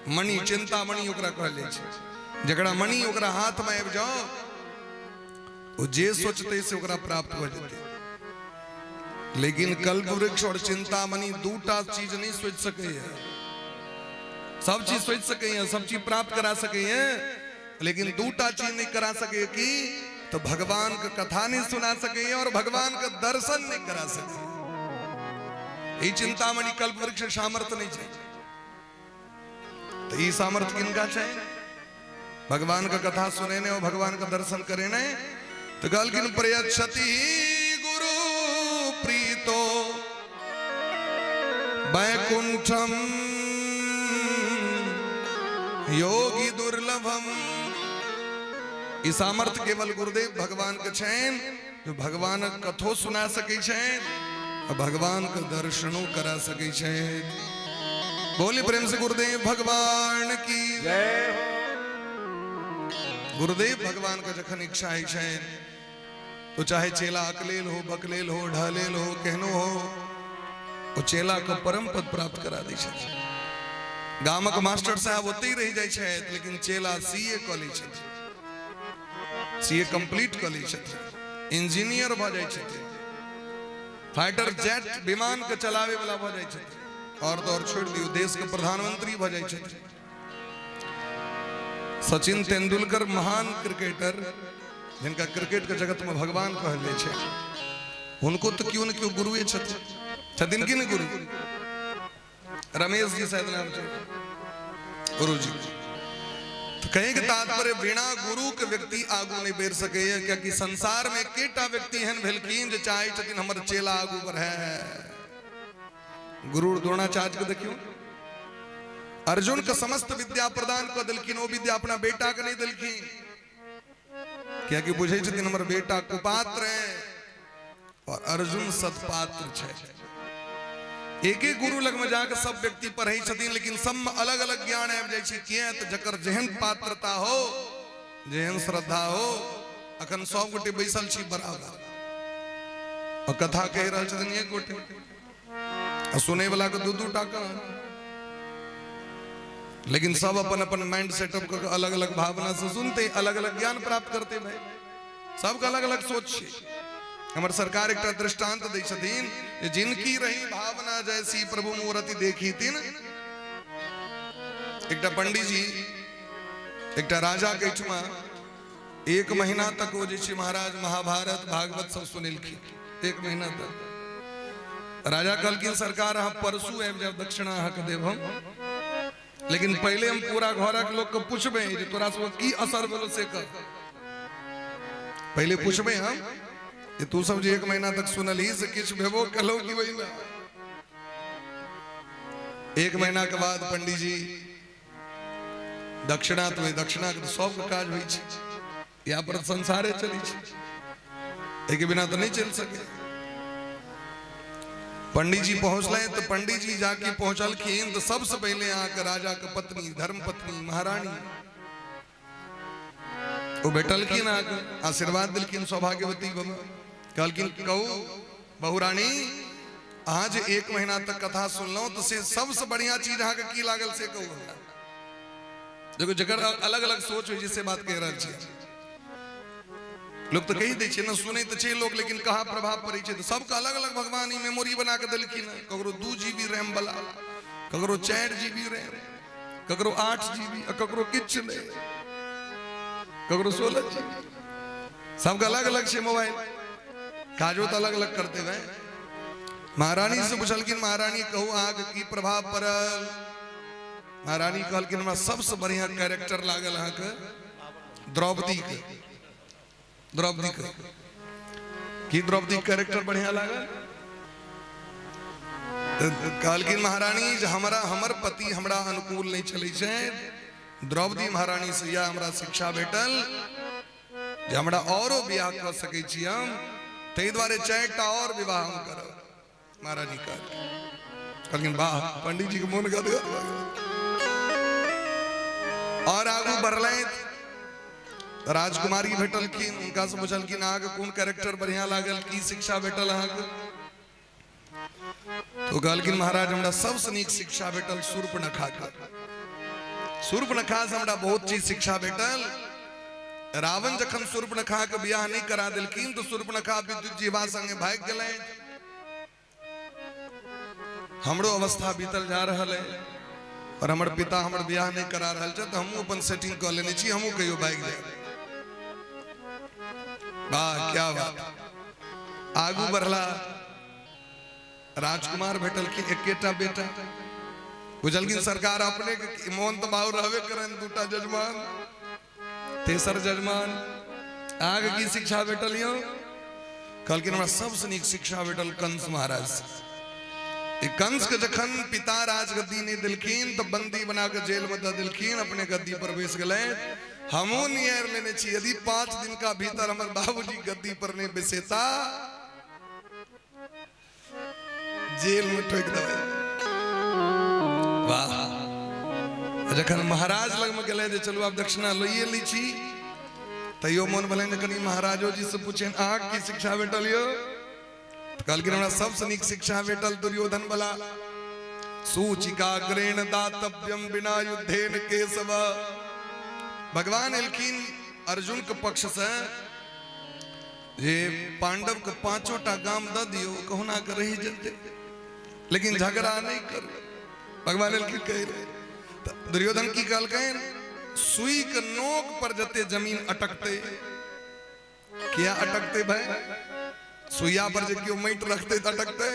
मणि, चिंता मणि ओकरा कहल जाइ छै। जकरा मणि ओकरा हाथ में आबि जाओ, ओ जे सोचते से ओकरा प्राप्त भऽ जेतै। लेकिन कल्प वृक्ष और चिंता मणि दूटा चीज नहीं सोच सकैया, सब चीज सोच सकैया, सब चीज प्राप्त करा सकैया, लेकिन दूटा चीज नहीं करा सकैया कि तो भगवान के कथा नहीं सुना सके और भगवान के दर्शन नहीं करा सके। ई चिंतामणि कल्प वृक्ष सामर्थ्य नहीं छै। तो ई सामर्थ्य किनका छै? भगवान का कथा सुने ने और भगवान का दर्शन करे ने। तो कहलखिन प्रयच्छति गुरु प्रीतो वैकुंठम योगी दुर्लभम। ई सामर्थ्य केवल गुरुदेव भगवान के छैन जो भगवान कथो सुना सकै छैन और भगवान के दर्शनो करा सकै छैन। बोली प्रेम से गुरुदेव भगवान की जय हो। गुरुदेव भगवान का जखन इच्छा होइ छैन तो चाहे चेला अकलेल हो, बकलेल हो, ढहलेल हो, केहनो हो, ओ चेला के परम पद प्राप्त करा दै छथिन। गामक मास्टर साहब ओतहि रहि जाइ छथि, लेकिन चेला सी ए कऽ लै छथिन, सी ए कंप्लीट कऽ लै छथिन, इंजीनियर भऽ जाइ छथिन, फाइटर जेट विमान के चलावे वाला भऽ जाइ छथिन, और तो और छोड़ि दियौ, देश के प्रधानमंत्री भऽ जाइ छथिन। सचिन तेंदुलकर महान क्रिकेटर, जिनका क्रिकेट के जगत में भगवान कहल जाइ छै, हुनको तो केओ ने केओ गुरुए छथिन। छथिन कि नहि गुरु? रमेश जी शायद नाम छै गुरु जी। तो कहे के तात्पर्य बिना गुरु के व्यक्ति आगू नहीं बढ़ सकैए, कियाकि संसार में एकेटा व्यक्ति एहन भेलखिन जे चाहे छथिन हमर चेला आगू बढ़े। गुरु द्रोणाचार्य के देखियौ, अर्जुन के समस्त विद्या प्रदान कऽ देलखिन, ओ विद्या अपना बेटा के नहीं देलखिन, कियाकि बुझै छथिन हमर बेटा कुपात्र है और अर्जुन सत्पात्र छै। एक एक गुरु लग में जाके सब व्यक्ति पढ़ै छथिन, लेकिन सब में अलग अलग ज्ञान आबि जाइ छै। किया? तऽ जकर जेहन पात्रता हो, जेहन श्रद्धा हो। अखन सब गोटे बैसल छी बराबर और कथा कहि रहल छथिन एक गोटे आ सुनै वाला के दू दू टा कान, लेकिन सब अपन अपन माइंड सेटअप कऽ के अलग अलग भावना से सुनते, अलग अलग ज्ञान प्राप्त करते। भाई, सबके अलग अलग सोच छै। हमर सरकार एकटा दृष्टांत दै छथिन जे जिनकी रही भावना जैसी प्रभु मूर्ति देखी तिन। एकटा पंडीजी एकटा राजा के एहिठमा एक महीना तक ओ जे छै महाराज महाभारत भागवत सब सुनेलखिन एक महीना तक। राजा कहलखिन सरकार, अहाँ परसू आबि जायब, दक्षिणा अहाँके देब हम, लेकिन पहिले हम पूरा घरक लोक के पूछबै जे तोरा सबके की असर भेलो से कह। पहिले पूछबै हम जे तू सब जे एक महीना तक सुनलही से किछु भेबो केलौ कि वही। एक महीना के बाद पंडीजी दक्षिणा तो दक्षिणा के तो सबके काज होइ छै, यहाँ पर संसारे चलै छै, एहिके बिना तऽ नहि चलि सके। पंडीजी पहुंचले तो पंडीजी जाके पहुंचलखिन तो सबसे पहले अहाँके राजा के पत्नी, धर्म पत्नी महारानी ओ भेटलखिन, अहाँके आशीर्वाद देलखिन। सौभाग्यवती बाबा कहलखिन, कहू बहुरानी, अहाँ जे एक महीना तक कथा सुनलहुँ तो से सबसे बढ़िया चीज अहाँके की लागल से कहू हमरा। देखो, जकर अलग अलग सोच होइ छै से बात कहि रहल छी। लोग तो कहि दै छै ने, सुनै तऽ छै लोग, लेकिन कहाँ प्रभाव पड़ै छै? तऽ सबके अलग अलग भगवान ई मेमोरी बना के देलखिन हँ। ककरो 2 जीबी रैम वाला, ककरो 4 जीबी रैम, ककरो 8 जीबी, आ ककरो किछु नहि, ककरो 16 जीबी। सबके अलग अलग छै मोबाइल, काजो तऽ अलग अलग करते भाई। महारानी से पुछलखिन, महारानी कहू, अहाँके की प्रभाव पड़ल? महारानी कहलखिन, हमरा सबसे बढ़िया कैरेक्टर लागल अहाँके द्रौपदी के। द्रौपदी के की? द्रौपदी कैरेक्टर बढ़िया लागल। तऽ कहलखिन महारानी जे हमरा हमर पति हमरा अनुकूल नहि चलै छै, द्रौपदी महारानी से यह हमरा शिक्षा भेटल जे हमरा औरो बियाह कऽ सकै छी हम, ताहि दुआरे चारिटा और विवाह हम करब। महारानी कहलखिन कहलखिन वाह। पंडित जी के मोन गदगद भऽ गेल और आगू बढ़लथि। राजकुमारी भेटलखिन, हुनका से पुछलखिन, अहाँके कोन कैरेक्टर बढ़िया लागल, की शिक्षा भेटल अहाँके? तो कहलखिन, महाराज, हमरा सबसँ नीक शिक्षा भेटल शूर्पणखा के। शूर्पणखा से हमरा बहुत चीज शिक्षा भेटल। रावण जखन शूर्पणखा के बियाह नहि करा देलखिन तऽ शूर्पणखा विद्युत जीवा संगे भागि गेलनि। हमरो अवस्था बीतल जा रहल है और हमर पिता हमर बियाह नहि करा रहल छै, तऽ हमहूँ अपन सेटिंग कऽ लेने छी, हमहूँ कहियो भागि जायब। वाह क्या बात। आगू बढ़ला, राजकुमार भेटलखिन, एकेटा बेटा। बुझलखिन सरकार अपने के मोन तो बाहु रहबे करन, दूटा जजमान, तेसर जजमान। आगे की शिक्षा भेटल यौ? कहलखिन हमरा सबसँ नीक शिक्षा भेटल कंस महाराज से। ई कंस के जखन पिता राजगद्दी नहि देलखिन तऽ बंदी बना के जेल में दऽ देलखिन, अपने गद्दी पर बैस गेलै। हमहूँ नियार लेने छी, यदि 5 दिन का भीतर हमर बाबूजी गद्दी पर नहि बैसेता, जेल में ठोकि देबै। वाह। जखन महाराज लगमे गेलै जे चलू आब दक्षिणा लइए लै छी, तैयो मोन भेलनि जे कनि महाराजो जी से पूछेन, अहाँके की शिक्षा भेटल यौ? कहलखिन हमरा सबसँ नीक शिक्षा भेटल दुर्योधन वाला, सूचिकाग्रेण दातव्यम बिना युद्धेन केशव। भगवान एलखिन अर्जुन के पक्ष से जे पांडव के पांचों टा गाम दऽ दियौ, कहुना के रहि जेतै, लेकिन झगड़ा नहीं करू। भगवान एलखिन कहि रहे। दुर्योधन की कहलकनि, सुई के नोक पर जते जमीन अटकते, किया अटकते भाई? सुइया पर जे केओ माटि रखते तऽ अटकते।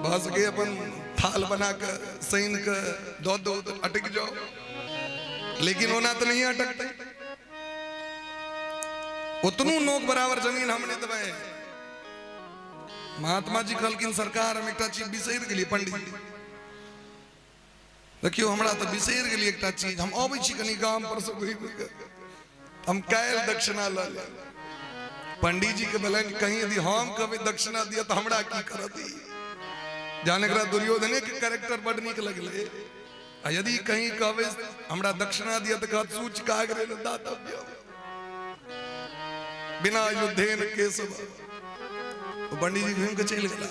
भऽ सके अपन थाल बना के सैन के दऽ दो तऽ अटक जाओ, लेकिन ओना तऽ नहीं अटकते। उतनू नोक बराबर जमीन हम नहीं देबै। महात्मा जी कहलखिन सरकार हम एकटा चीज बिसरि गेलियै। पंडित देखियौ, हमरा तऽ बिसरि गेलियै एकटा चीज, हम अबै छी कनि गाम पर से घुरि घुरि कऽ, हम काल्हि दक्षिणा लऽ लेब। पंडित जी के भेलनि कहीं यदि हम कहबै दक्षिणा दिअ तऽ हमरा की करत ई? जान एकरा दुर्योधने के कैरेक्टर बड नीक लगलै, आ यदि कहीं कहबै हमरा दक्षिणा दिअ तऽ कहत सूच कागरे दातव्य बिना युद्धेन केशव। पंडित जी घूमि के चलि गेला।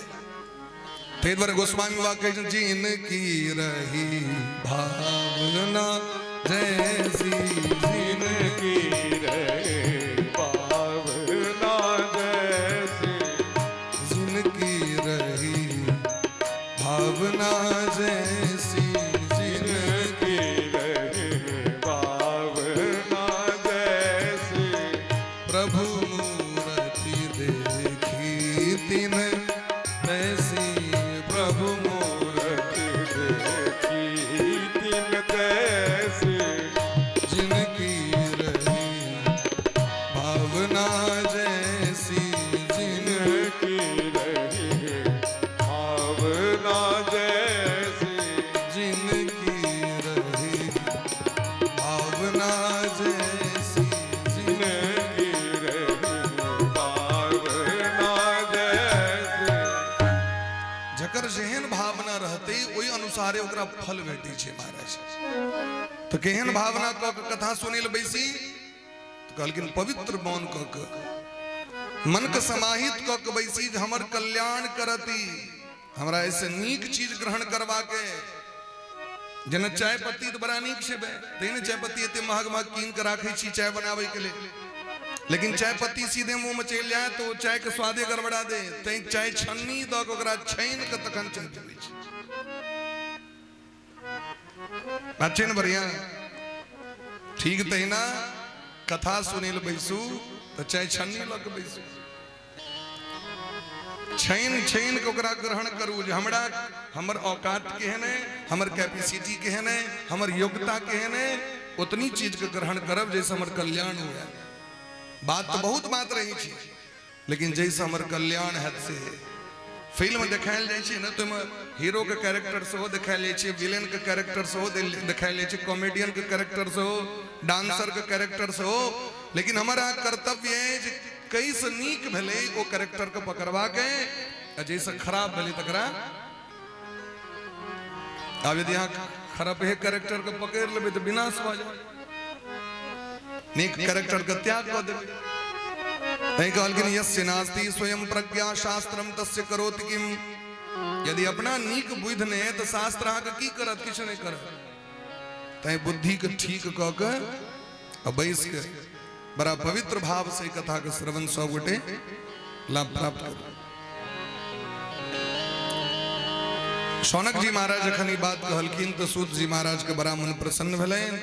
ताहि दुआरे गोस्वामी बाबा कहै छथिन, जिन की रही भावना जैसी, जिन की रही भावना जैसी, जिन की रही भावना जैसी, जिन की रही भावना जैसी, प्रभु मूर्ति देखी तिन तैसी, प्रभु मूर्ति देखी तिन तैसी, जिनकी रही भावना जैसी, जिनकी रही भावना जैसी, जिनकी रही भावना जैसी, जिनकी रही भावना जैसी। जकर जेहन भावना रहतै ओहि अनुसारे ओकरा फल भेटै छै महाराज। तऽ केहन भावना कऽ के कथा सुनै लए बैसी? तऽ कहलखिन पवित्र मन कऽ के, मन के समाहित कऽ के बैसी जे हमर कल्याण करती, हमरा एहिसँ नीक चीज ग्रहण करबाके। जेना चाय पत्ती तऽ बड़ा नीक छै बे, तैं ने चाय पत्ती एते महग महग कीन के राखै छी चाय बनाबै के लेल, लेकिन चाय पत्ती सीधे मुंह में चलि जाए तो चाय के स्वादे गड़बड़ा दे, तैं चाय छन्नी दऽ के ओकरा छानि के तखन चाय पीबै छी। बात छै ने बढ़िया? ठीक तहिना कथा सुनै लए बैसू तऽ चाय छन्नी लऽ के बैसू, छानि छानि के ओकरा ग्रहण करू जे हमरा हमर औकात केहन है, हमर कैपेसिटी केहन है, हमर योग्यता केहन है, उतनी चीज के ग्रहण करब जैसे हमर कल्याण हुए। बात तो बहुत बात रही छी, लेकिन जैसे हमर कल्याण हैत से। फिल्म देखायल जाइ छै ने, तो ओहिमे हीरो के कैरेक्टर सेहो देखायल जाइ छै, विलेन के कैरेक्टर सेहो देखायल जाइ छै, कॉमेडियन के कैरेक्टर सेहो, डांसर के कैरेक्टर सेहो, लेकिन हमर अहाँ कर्तव्य है जे कैसे नीक भेलै ओ कैरेक्टर के पकड़वा के, आ जैसे खराब भेलै तकरा। आब यदि अहाँ खराबे कैरेक्टर के पकड़ लेबै तऽ विनाश भऽ जायत, नीक कैरेक्टर के त्याग कऽ देबै। तैं कहलखिन यस्य नास्ति स्वयं प्रज्ञा शास्त्रम तस्य करोति किम। यदि अपना नीक बुद्धि नहि है तऽ शास्त्र अहाँके की करत? किछु नहि करत। तैं बुद्धि के ठीक कऽ के आ बैस के बड़ा पवित्र भाव से कथा के श्रवण सब गोटे लाभ प्राप्त करू। शौनक जी महाराज जखन ई बात कहलखिन तऽ सूत जी महाराज के बड़ा मन प्रसन्न भेलनि।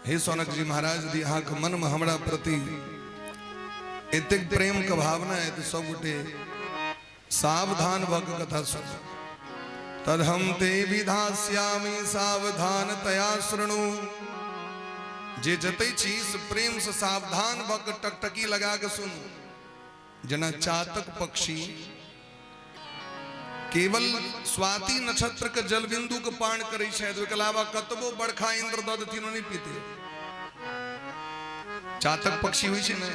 हे शौनक जी महाराज, यदि अहाँके मनमे हमरा प्रति एतेक प्रेम के भावना है तऽ सब गोटे सावधान भऽ कऽ कथा सुनू। तदहम ते विधास्यामि सावधान तया शृणु। जे जतै छी से प्रेम से सावधान भऽ कऽ टकटकी लगा कऽ सुनू। जेना चातक पक्षी केवल स्वाति नक्षत्र के जल बिंदु के पान करै छथि, ओहिके अलावा कतबो बरखा इंद्र दऽ देथिन ओ नहि पीते। चातक पक्षी होइ छै ने,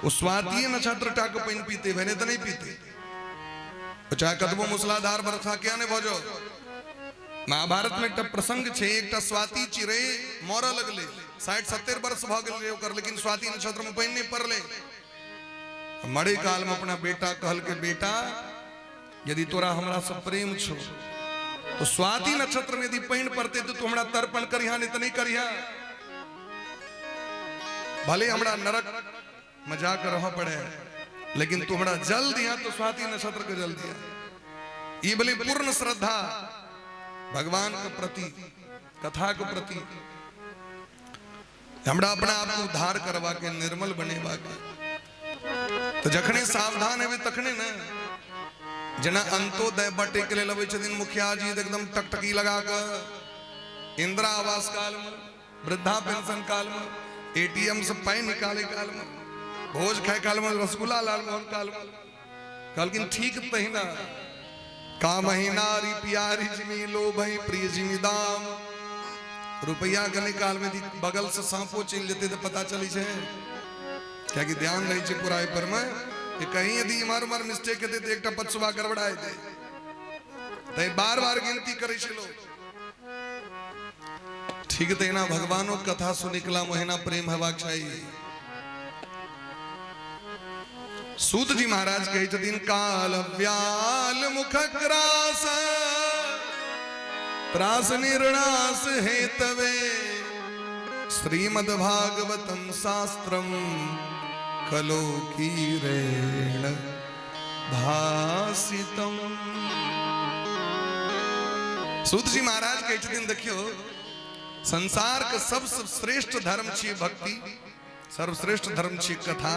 ओ स्वाति नक्षत्र टा के पानि पीते, भने तऽ नहि पीते, चाहे कतबो मूसलाधार बरखा किया नहि भऽ जाओ। महाभारत में एकटा प्रसंग छै, एकटा स्वाति चिड़ै मरऽ लगलै, 60-70 वर्ष भऽ गेल रहै ओकर, लेकिन स्वाति नक्षत्र में पानि नहि पड़लै। मरे काल में अपना बेटा कहलकै, बेटा यदि तोरा हमरा से प्रेम छौ तो स्वाति नक्षत्र में यदि पानि पड़तै तो तू हमरा तर्पण करिहा, नहीं तो नहीं करिहा, भले हमरा नरक में जाकर रह पड़े, लेकिन तू हमरा जल दिया तो स्वाति नक्षत्र के जल दिया। ये भले पूर्ण श्रद्धा भगवान के प्रति, कथा के प्रति, हमरा अपना आप के उद्धार करवा के निर्मल बनेबा के, तो जखने सावधान हेबै तखने ने। जेना अंत्योदय बटे के लेल अबै छथिन मुखिया जी एकदम टकटकी लगा के, इंदिरा आवास काल में, वृद्धा पेंशन काल में, एटीएम से पाई निकाले काल में, भोज खाए काल में, रसगुल्ला लालमोहन काल में, कहलखिन ठीक तहिना का महीनारी प्यारी जिमी लो भाई प्रिय जिमी दाम। रुपया के निकाल में बगल से सांपो चलि जेतै तऽ पता चलै छै, कियाकि ध्यान रहै छै पूरा एहि पर में कि कहीं यदि इम्हर उम्हर मिस्टेक हेतै तऽ एकटा पछुआ गड़बड़ा हेतै। तैं बार बार गिनती करै छै लोग। ठीक तहिना भगवानो कथा सुनिकला ओहिना प्रेम हेबाक चाही। सूत जी महाराज कहै छथिन, काल व्याल मुख ग्रास त्रास निर्णास हेतवे श्रीमद् भागवतम शास्त्रम कलोकीरेण भासितम। सूत जी महाराज कहै छथिन, देखियौ संसार के सबसे श्रेष्ठ धर्म छी भक्ति, सर्वश्रेष्ठ धर्म छी कथा,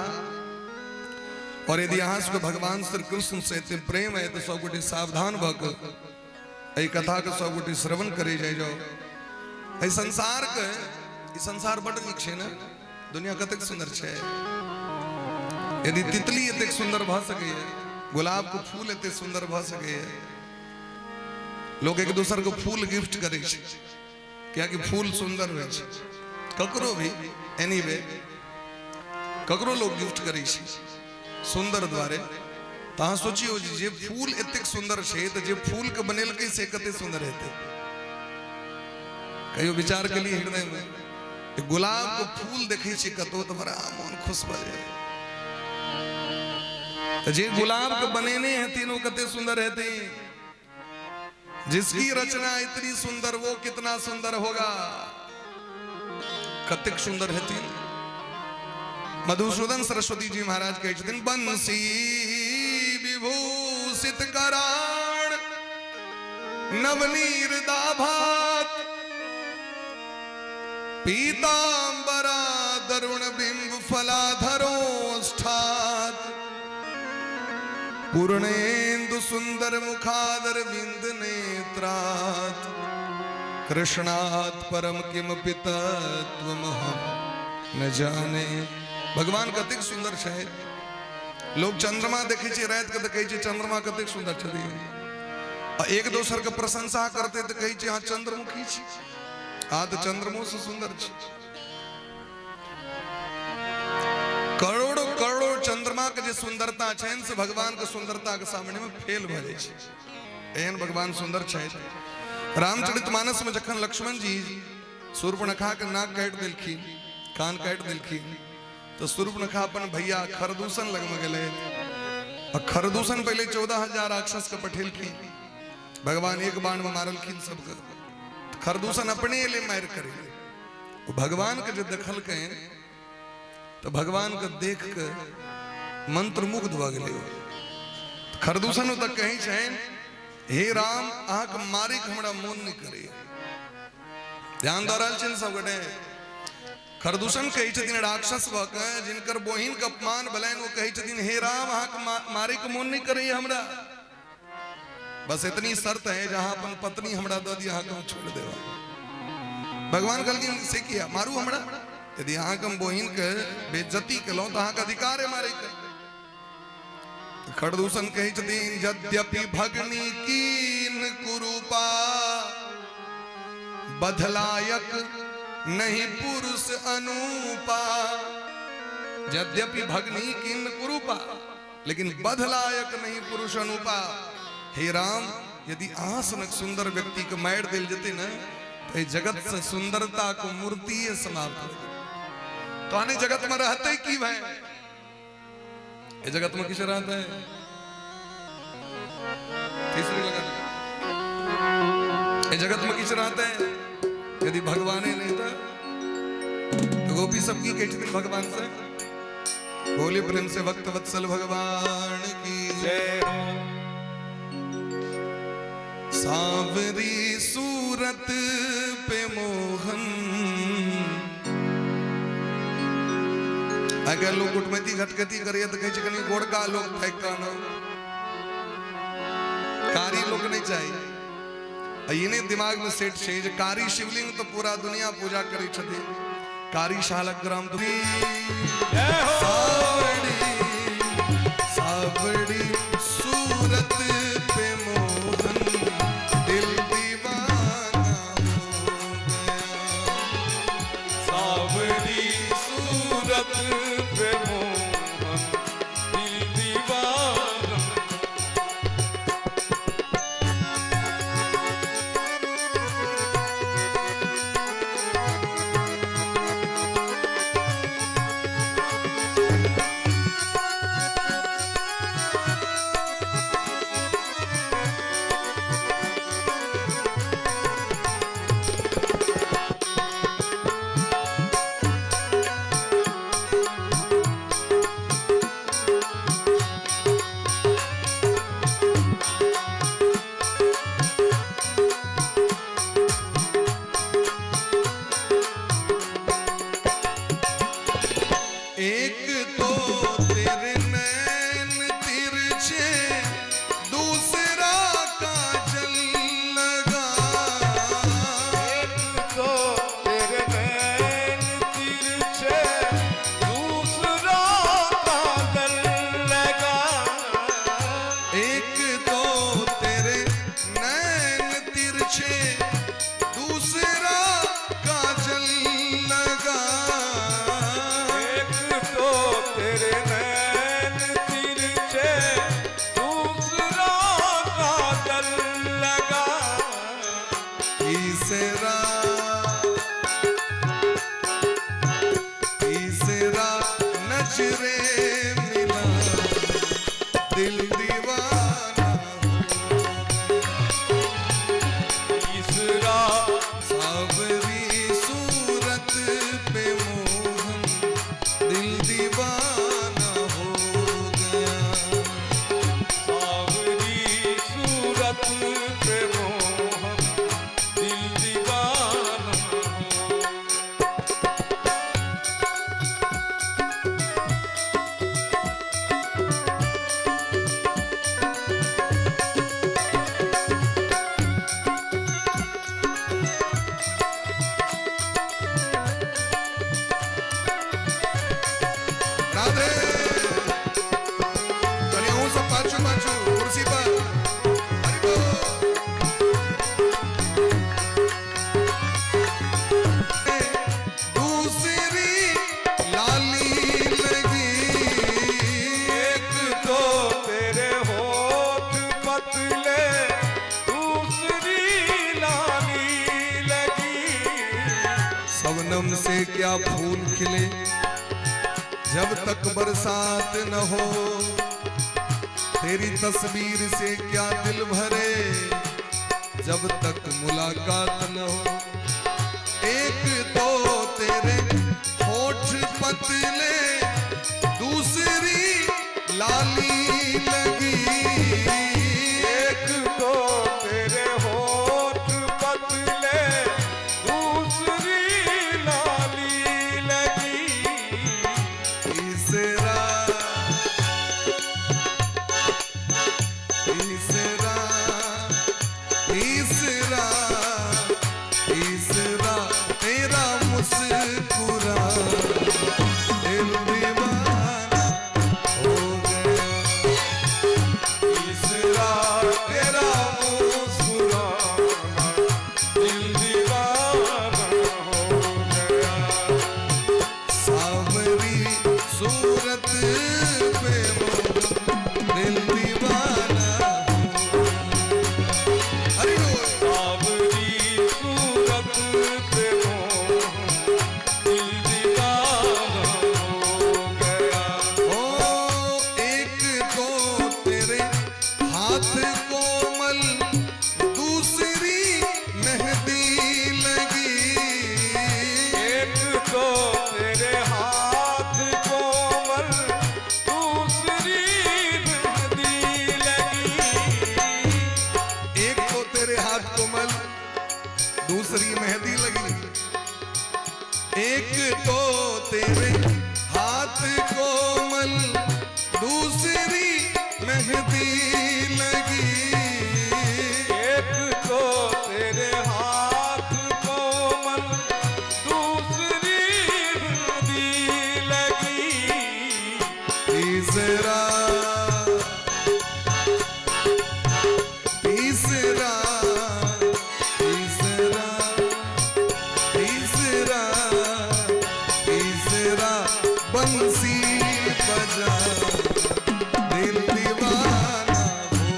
और यदि अहाँ सबके भगवान श्री कृष्ण से एते प्रेम है तो सब गोटे सावधान भऽ कऽ एहि कथा के सब गोटे श्रवण करे जाइ जाओ। एहि संसार के, ई संसार बड नीक छै ने, दुनिया कतेक सुंदर छै। यदि तितली एतेक सुंदर भऽ सकैए, गुलाब के फूल एते सुंदर भऽ सकैए, लोग एक दोसर के फूल गिफ्ट करै छै कियाकि फूल सुंदर होइ छै, ककरो भी एनीवे ककरो लोग गिफ्ट करै छै सुंदर द्वारे। तऽ अहाँ सोचियौ जे फूल एतेक सुंदर छै तऽ जे फूल के बनेलकै से कते सुंदर हेतै। कहियो विचार के लिए हृदय में गुलाब के फूल देखै छी कतौ तऽ बड़ा मोन खुश भऽ जाय। तऽ जे गुलाब के बनेने हेथिन ओ कते सुंदर हेथिन, जिसकी रचना इतनी सुंदर वो कितना सुंदर होगा, कतेक सुंदर हेथिन। मधुसूदन सरस्वती जी महाराज कहै छथिन, बंसी विभूषित कराण नवनीर दाभात पीतांबरा दरुण बिंब फलाधरोष्ठात पूर्णेन्दु सुंदर मुखादर बिंद नेत्रात कृष्णात् परम किमपि तत्त्वमहं न जाने। भगवान कतेक सुंदर छै। लोग चंद्रमा देखै छै राति के तऽ कहै छै चंद्रमा कतेक सुंदर छथिन, आ एक दोसर के प्रशंसा करते तऽ कहै छै अहाँ चंद्रमुखी छी, अहाँ तऽ चंद्रमो से सुंदर छी। करोड़ों करोड़ों चंद्रमा के जे सुंदरता छनि से भगवान के सुंदरता के सामने में फेल भऽ जाइ छै। एहन भगवान सुंदर छथि। रामचरित मानस में जखन लक्ष्मण जी शूर्पणखा के नाक काटि देलखिन, कान काटि देलखिन, तऽ शूर्पणखा अपन भैया खरदूषण लगमे गेलै आ खरदूषण पहिले 14,000 राक्षस के पठेलखिन, भगवान एक बाण में मारलखिन सबके। खरदूषण अपने एलै मारि करै, भगवान के जे देखलकै तऽ भगवान के देख के मंत्रमुग्ध भऽ गेलै। खरदूषण ओतऽ कहै छनि, हे राम अहाँके मारिक हमरा मोन नहि करैए। ध्यान दऽ रहल छियनि सबगोटे? खरदूषण कहै छथिन राक्षस भऽ के, जिनकर बहिन के अपमान भेलनि, ओ कहै छथिन हे राम, अहाँके मारैके मोन नहि करैया हमरा, बस इतनी शर्त है जहां अपन पत्नी हमरा दऽ दिअ, अहाँके हम छोड़ि देब। भगवान कहलखिन से किया मारू हमरा, यदि अहाँके हम बहिन के बेइज्जती केलहुँ तऽ अहाँके अधिकार है मारैके। खरदूषण कहै छथिन यद्यपि भगनी कीन कुरूपा, बदलायक नहीं पुरुष अनूपा। यद्यपि भगनी कीन कुरूपा, लेकिन बदलायक नहीं पुरुष अनूपा। हे राम, यदि अहाँ सनक सुंदर व्यक्ति के मारि देल जेतै ने, तो जगत से सुंदरता को मूर्ति समाप्त हो जेतै। तो आने जगत में रहते की भाई, ये जगत में किसे रहता है? तीसरी लगा, ये जगत में किसे रहते हैं यदि भगवान ही नहीं था? तो गोपी सब की कहती थी भगवान से, बोले प्रेम से भक्त वत्सल भगवान की जय हो। सांवरी सूरत पे मोहन। अगर लोग कुटमैती घटकती करिए तो कहै छै कनी गोरका लोक थाकि कऽ आनब, कारी लोक नहीं चाहिए। आ ई नहि दिमाग में सेट छै जे कारी शिवलिंग तो पूरा दुनिया पूजा करै छथिन, कारी शालग्राम तो जय हो। सावड़ी सावड़ी सूरत पे मोहन, दिल दीवाना हो गया। सावरी सूरत पे मोहन, दिल दीवाना। एक तो तेरे नैन तिरछे, दूसरा काजल लगा। एक तो तेरे नैन तिरछे, दूसरा काजल लगा। एक तो तेरे नैन तिरछे, दूसरा काजल लगा। एक तो तेरे नैन तिरछे, दूसरा काजल लगा। तीसरा तीसरा नजरे मिला, दिल दीवाना हो तीसरा सावरी सूरत पे मोहन, दिल दीवाना हो गया। सावरी सूरत पे मोहन, दिल दीवाना हो। राधे। कनी अहूँ सब पाछू पाछू कुर्सी पर। हरि बोल। दूसरी लाली लगी। एक तो तेरे होठ पतले, दूसरी लाली लगी। शबनम से क्या फूल खिले, जब तक बरसात न हो। तेरी तस्वीर से क्या दिल भरे, जब तक मुलाकात न हो। एक तो तेरे होठ पतले, दूसरी लाली लगी। एक तो तेरे होठ पतले, दूसरी लाली। मेहंदी लगी। एक तो तेरे हाथ कोमल, दूसरी मेहंदी लगी। एक तो तेरे हाथ कोमल, दूसरी मेहंदी लगी। तीसरा तीसरा तीसरा तीसरा तीसरा बंसी बजा दिल दीवाना हो।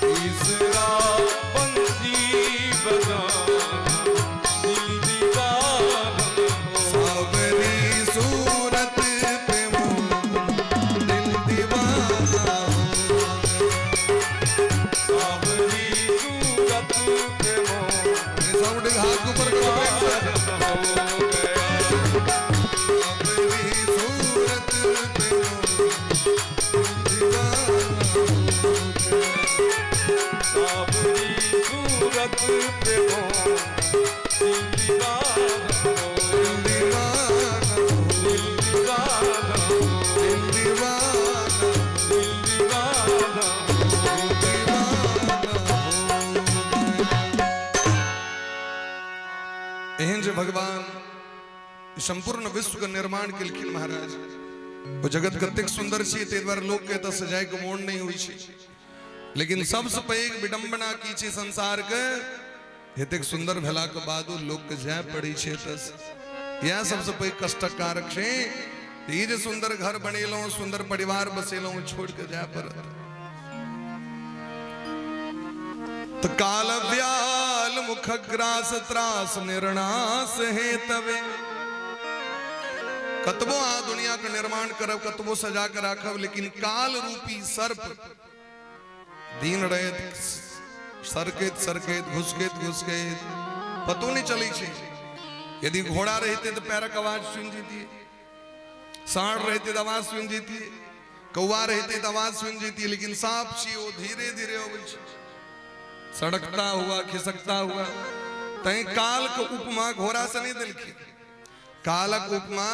तीसरा बंसी बजाना दिल दीवाना हो। सावरी सूरत पे मोह दिल दीवाना हो। सावरी सूरत पे मोह साउंड हाथ ऊपर करो प्रेम से। हो गया। सावरी सूरत पे मोह दीवाना हो गया। सावरी सूरत पे मोह दिल दीवाना हो। दिल दीवाना हो। दिल दीवाना हो। दिल दीवाना, दिल दीवाना हो। दिल दीवाना हो गया। एहन जे भगवान संपूर्ण विश्व के निर्माण केलखिन महाराज, ओ जगत कतेक सुंदर छै, ताहि दुआरे लोक के एतऽ से जायके मोन नहि होइ छै। लेकिन सबसँ पैघ विडंबना की छै संसार के, एतेक सुंदर भेलाके बादो लोक के जाय पड़ै छै एतऽ से। इएह सबसँ पैघ कष्टक कारक छै। ई जे सुंदर घर बनेलहुँ, सुंदर परिवार बसेलहुँ, छोड़ि के जाय पड़त। तऽ काल व्याल मुखग्रास त्रास निर्णास हे तवे। कतबो अहाँ दुनिया के निर्माण करब, कतबो सजा के राखब, लेकिन काल रूपी सर्प दिन राति सरकैत सरकैत घुसकैत घुसकैत पतो नहि चलै छै। यदि घोड़ा रहितै तऽ पैरक आवाज सुनि जैतियै, साँढ़ रहितै तऽ आवाज सुनि जैतियै, कौआ रहितै तऽ आवाज सुनि जैतियै, लेकिन साँप छी, ओ धीरे धीरे अबै छै, सड़कता हुआ खिसकता हुआ। तैं काल के उपमा घोड़ा से नहीं देलखिन, कालक उपमा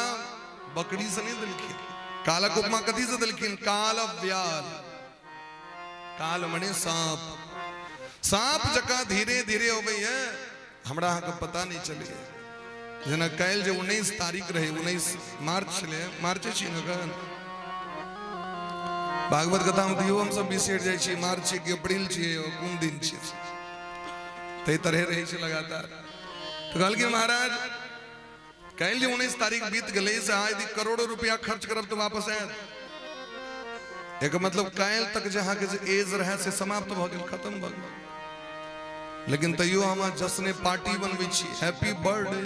बकरी से नहीं देलखिन, कालक उपमा कथी से देलखिन? काल व्याल। काल मने सांप, सांप जकाँ धीरे धीरे अबैया, हमरा अहाँके पता नहि चलैया। जेना काल्हि जे 19 तारीख रहै, 19 मार्च छलै, मार्चे छी ने एखन? भागवत कथामे तऽ इहो हमसब बिसरि जाइ छी, मार्च छियै कि अप्रैल छियै, कोन दिन छियै, ताहि तरहे रहै छै लगातार। तऽ कहलखिन महाराज, काल्हि जे 19 तारीख बीत गेलै से अहाँ यदि करोड़ो रुपया खर्च करब तऽ वापस आयत? एकर मतलब काल्हि तक जे अहाँके जे एज रहै से समाप्त भऽ गेल, खत्म भऽ गेल। लेकिन तैयो हम जश्ने पार्टी बनबै छी, हैप्पी बर्थडे।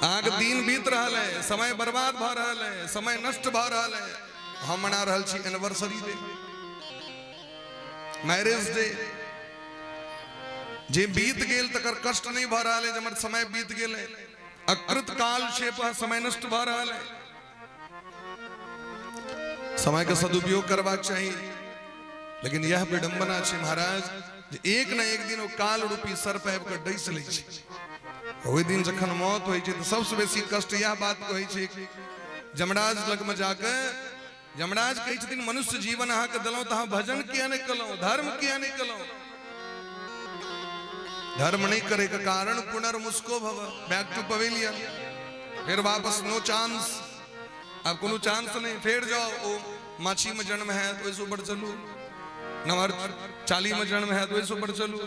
अहाँके दिन बीत रहल है, समय बर्बाद भऽ रहल है, समय नष्ट भऽ रहल है, हम मना रहल छी एनिवर्सरी डे, मैरिज डे। जे बीत गेल तकर कष्ट नहीं भऽ रहल है जे हमर समय बीत गेल है। अकृत काल क्षेप समय नष्ट भऽ रहल है। समय के सदुपयोग करबाक चाही। लेकिन यह विडंबना छै महाराज जे एक न एक दिन ओ काल रूपी सर्प आबि कऽ डसि लै छै। ओहि दिन जखन मौत होइ छै तऽ सबसँ बेसी कष्ट यह बात कहै छै यमराज लगमे जाके। यमराज कहै छथिन, मनुष्य जीवन अहाँके देलहुँ तऽ अहाँ भजन किया नहि केलहुँ, धर्म किया नहि केलहुँ? धर्म नहीं करे के कारण पुनर्मुस्को भव, बैक टू पवेलियन, फिर वापस नो चांस। अब कोनो चांस नहीं, फिर जाओ, ओ माछी में जन्म है तो ओहिसँ ऊपर चलू, नम्बर 40 में जन्म है तो ओहिसँ ऊपर चलू,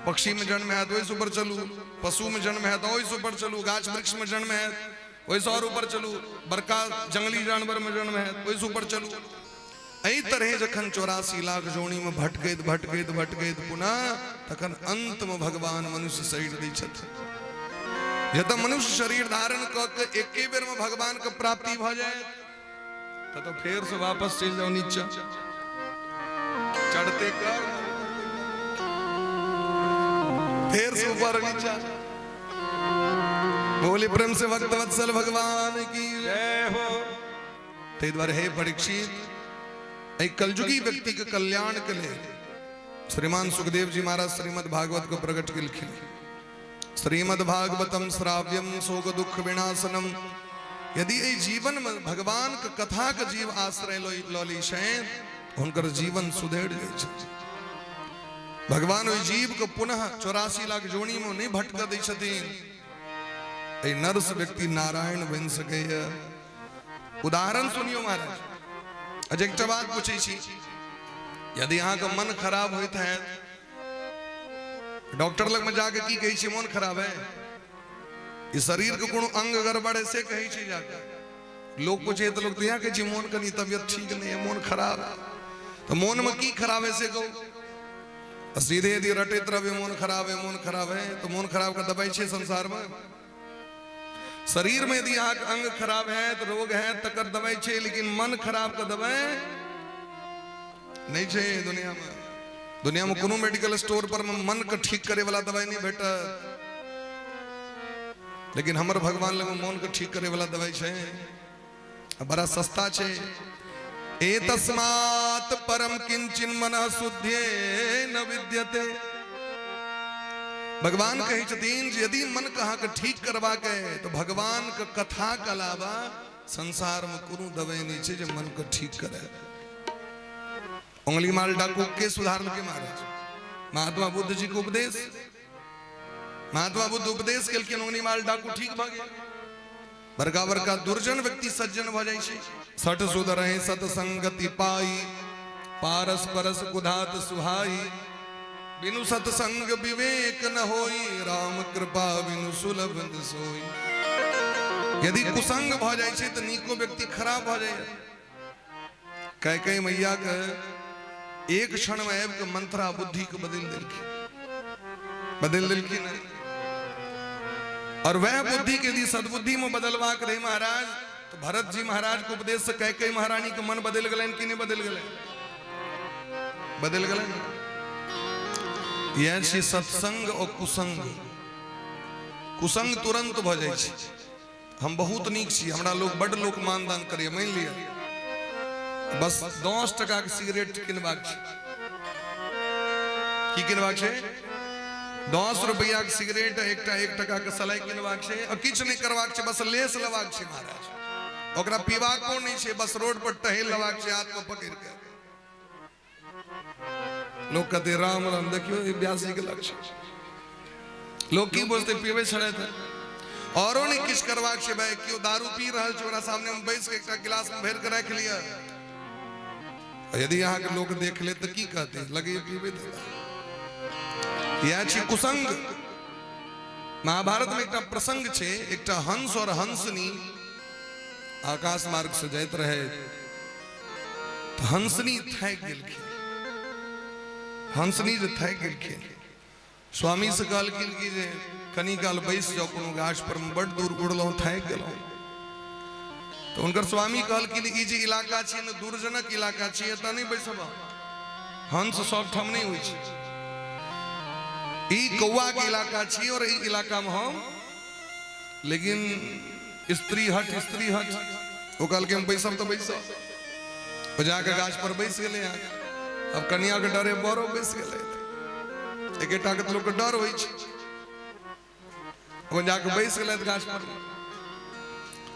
पक्षी में जन्म है तो ओहिसँ ऊपर चलू, पशु में जन्म है तो ओहिसँ ऊपर चलू, गाछ वृक्ष में जन्म है ओहिसँ और ऊपर चलू, बड़का जंगली जानवर में जन्म है ओहिसँ ऊपर चलू। एहि तरहे जखन 84 लाख जोनी में भटकैत भटकैत भटकैत पुनः तखन अंत में भगवान मनुष्य शरीर दै छथिन। जतऽ मनुष्य शरीर धारण कऽ के एके बेर में भगवान के प्राप्ति भऽ जाए ततऽ फेर से वापस चलि जाउ नीचा, चढ़ते कर फेर से ऊपर नीचा। बोले प्रेम से भक्त वत्सल भगवान की जय हो। ताहि दुआरे हे परीक्षित, एहि कलयुगी व्यक्ति के कल्याण के लेल श्रीमान सुखदेव जी महाराज श्रीमद् भागवत को प्रकट केलखिन। श्रीमद् भागवतम श्राव्यम शोक दुख विनाशनम। यदि एहि जीवन में भगवान के कथा के जीव आश्रय लऽ लै छै, हुनकर जीवन सुधरि जाइ छै। भगवान ओहि जीव के पुनः 84 लाख जोनी में नहि भटकऽ दै छथिन। एहि नर्स व्यक्ति नारायण बनि सकैए। उदाहरण सुनियो महाराज। अच्छा, एकटा बात पूछै छी, यदि अहाँके मन खराब होइत है, डॉक्टर लग में जाके की कहै छी? मन खराब है, ई शरीर के कोनो अंग गड़बड़ है, से कहै छी जाके? लोक पूछे तऽ लोक तऽ इएह कहै छै, मोन कनी तबियत ठीक नहीं है, मोन खराब है। तऽ मोन में की खराब है से कहू। आ सीधे यदि रटैत रहबै मोन खराब है, मोन खराब है, तऽ मोन खराब के दवाई छै संसार में? शरीर में यदि अहाँके अंग खराब है तऽ रोग है, तकर दवाई छै, लेकिन मन खराब के दवाई नहीं छै दुनिया में। दुनिया में कोनो मेडिकल स्टोर पर मन के ठीक करे वाला दवाई नहीं भेटत, लेकिन हमर भगवान लग मन के ठीक करे वाला दवाई छै, आ बड़ा सस्ता छै। ए तस्मात् परम किंचन मन शुद्धे न विद्यते। भगवान कहै छथिन जे यदि मन के अहाँके ठीक करबाक है तो भगवान के कथा के अलावा संसार में कोनो दवाई नहीं छै जे मन के ठीक करे। उंगली माल डाकू के सुधारलकै महाराज? महात्मा बुद्ध जी के उपदेश। महात्मा बुद्ध उपदेश केलखिन, उंगली माल डाकू ठीक भऽ गेल। बड़का बड़का दुर्जन व्यक्ति सज्जन भऽ जाइ छै। सठ सुधरहि सतसंगति पाई, पारस परस कुधात सुहाई। बिनु सतसंग विवेक न होई, राम कृपा बिनु सुलभ न सोई। यदि कुसंग भऽ जाइ छै तऽ नीको व्यक्ति खराब भऽ जाइ। कैकेयी मैया के एक क्षण में आबि के मंत्रा बुद्धि के बदलि देलखिन, बदलि देलखिन। और वह बुद्धि के यदि सद्बुद्धि में बदलबाक रहे महाराज, तो भरत जी महाराज के उपदेश से कैकेयी महारानी के मन बदलि गेलनि कि नहि बदलि गेलनि? बदलि गेलनि। इएह छी सत्संग और कुसंग। कुसंग तुरंत भऽ जाइ छै। हम बहुत नीक छी, हमरा लोग बड लोक मानदान करैए, मानि लिअ बस 10 टका के सिगरेट किनबाक छै। की किनबाक छै? 10 रुपया के सिगरेट, एकटा 1 टका के सलाई किनबाक छै, आ किछु नहि करबाक छै, बस लेस लेबाक छै महाराज। ओकरा पीबाको नहि छै, बस रोड पर टहल लेबाक छै हाथ में पकड़ के। लोग कहते राम राम, देखियो ई व्यास जी के लक्षण। लोग की बुझते? पीबै छलै तऽ औरो नहि किछु करबाक छै भाई। केओ दारू पी रहल छै, ओकरा सामने मे बैस के एकटा गिलास मे भरि के राखि लिअ। यदि अहाँके लोक देख ले तऽ की कहते? लगैए पीबै। इएह छी कुसंग। महाभारत में एकटा प्रसंग छै, एकटा हंस और हंसनी आकाश मार्ग से जाइत रहे, तऽ हंसनी थाकि गेलखिन। हंसनी जे थाकि गेलखिन, स्वामी से कहलखिन कि जे कनी काल बैस जाओ कोनो गाछ पर, बड दूर उड़लहुँ, थाकि गेलहुँ। तऽ हुनकर स्वामी कहलखिन, ई जे इलाका छै ने, दुर्जनक इलाका छै, एतऽ नहि बैसब। हंस सब ठाम नहि होइ छै। ई कौआ के इलाका छी और ई इलाका में हम, लेकिन स्त्री हट, स्त्री हट। ओ कहलकै हम बैसब तऽ बैसब। ओ जाके गाछ पर बैस गेलै। अब कनिया के डरे बड़ो बैस गेलै। एकेटा के तऽ लोक के डर होइ छै। ओ जाके बैस गेलै गाछ पर।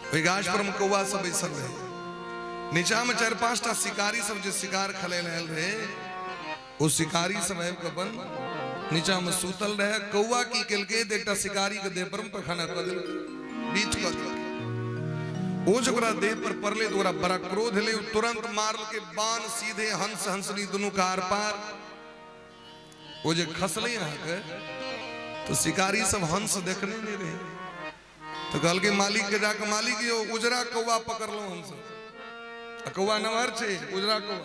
ओहि गाछ पर मे कौआ सब बैसल रहे। नीचा में 4-5 टा शिकारी सब जे शिकार खेलै लए आयल रहे, ओ शिकारी सब आबि कऽ अपन नीचा में सुतल रहे। कौआ की केलकै तऽ एकटा शिकारी के देह पर पैखाना कऽ देलकै, बीच कऽ देलकै। ओ जे ओकरा देह पर पड़लै तऽ ओकरा बड़ा क्रोध एलै। ओ तुरंत मारलकै बाण सीधे हंस हंसनी दुनू के आर पार। ओ जे खसलै अहाँके तऽ शिकारी सब हंस देखने नहि रहे, तऽ कहलकै मालिक के जाके, मालिक यौ, उजरा कौआ पकड़लहुँ हमसब, आ कौआ नमहर छै, उजरा कौआ।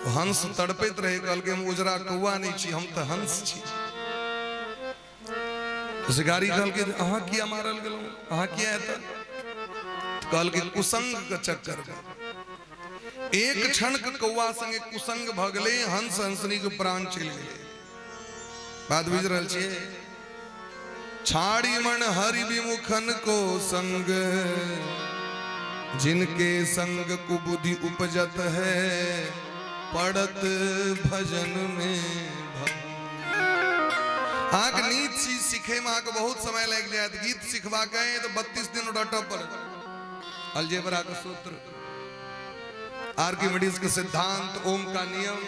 तो हंस तड़पैत रहे, कहलकै हम उजरा कौआ नहि छी, हम तऽ हंस छी। तो शिकारी कहलकै अहाँ किया मारल गेलहुँ? अहाँ किया एतऽ? कहलकै कुसंग के चक्कर में एक क्षण के कौआ संगे कुसंग भऽ गेलै, हंस हंसनी के प्राण चलि गेलै। बात बुझि रहल छियै? छाड़ी मन हरि विमुखन को संग, जिनके संग कुबुद्धि उपजत है। पड़त भजन में। अहाँके नीक चीज सीखैमे अहाँके बहुत समय लागि जायत। गीत सिखबाक अइ तऽ 32 दिन रटऽ पड़त। अलजेब्रा के सूत्र, आर्किमिडीज के सिद्धांत, ओम का नियम,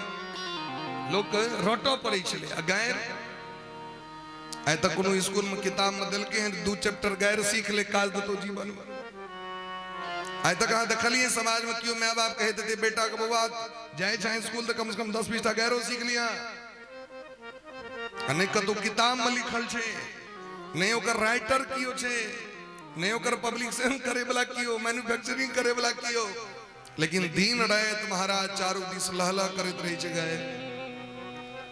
लोक रटऽ पड़ै छलै। आ गारि आइ तक कोनो स्कूल में किताब में देलकै हन 2 चैप्टर गारि सीख ले, काज देतौ जीवन में? आइ तक अहाँ देखलियै समाज में केओ माय बाप कहैत हेतै बेटा के, बौआ जाइ छै स्कूल तऽ कम से कम 10-20 टा गाइरो सीख लिया? आ नहि कतौ किताब में लिखल छै, नहि ओकर राइटर केओ छै, नहि ओकर पब्लिकेशन करे वाला केओ, मैन्युफैक्चरिंग करे वाला केओ, लेकिन दिन राति महाराज चारू दिस लहलह करैत रहै छै गाय।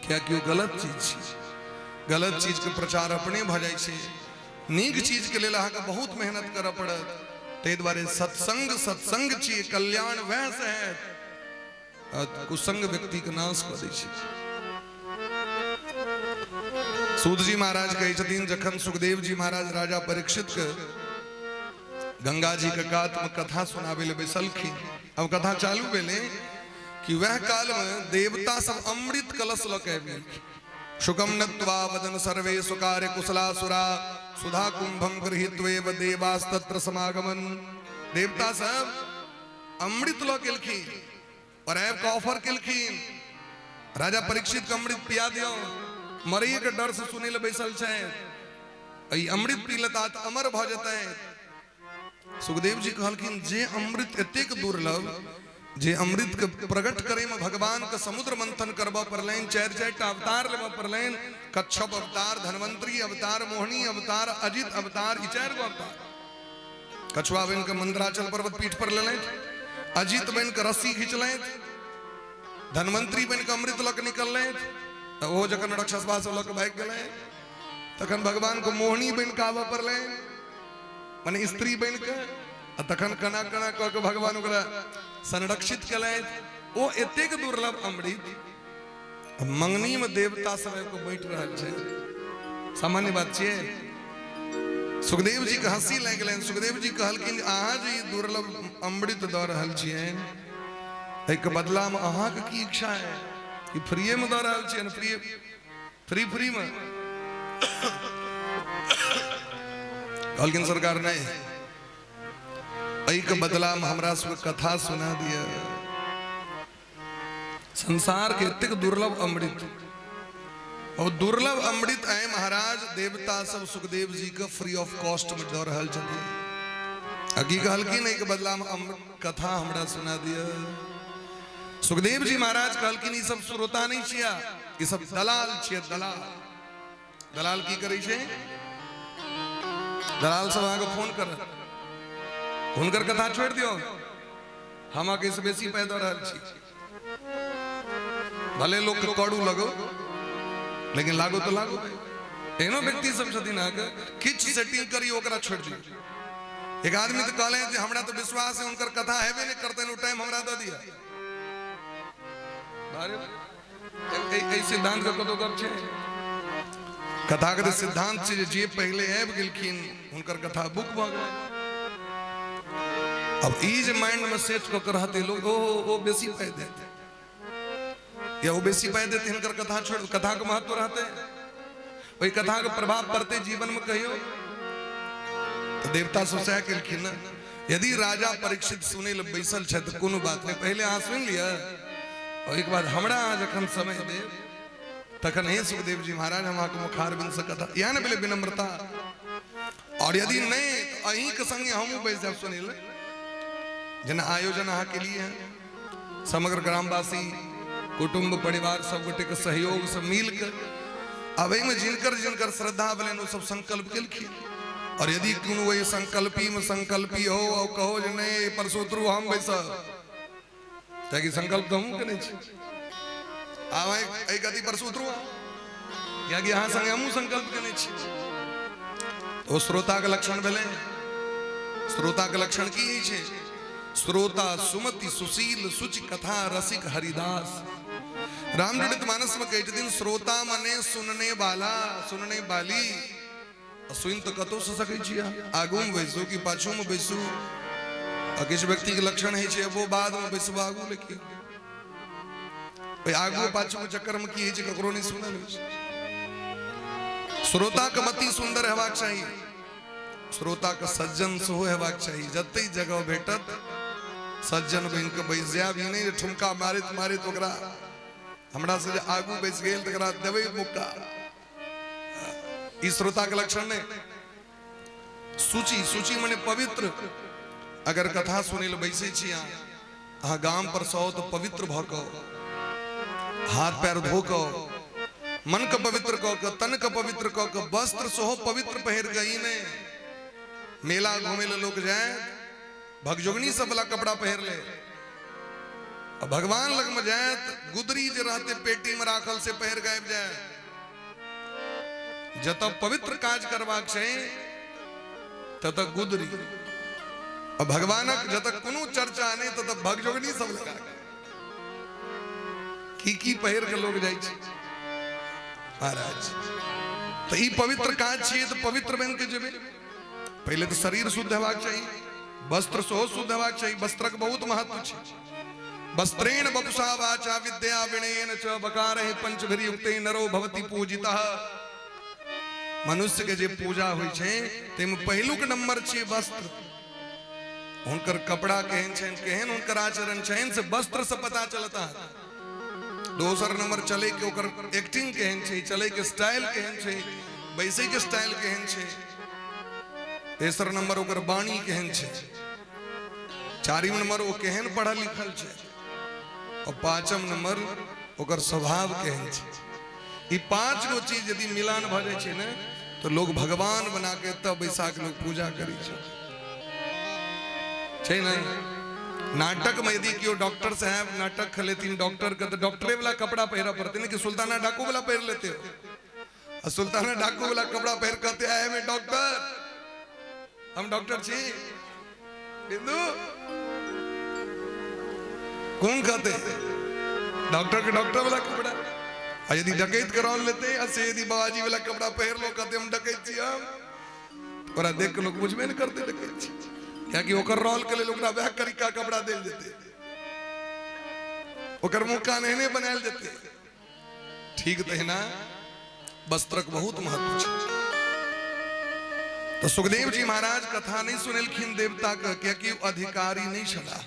कियाकि ओ गलत चीज छै। गलत चीज के प्रचार अपने भऽ जाइ छै। नीक चीज के लेल अहाँके बहुत मेहनत करऽ पड़त। ताहि दुआरे सत्संग सत्संग छियै, कल्याण वएह से हैत। कुसंग व्यक्ति के नाश कऽ दै छै। सूत जी महाराज कहै छथिन, जखन सुखदेव जी महाराज राजा परीक्षित के गंगा जी के कात में कथा सुनाबै लए बैसलखिन, अब कथा चालू भेलै कि वह काल में देवता सब अमृत कलश लऽ के आबि गेलखिन। शुकम नत्वा वदन सर्वे सुकार्य कुशलासुरा सुधा कुंभम गृहीत्वेव देवास्तत्र समागमन। देवता सब अमृत लऽ गेलखिन और आबि कऽ ऑफर केलखिन, राजा परीक्षित के अमृत पिया दियौ, मरैये के डर से सुनै लए बैसल छै, ई अमृत पी लेता तऽ अमर भऽ जेतै। सुखदेव जी कहलखिन जे अमृत एतेक दुर्लभ, जे अमृत के प्रकट करे में भगवान के समुद्र मंथन करबऽ पड़लनि, चारि चारि टा अवतार लेबऽ पड़लनि, कच्छप अवतार, धन्वंतरी अवतार, मोहिनी अवतार, अजित अवतार, ई 4 गो अवतार। कछुआ बनि के मंदराचल पर्वत पीठ पर लेलथि, अजित बनि के रस्सी खींचलथि, धन्वंतरी बनि के अमृत लऽ के निकललथि, तऽ ओहो जखन राक्षसबा सब लऽ के भागि गेलै तखन भगवान के मोहिनी बनि के आबऽ पड़लनि, माने स्त्री बनि के, आ तखन कना कना कऽ के भगवान ओकरा संरक्षित केलथि। ओ एतेक दुर्लभ अमृत मंगनी में देवता सब आबि कऽ बाँटि रहल छै, सामान्य बात छियै? सुखदेव जी के हंसी लागि गेलनि। सुखदेव जी कहलखिन, अहाँ जे ई दुर्लभ अमृत दऽ रहल छियनि, एहिके बदलामे अहाँके की इच्छा है? ई फ्रीए में दऽ रहल छियनि, फ्री फ्री फ्री में। कहलखिन, सरकार नहि, एहिके बदलामे हमरा सबके कथा सुना दिअ। संसार के एतेक दुर्लभ अमृत और दुर्लभ अमृत आय महाराज देवता सब सुखदेव जी के फ्री ऑफ कॉस्ट में दऽ रहल छथिन, आ की कहलखिन, एहिके बदला में अमृत कथा हमरा सुना दिअ। सुखदेव जी महाराज कहलखिन, ई सब श्रोता नहीं छिया, ई सब दलाल छियै। दलाल दलाल की करै छै? दलाल सब अहाँके फोन करत, हुनकर कथा छोड़ि दियौ, हम अहाँके से बेसी पाइ दऽ रहल छी। भले लोक के कड़ू लगो, लेकिन लागो तऽ लागो। एहनो व्यक्ति सब छथिन, अहाँके किछु सेटिंग करियौ, ओकरा छोड़ि दियौ। एक आदमी तऽ कहले जे हमरा तऽ विश्वास है हुनकर कथा हेबे नहि करतनि, ओ टाइम हमरा दऽ दिअ। एहि सिद्धांत के कतौ गप छै? कथा के तऽ सिद्धांत छै जे जे पहिले आबि गेलखिन हुनकर कथा बुक भऽ गेल। अब ई जे माइंड में सेट कऽ के रहतै लोग, ओ ओ बेसी पाइ देतै या ओ बेसी पाइ देतै, हिनकर कथा छोड़, कथा के महत्व रहतै? ओहि कथा के प्रभाव पड़तै जीवन में कहियो? तऽ देवता सब सएह केलखिन ने। यदि राजा परीक्षित सुनै लए बैसल छथि तऽ कोनो बात नहि, पहिले अहाँ सुनि लिअ, ओहिके बाद हमरा अहाँ जखन समय देब तखन हे सुखदेव जी महाराज, हम अहाँके मुखारबिंद से कथा। इएह ने भेलै विनम्रता। और यदि नहि तऽ अहीँके संगे हमहूँ बैस जायब सुनै लए। जेना आयोजन अहाँ केलिए हैं, समग्र ग्रामवासी कुटुम्ब परिवार सब गोटे के सहयोग से मिल के, अब एहिमे जिनकर जिनकर श्रद्धा भेलनि ओ सब संकल्प केलखिन। और यदि कोनो ओहि संकल्पी में संकल्पी हो और कहो जे नहीं परसोतरू हम बैसब, कियाकि संकल्प तऽ हमहूँ केने छी, आब एहि गति पर उतरू, कियाकि अहाँ संगे हमहूँ संकल्प केने छी। ओ श्रोताके लक्षण भेलै। श्रोताके लक्षण की होइ छै? श्रोता सुमति सुशील सुचि कथा रसिक हरिदास। रामचरित मानस में कहै छथिन, श्रोता मने सुनने वाला, सुनने वाली। सुनि तऽ कतहु से सकै छी, आगू में बैसू कि पाछू में बैसू। आ किछु व्यक्ति के लक्षण होइ छै, वो बाद में बैसबो आगू, लेकिन ओहि आगू पाछू के चक्कर में की होइ छै ककरो नहि सुनल होइ छै। श्रोता के मति सुंदर हेबाक चाही, श्रोता के सज्जन सेहो हेबाक चाही। जते जगह भेटत सज्जन बनि के बैस जायब, ई नहि जे ठुमका मारैत मारैत ओकरा हमरा से जे आगू बैस गेल तकरा देबै मुक्का, ई श्रोता के लक्षण नहि। सूची, सूची मने पवित्र। अगर कथा सुनै लए बैसै छी अहाँ, अहाँ गाम पर सौ तऽ पवित्र भऽ कऽ, हाथ पैर धो कऽ, मन के पवित्र कऽ कऽ, तन के पवित्र कऽ कऽ, वस्त्र सेहो पवित्र पहिर कऽ। ई नहि मेला घूमे लए लोक जाय भगजोगनी सब वाला कपड़ा पहिर ले, आ भगवान लग में जायत गुदरी जे रहते पेटी में राखल से पहिर के आबि जाय। जतऽ पवित्र काज करबाक छै ततऽ गुदरी, आ भगवानक जतऽ कोनो चर्चा नहि ततऽ भगजोगनी सब लगा की की पहिर के लोग जाइ छै महाराज। तऽ ई पवित्र काज छियै तऽ पवित्र बनि के जेबै। पहिले तऽ शरीर शुद्ध हेबाक चाही, वस्त्र सेहो शुद्ध हेबाक चाही। वस्त्रक बहुत महत्व छै। वस्त्रेण वपुषा वाचा विद्या विनयेन च बकारः पंचभिर्युक्ते नरो भवति पूजितः। मनुष्य के जे पूजा होइ छै ताहिमे पहिलुक नंबर छियै वस्त्र। हुनकर कपड़ा केहन छनि, केहन हुनकर आचरण छनि, से वस्त्र से पता चलता। दोसर नंबर चले के ओकर एक्टिंग केहन छै, चले के स्टाइल केहन छै, बैसे के स्टाइल केहन छै। तेसर नंबर ओकर वाणी केहन छै। चारिम नंबर ओ केहन पढ़ल लिखल छै। और पांचम नंबर ओकर स्वभाव केहन छै। ई पांच गो चीज यदि मिलान भऽ जाइ छै ने तो लोग भगवान बना के तब बैसा के लोग पूजा करै छै। छै ने? नाटक में यदि केओ डॉक्टर साहब नाटक खेलेथिन डॉक्टर के, तो डॉक्टरे वाला कपड़ा पहिरऽ पड़तै ने कि सुल्ताना डाकू वाला पहिर लेते हो? आ सुल्ताना डाकू वाला कपड़ा पहिर कहते आए में डॉक्टर, हम डॉक्टर छी। बिंदु कौन कहते डॉक्टर के डॉक्टर वाला कपड़ा? आ यदि डकैत के रोल लेते आ से यदि बाबाजी वाला कपड़ा पहिर लो, कहते हम डकैत छी हम, ओकरा देख के लोग बुझबे नहीं करते डकैत छी, कियाकि ओकर रोल के लेल ओकरा वएह करिका कपड़ा देल जेतै, ओकर मुंह कान एहने बनायल जेतै। ठीक तहिना वस्त्रक बहुत महत्व छै। तो सुखदेव जी महाराज कथा नहीं सुनेलखिन देवता के, कियाकि अधिकारी नहीं छलाह।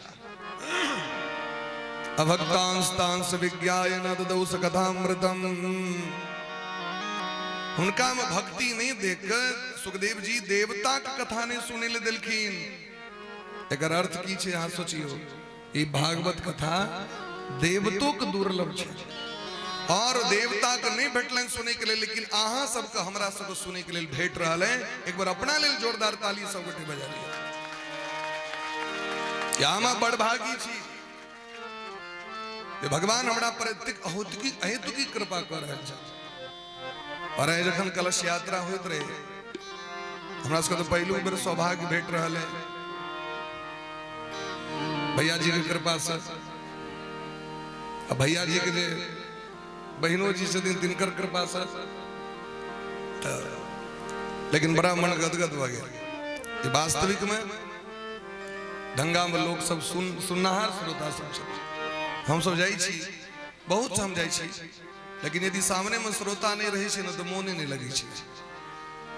अभक्तांस्तांस विज्ञाय न ददौ स कथामृतम। हुनका में भक्ति नहीं देख के सुखदेव जी देवता के कथा नहीं सुने ले देलखिन। एकर अर्थ की छै अहाँ सोचियो, ई भागवत कथा देवतो के दुर्लभ छै और देवता के नहीं भेटलनि सुनै के लेल, लेकिन अहाँ सबके हमरा सबके सुनै के लेल भेट रहल है। एक बार अपना लेल जोरदार ताली सब गोटे बजा लिअ। हम बड़भागी छी जे भगवान हमरा पर एतेक अहेतुकी कृपा कऽ रहल छथि। और जखन कलश यात्रा होइत रहे, हमरा सबके तऽ पहिलुक बेर सौभाग्य भेट रहल है भैया जी के कृपा से, आ भैया जी के जे बहिनो जी छथिन तिनकर कृपा से, तऽ लेकिन बड़ा मन गदगद भऽ गेल जे वास्तविक में ढंगा में लोग सब सुननाहार श्रोता सब छथिन। हम सब जाइ छी, बहुत ठाम जाइ छी, लेकिन यदि सामने में श्रोता नहीं रहे छै ने तऽ मोने नहीं लगै छै।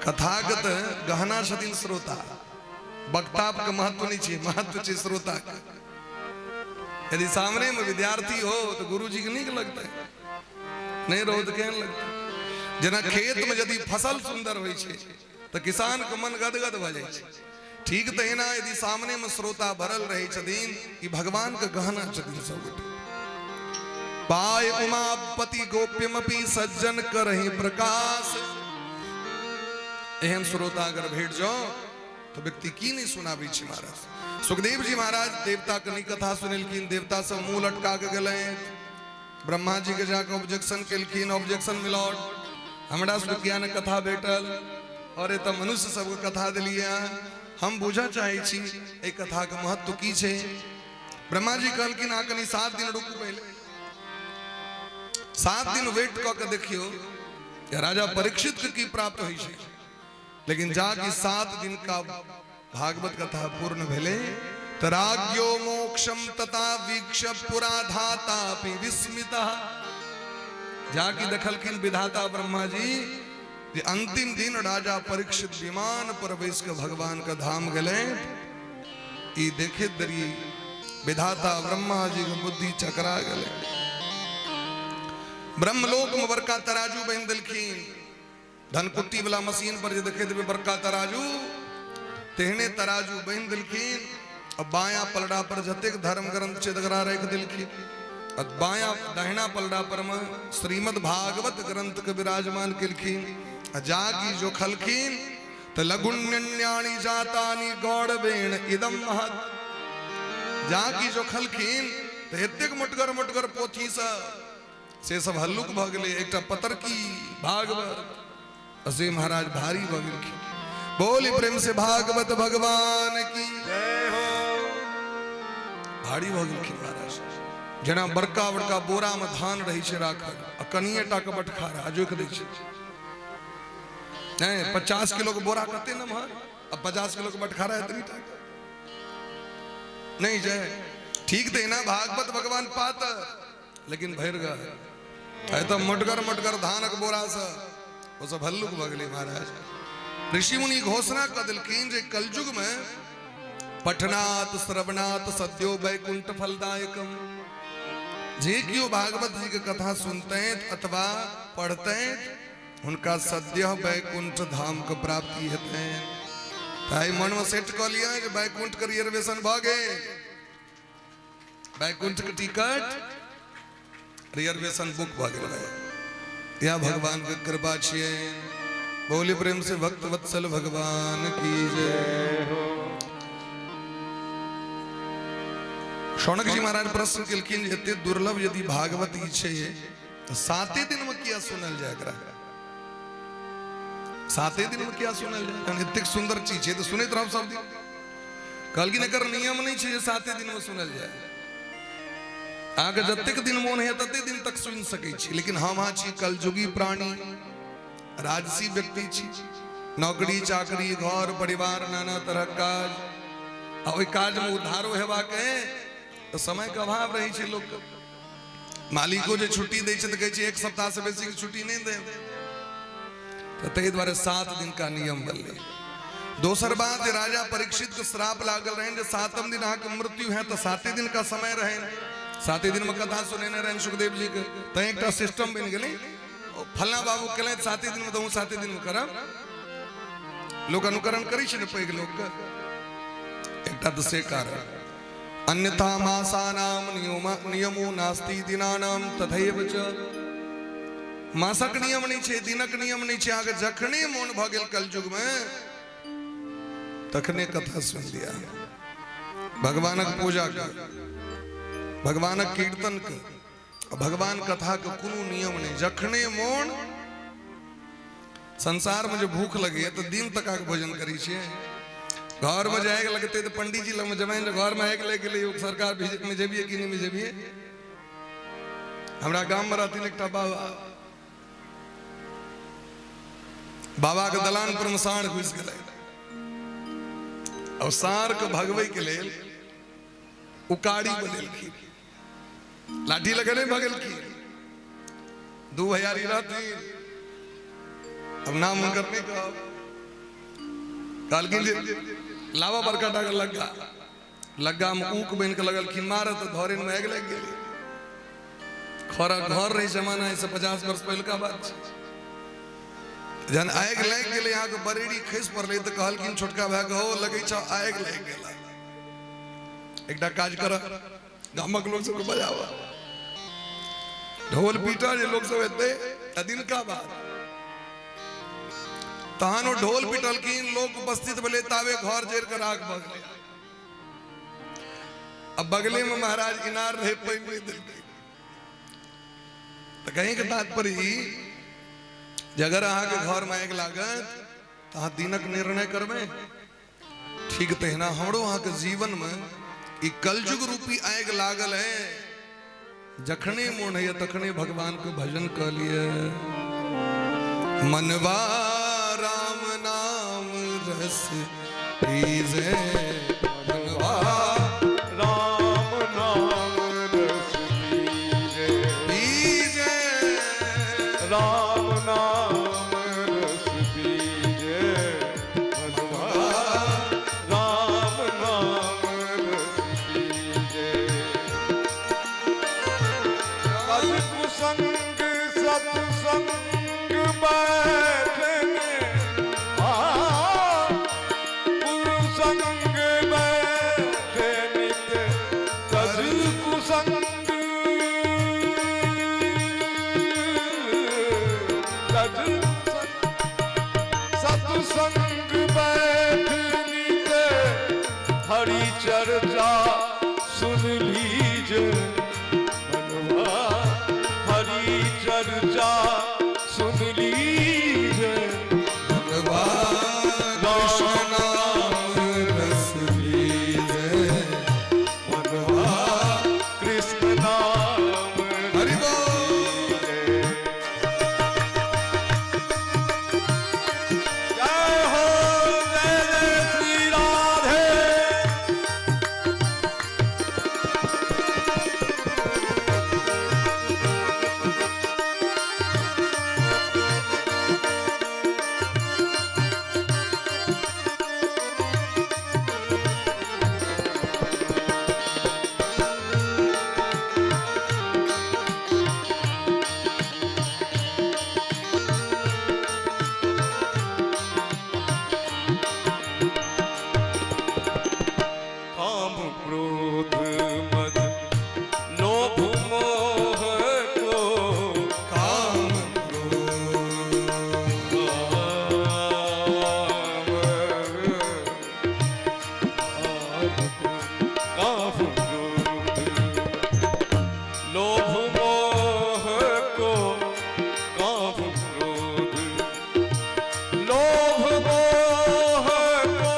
कथा के तऽ गहना छथिन श्रोता, वक्ता के महत्व नहीं छै, महत्व छै श्रोता के। यदि सामने में विद्यार्थी हो तो गुरुजी के नीक लगतै, नहीं रहो तो केहन लगतै। जेना खेत में यदि फसल सुंदर होइ छै तऽ किसान के मन गदगद भऽ जाइ छै, ठीक तहिना यदि सामने में श्रोता भरल रहै छथिन, ई भगवान के गहना छथिन सब गोटे। पाय उमापति गोप्यमपि सज्जन करहि प्रकाश। एहन श्रोता अगर भेट जाओ तो व्यक्ति की नहीं सुनाबै छै महाराज। सुखदेव जी महाराज देवता के नहीं कथा सुनेलखिन, देवता सब मुंह लटका के गेलै, ब्रह्मा जी के जाके ऑब्जेक्शन केलखिन, ऑब्जेक्शन मिलौट, हमरा सबके किया ने कथा भेटल और एतऽ मनुष्य सबके कथा देलियै। हम बुझऽ चाहै छी एहि कथाके महत्व की छै। ब्रह्मा जी कहलखिन अहाँ कनि 7 दिन रुकू, पहिले 7 दिन वेट कऽ के देखियौ राजा परीक्षित के की प्राप्त होइ छै। लेकिन जाकि 7 दिन का भागवत कथा पूर्ण भेलै तऽ राज्ञो मोक्षम तथा वीक्ष पुराधातापि विस्मितः। जाकि देखलखिन विधाता ब्रह्मा जी जे अंतिम दिन राजा परीक्षित विमान पर बैस के भगवान के धाम गेले। ई देखे दरी विधाता ब्रह्मा जी के बुद्धि चकरा गेले। ब्रह्मलोक में बड़का तराजू बान्हि देलखिन। धनकुट्टी वाला मशीन पर जे देखे देबै बड़का तराजू, तेहने तराजू बान्हि देलखिन। आ बायां पलड़ा पर जतेक धर्म ग्रंथ छै तकरा राखि देलखिन। आ बायां दहिना पलड़ा पर में श्रीमद् भागवत ग्रंथ के विराजमान केलखिन। आ जागी जोखलखिन तऽ लघुन्याणी जातानि गौरवेण इदम महत। जागी जोखलखिन तऽ एतेक मोटगर मोटगर पोथी सब से सब हल्लुक भऽ गेलै। एकटा पतरकी भागवत से महाराज भारी भऽ गेलखिन। बोली प्रेम से भागवत भगवान की जय हो। भारी भऽ गेलखिन महाराज। जेना बड़का बड़का बोरा में धान रहै छै राखल आ कनिए टा के बटखारा आ जोखि दै छै। नहि 50 किलो के बोरा कते नमहर आ 50 किलो के बटखारा एतनी टा के नहीं छै। ठीक तऽ एना भागवत भगवान पात लेकिन भरि गए तऽ मोटगर मोटगर धानक बोरा से ओ सब हल्लुक भऽ गेलै महाराज। ऋषि मुनि घोषणा कऽ देलखिन जे कलयुग में पठनात् श्रवणात् सद्यो वैकुंठ फलदायकम। जे केओ भागवत जी के कथा सुनते अथवा पढ़ते हुनका सद्य वैकुंठ धाम के प्राप्ति हेतै। ताहि मन में सेट कऽ लिअ जे वैकुंठ के रिजर्वेशन भऽ गेल, वैकुंठ के टिकट रिजर्वेशन बुक भऽ गेल। यह भगवान के कृपा छियै। बोली प्रेम से भक्त वत्सल भगवान की जय। शौनक जी महाराज प्रश्न केलखिन जे एते दुर्लभ यदि भागवत ई छै तऽ साते दिन में किया सुनल जाय एकरा? साते दिन में किया सुनल जाय? जहन एतेक सुंदर चीज छै तऽ सुनैत रहब सब दिन। कहलखिन एकर नियम नहि छै जे साते दिन में सुनल जाय। अहाँके जतेक दिन मोन है तते दिन तक सुनि सकै छी, लेकिन हम अहाँ छी कलयुगी प्राणी, राजसी व्यक्ति छी। नौकरी चाकरी घर परिवार नाना तरहक काज, आ ओहि काजमे उद्धारो हेबाक है तऽ समयके अभाव रहै छै लोकके। मालिको जे छुट्टी दै छै तऽ कहै छै एक सप्ताह से बेसी के छुट्टी नहि देब, तऽ ताहि दुआरे 7 दिन का नियम बनलै। दोसर बात जे राजा परीक्षित के श्राप लागल रहनि जे 7म दिन अहाँके मृत्यु है तऽ 7 दिन का समय रहनि, 7 दिन में कथा सुनेने रहनि सुखदेव जी के, तैं एकटा सिस्टम बनि गेलै। फलना बाबू केलथि 7 दिन में तऽ 7 दिन में करब। लोक अनुकरण करै छै ने पैघ लोकके, एकटा तऽ से कारण। अन्यथा मासानाम नियमो नास्ति दिनानाम तथैव च। मासक नियम नहि छै, दिनक नियम नहि छै। अहाँके जखने मोन भऽ गेल कलयुग में तखने कथा सुनि लिअ, भगवानक पूजा के, भगवानक कीर्तन के, भगवान कथा के कोनो नियम नहि। जखने मोन, संसार में जो भूख लगे तो दिन तक आके भोजन करै छियै। घर में जाए लगते तो पंडित जी लग जमाइन घर में आगि लागि गेलै, सरकार में जेबियै कि नहि में जेबियै। हमरा गाम में रहथिन एकटा बाबा, बाबा के दलान पर में साँढ़ घुसि गेलै और साँढ़ के भगबै के लेल उकारी बनेलखिन, लाठी लगे नहीं भगेलखिन। 2 भैयारी रहथिन, अब नाम हुनकर नहीं कहब। कहलखिन जे लावा बड़का टा के लग्गा, लग्गा में ऊक बनि के लगलखिन मारत, तऽ धरे में आगि लागि गेलै। खरा घर रहे जमाना, ऐसे 50 वर्ष पहिलका बात छै। जहन आगि लागि गेलै, अहाँके बरेड़ी खसि पड़लै तऽ कहलखिन छोटका भाय के, हो लगै छौ आगि लागि गेल, एकटा काज कर, गामक लोक सबके बजाबऽ, ढोल पीटा जे लोक सब एतै तऽ दिनका बाद। तहन ओ ढोल पिटलखिन, लोक उपस्थित भेलै, ताबे घर जरि कऽ राख भऽ गेलै। अब बगले में महाराज इनार रहे, पानि नहि देलकै। तऽ कहीं के तात्पर्य ई जे अगर अहाँके घर में आगि लागत तऽ अहाँ दिनक निर्णय करबै। ठीक तहिना हमरो अहाँके जीवन में ई कलयुग रूपी आगि लागल है, जखने मोन होइए तखने भगवान के भजन कऽ लिअ। मनवा राम नाम रस पीजे, मनवा सुन लीजे मनवा, हरि चर्चा सुन लीजे मनवा, कृष्ण नाम रस लीजे मनवा, कृष्ण नाम हरि बोल। जय हो, जय जय श्री राधे। काम क्रोध मद लोभ मोह को, काम काम क्रोध लोभ मोह को, काम क्रोध लोभ मोह को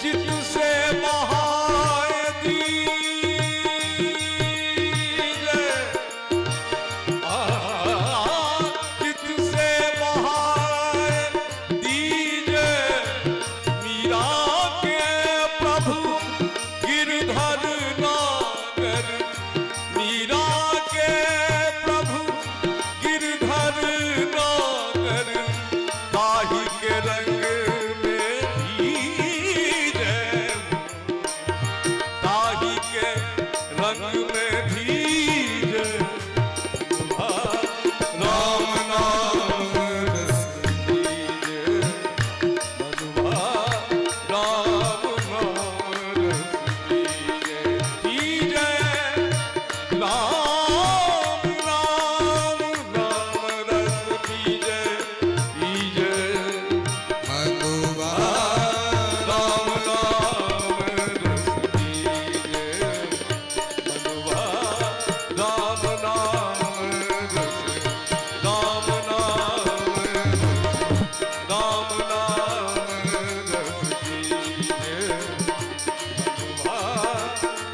चित से बहाए दीजे, चित से बहाए दीजे, मीरा के प्रभु गिरधर नागर, मीरा के प्रभु गिरधर नागर, ताही के रंग में भीजे, ताही के रंग में भीजे, राम नाम रस लीजे मनुआ, राम नाम रस लीजे, लीजे राम नाम नाम रस लीजे, लीजे मनुवा, राम नाम रस लीजे मनुआ, राम नाम रस, राम नाम रस, राम नाम रस लीजे मनुआ,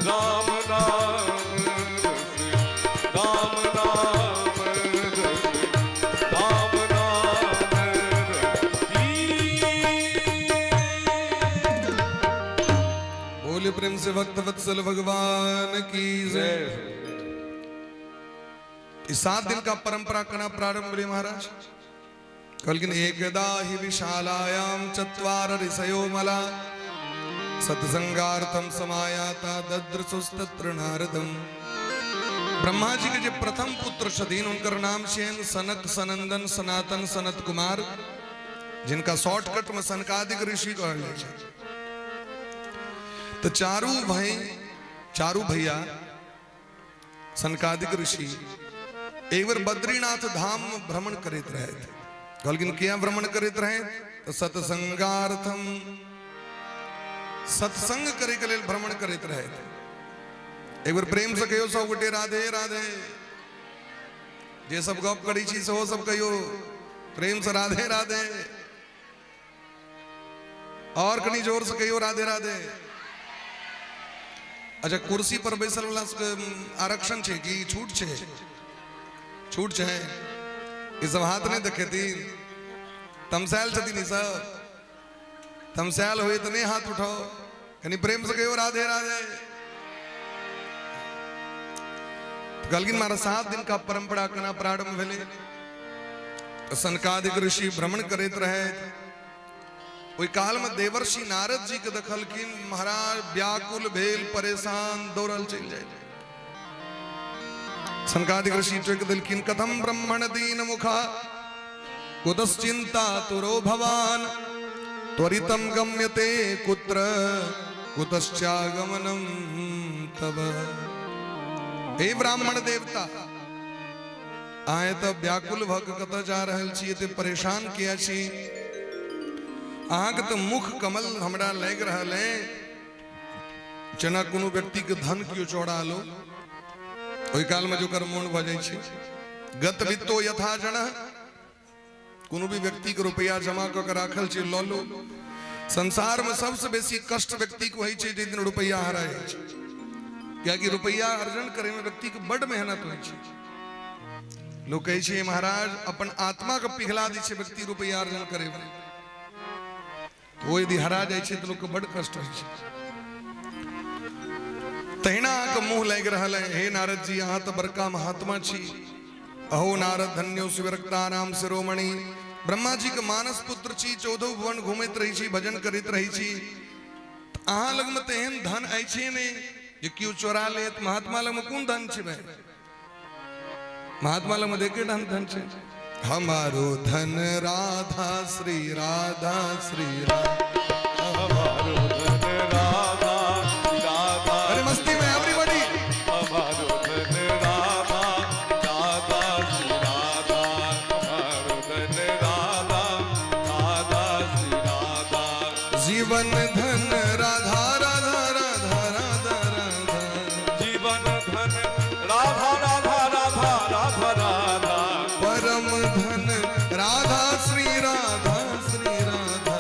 राम नाम रस, राम नाम रस, राम नाम रस लीजे। बोले प्रेम से भक्त वत्सल भगवान की जय। इस 7 दिन का परंपरा करना प्रारंभ बोले महाराज। कहलखिन एकदा ही विशालायाम चत्वार ऋषयो मला सत्संगार्थम समायाता दद्रसुस्तत्र नारदम। ब्रह्मा जी के जो प्रथम पुत्र छथिन उनकर नाम छियनि सनक सनंदन सनातन सनत कुमार, जिनका शॉर्टकट में सनकादिक ऋषि कहल जाइ छै। तो चारू भाई, चारू भैया सनकादिक ऋषि एक बार बद्रीनाथ धाम में भ्रमण करैत रहे। कहलखिन किया भ्रमण करैत रहे? तो सत्संगार्थम, सत्संग करे के लेल भ्रमण करैत रहे। एक बार प्रेम से कहियो सब गोटे राधे राधे। जे सब गप करै छी सेहो सब कहियो प्रेम से राधे राधे। और कनी जोर से कहियो राधे राधे। अच्छा, कुर्सी पर बैसल वाला सबके आरक्षण छै कि छूट छै? छूट छै। ई सब हाथ नहीं देखेथिन, तमसायल छथिन ई सब। तमसायल होय तऽ नहीं हाथ उठाओ, कनी प्रेम से कहियो राधे राधे। तो कहलखिन महाराज 7 दिन का परंपरा केना प्रारंभ भेलै। तऽ सनकादिक ऋषि भ्रमण करैत रहे। ओहि काल में देवर्षि नारद जी के देखलखिन महाराज, व्याकुल भेल, परेशान, दौड़ल चलि जाय। सनकादिक ऋषि टोकि देलखिन, कथम ब्रह्मण दीन मुखा कुतश्चिंता तुरो भवान, त्वरितम गम्यते कुत्र कुतश्चागमनम तव। हे ब्राह्मण देवता, आए तऽ व्याकुल भऽ कऽ कतऽ जा रहल छी? एते परेशान किया छी? अहाँके तऽ मुख कमल हमरा लागि रहल है जेना कोनो व्यक्तिके धन केओ चोरा लो, ओहि कालमे जे ओकर मोन भऽ जाइ छै। गत वित्तो यथा जन, कोनो भी व्यक्तिके रुपैआ जमा कऽ के राखल छै, लऽ लो। संसारमे सबसँ बेसी कष्ट व्यक्तिके होइ छै जाहि दिन रुपैआ हरा जाइ छै, कियाकि रुपैआ अर्जन करैमे व्यक्तिके बड्ड मेहनत होइ छै। लोक कहै छै महाराज अपन आत्माके पिघला दै छै व्यक्ति रुपैआ अर्जन करैमे, ओ यदि हरा जाइ छै तऽ लोकके बड्ड कष्ट होइ छै। तहिना अहाँके मुँह लागि रहल है। हे नारद जी, अहाँ तऽ बड़का महात्मा छी। अहो नारद धन्यो शिवरक्ताराम शिरोमणि। ब्रह्मा जी के मानस पुत्र छी, 14 भुवन घूमैत रहै छी, भजन करैत रहै छी। अहाँ लगमे तऽ एहन धन अछि नहि जे केओ चोरा लेत। महात्मा लगमे कोन धन छै भाई? महात्मा लगमे देखे धन धन छै। हमारो धन राधा श्री राधा श्री राधा, हमारो धन राधा राधा। अरे मस्ती में एवरीबॉडी। हमारो धन राधा राधा श्री राधा, हमारो धन राधा राधा श्री राधा। जीवन धन राधा राधा राधा राधा राधा, जीवन धन राधा राधा राधा राधा राधा, परम धन राधा श्री राधा श्री राधा,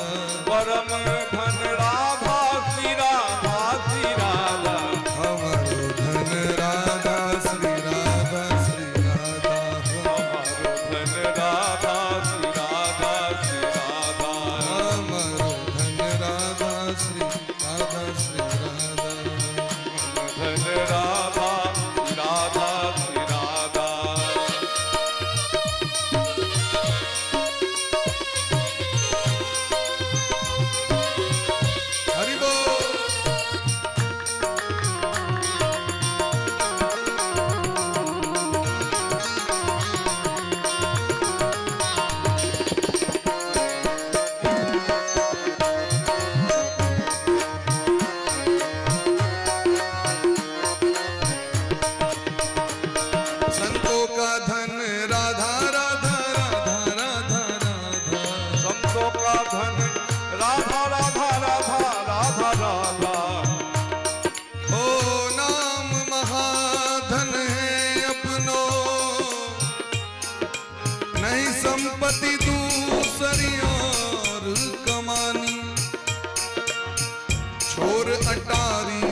परम धन राधा श्री राधा श्री राधा। हमारो धन राधा श्री राधा श्री राधा, हमारो धन राधा श्री राधा श्री राधा, हमारो धन राधा श्री राधा श्री राधा, धन राधा राधा श्री राधा। हरि बोल। संतों का धन राधा राधा राधा राधा राधा, संतों का धन राधा राधा राधा राधा राधा, ओ नाम महाधन है अपनो, नहीं संपत्ति दूसरी और कमानी। छोर अटारी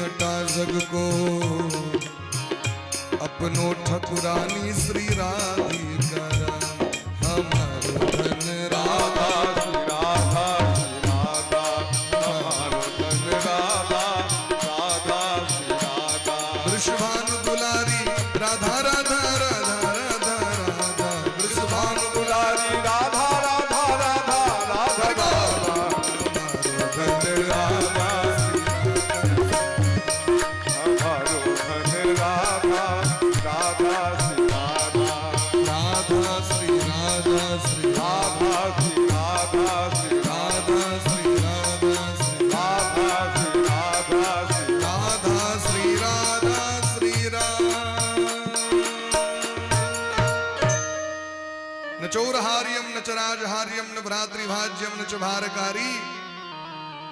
अटा जग को, अपनो ठकुरानी श्री राधिका रानी। हमारो धन राधा राधा श्री राधा श्री राधा, हमारो धन राधा राधा श्री राधा। वृषभानु दुलारी राधा राधा राधा राधा राधा, वृषभानु दुलारी राधा राधा राधा राधा राधा, धन राधा हमारो धन राधा राधा श्री राधा, राधा श्री राधा श्री राधा श्री राधा श्री राधा श्री राधा श्री राधा श्री राधा श्री राधा श्री राधा श्री राधा। न चौरहार्यम न च राजहार्यम न भ्रातृभाज्यम न च भारकारी,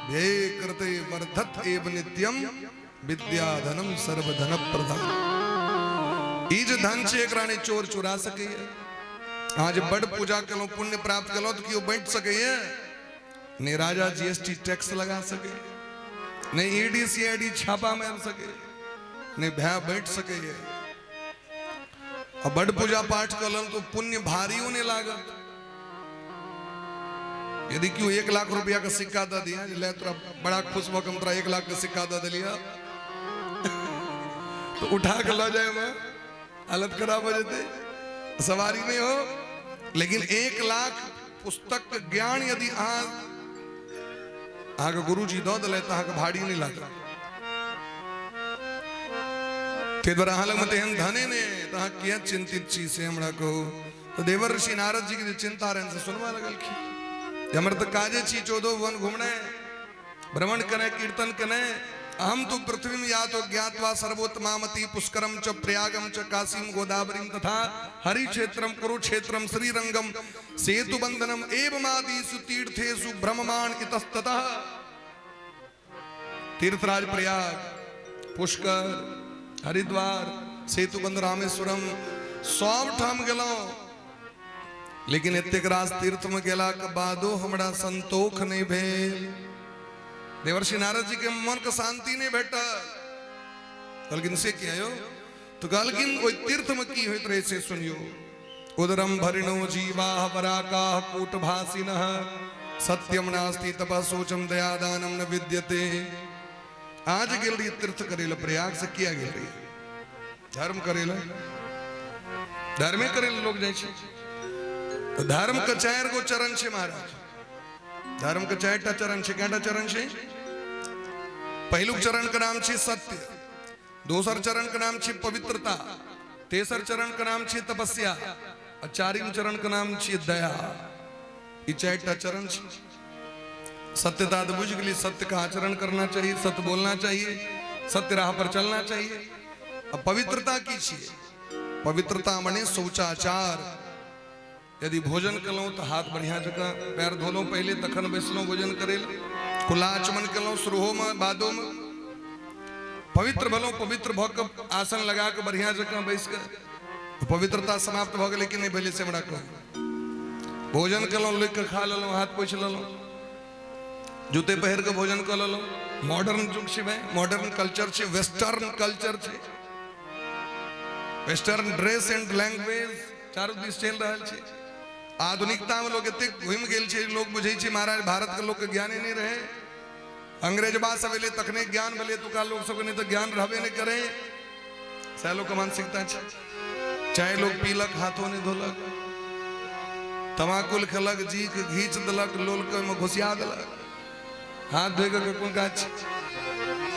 भे कृते वर्धत एव नित्यम विद्याधनम सर्वधन प्रधान। ई जे धन छै एकरा नहि चोर चुरा सकैए। अहाँ जे बड पूजा केलहुँ, पुण्य प्राप्त केलहुँ, तऽ केओ बाँटि सकैए नहि? राजा जीएसटी टैक्स लगा सकैए नहि, ईडी सीआईडी छापा मारि सकैए नहि, भाय बाँटि सकैए। आ बड पूजा पाठ कऽ लेलहुँ तऽ पुण्य भारियो नहि लागत। यदि केओ 1 लाख रुपया के सिक्का दऽ दिया, जे ले तोरा बड़ा खुश भऽ के हम तोरा 1 लाख के सिक्का दऽ देलियऽ, तो उठा के लऽ जाय में हालत खराब हो जेतै, सवारी नहीं हो। लेकिन 1 लाख पुस्तक के ज्ञान यदि अहाँके गुरुजी दऽ देलथि तऽ अहाँके भारी नहि लागत। ताहि दुआरे अहाँ लगमे तेहन धने नहि तऽ अहाँ किया चिंतित छी से हमरा कहू। तऽ देवर ऋषि नारद जी के जे चिंता रहनि से सुनबा लगलखिन जे हमर तऽ काजे छी 14 भुवन घुमनाइ, भ्रमण केनाइ, कीर्तन केनाइ। अहम तो पृथ्वीम यातो ज्ञात्वा सर्वोत्तमामति पुष्करम च प्रयागम च काशीम गोदावरीम तथा हरिक्षेत्रम कुरुक्षेत्रम श्रीरंगम सेतुबंधनम एवमादिषु तीर्थेषु भ्रममाण इतस्ततः। तीर्थराज प्रयाग, पुष्कर, हरिद्वार, सेतुबंध, रामेश्वरम, सब ठाम गेलहुँ, लेकिन एतेक रास तीर्थ में गेला के बादो हमरा संतोख नहीं भेल। देवर्षि नारद जी के मन के शांति नहीं भेटल। कहलखिन से किया यो? तो कहलखिन ओहि तीर्थ में की होइत रहे से सुनियो। उदरम भरिणो जीवाः वराकाः कूटभासिनः सत्यम नास्ति तपः शौचम दयादानम न विद्यते। आज गेल रही तीर्थ करे प्रयाग से किया गेल रही धर्म करे, धर्मे करे लोग जाइ छै। तो धर्म के चारि गो चरण छै महाराज, धर्म के चारि टा चरण छै। कएटा चरण छै? पहिलुक चरण के नाम छै सत्य, दोसर चरण के नाम छै पवित्रता, तेसर चरण के नाम छै तपस्या, आ चारिम चरण के नाम छै दया। ई चारि टा चरण छै। सत्यता तो बुझ गेली, सत्य का आचरण करना चाहिए, सत्य बोलना चाहिए, सत्य राह पर चलना चाहिए। अब पवित्रता की छियै? पवित्रता मने शौचाचार। यदि भोजन केलहुँ तऽ हाथ बढ़िया जकाँ पैर धोलहुँ पहिले, तखन बैसलहुँ भोजन करै लए, खुला आचमन केलहुँ शुरूहोमे बादोमे, पवित्र भेलहुँ, पवित्र भऽ कऽ आसन लगा कऽ बढ़िया जकाँ बैस कऽ पवित्रता समाप्त भऽ गेलै कि नहि भेलै से हमरा कहू। भोजन केलहुँ, लिख कऽ खा लेलहुँ, हाथ पोछि लेलहुँ, जूते पहिर कऽ भोजन कऽ लेलहुँ। मॉडर्न युग छै भाई, मॉडर्न कल्चर छै, वेस्टर्न कल्चर छै, वेस्टर्न ड्रेस एंड लैंग्वेज चारू दिस चलि रहल छै। आधुनिकता में लोग एतेक घुमि गेल छै, लोग बुझै छै महाराज भारत के लोग के ज्ञाने नहि रहे, अंग्रेजबा सब एलै तखने ज्ञान भेलै, एतुका लोग सबके नहि तऽ ज्ञान रहबे नहि करे, सएह लोग के मानसिकता छै। चाय लोग पीलक, हाथो नहि धोलक, तमाकुल खेलक, जी के घीच देलक, लोल के ओहिमे घुसिया देलक, हाथ धोइ के कोन काज छै।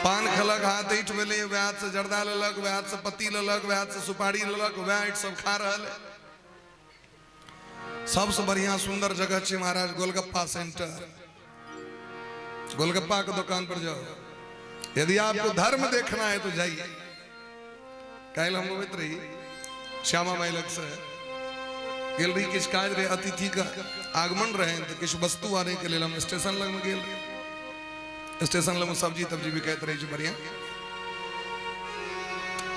पान खेलक, हाथ ऐठ भेलै, वएह हाथ से जर्दा लेलक, वएह हाथ से पत्ती लेलक, वएह हाथ से सुपारी लेलक, वएह ऐठ सब खा रहल है। सबसे बढ़िया सुंदर जगह छै महाराज गोलगप्पा सेंटर। गोलगप्पा के दुकान पर जाओ, यदि आपको धर्म देखना है तो जाइए। काल्हि हम अबैत रही श्यामा माई लग से गेल रही, किछु काज रहे, अतिथि के आगमन रहे तऽ किछु वस्तु आनै के लेल हम स्टेशन लग में गेल रही। स्टेशन लग में सब्जी तब्जी बिकाइत रहै छै बढ़िया।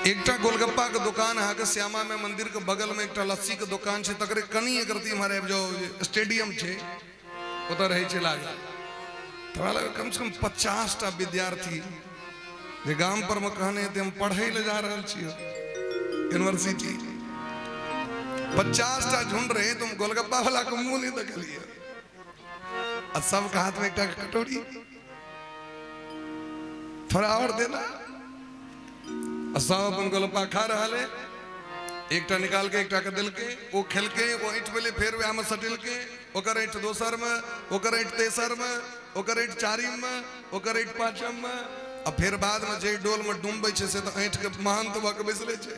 एकटा गोलगप्पा के दुकान अहाँके श्यामा माई मंदिर के बगल में एकटा लस्सी के दुकान छै, तकरे कनि एक रत्ती इम्हर आबि जाउ, स्टेडियम छै ओतऽ रहै छै लागल। तोरा लग कम से कम 50 टा विद्यार्थी जे गाम पर में कहने हेतै हम पढ़ै लए जा रहल छी यूनिवर्सिटी, 50 टा झुंड रहे, तुम गोलगप्पा वाला के मुंह नहीं देखलिए, आ सबके हाथ में एकटा कटोरी, थोड़ा और देना, आ सब अपन गोलगप्पा खा रहल है। एकटा निकाल के एकटा के देलकै, ओ खेलकै, ओ ऐंठ भेलै, फेर वएह में सटेलकै, ओकर ऐंठ दोसर में, ओकर ऐंठ तेसर में, ओकर ऐंठ चारिम में, ओकर ऐंठ पाँचम में, आ फेर बाद में जे डोल में डूबबै छै से तऽ ऐंठ के महंत भऽ के बैसले छै।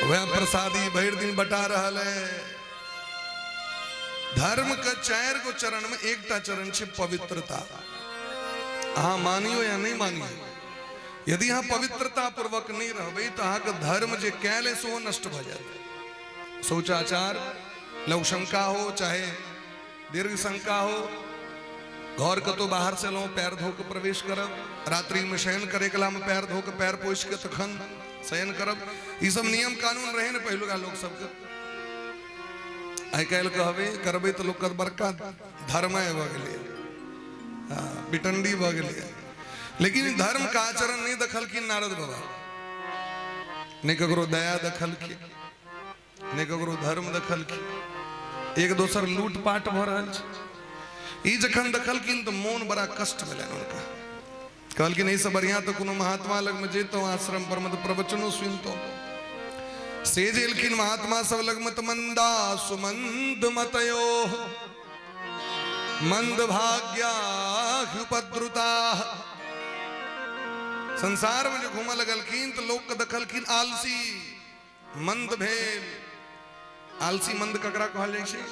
वह प्रसादी भरि दिन बटा रहल है। धर्म के चारि गो चरण में एकटा चरण छै पवित्रता। अहाँ मानियो या नहीं मानियो, यदि अहाँ पवित्रता पूर्वक नहीं रहबै तऽ अहाँके धर्म जे कयल है सेहो नष्ट भऽ जायत। शौचाचार लघु शंका हो चाहे दीर्घ शंका हो, घर कतौ बाहर से एलहुँ पैर धो के प्रवेश करब, रात्रि में शयन करे कला में पैर धो के पैर पोछि के तखन शयन करब, ई सब नियम कानून रहे ने पहिलुका लोक सबके। आइ काल्हि कहबै करबै तऽ लोक बड़का धर्म भऽ गेलै, बिटंडी भऽ गेलै। लेकिन धर्म के आचरण नहीं देखलखिन नारद बाबा, नहीं ककरो दया देखलखिन, नहीं ककरो धर्म देखलखिन, एक दोसर लूटपाट भऽ रहल छै। ई जखन देखलखिन तऽ मोन बड़ा कष्ट भेलनि हुनका। कहलखिन एहिसँ बढ़िया तऽ कोनो महात्मा लगमे जैतहुँ आश्रम पर मे तऽ प्रवचनो सुनितहुँ। से जे एलखिन महात्मा सब लगमे तऽ मंदा सुमंद मतयो मंद भाग्या उपद्रुता। संसार में जे घूमऽ लगलखिन तऽ लोक के देखलखिन आलसी मंद भेल। आलसी मंद ककरा कहल जाइ छै?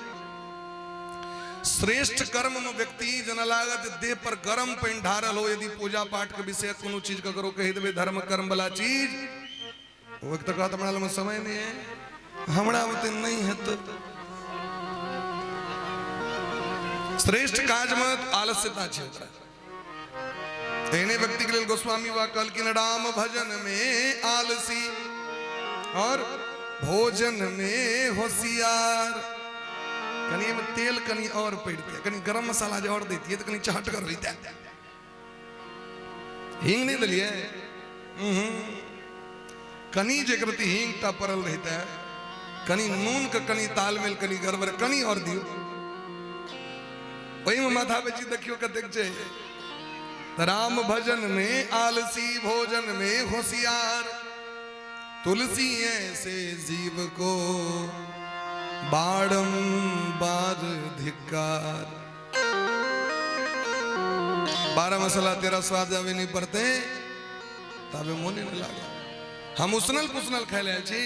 श्रेष्ठ कर्म में व्यक्ति जेना लागत देह पर गरम पानि ढारल हो, यदि पूजा पाठ के विषय कोनो चीज ककरो कहि देबै धर्म कर्म वाला चीज, ओ एक तऽ कहत हमरा लग समय नहीं है, हमरा बुते नहीं हेतै। श्रेष्ठ काजमे आलस्यता छै ओकरा। एहने व्यक्ति के लेल गोस्वामी बाबा कहलखिन, राम भजन में आलसी और भोजन में होशियार। कनि एहिमे तेल कनि और पड़ितै, कनि गरम मसाला जे और दैतियै तऽ कनि चहटगर होइतै। हींग नहि देलियै, कनि जे प्रति हींग टा पड़ल रहितै, कनि नून के कनि तालमेल कनि गड़बड़, कनि और दियौ। ओहिमे माथा बेची देखियौ कतेक छै। राम भजन में आलसी, भोजन में होशियार, तुलसी ऐसे जीव को बारंबार धिक्कार। 12 मसाला 13 स्वाद अभी नहीं पड़ते तबे मोने नहीं लागे। हम उसनल पुसनल खाय ले छी,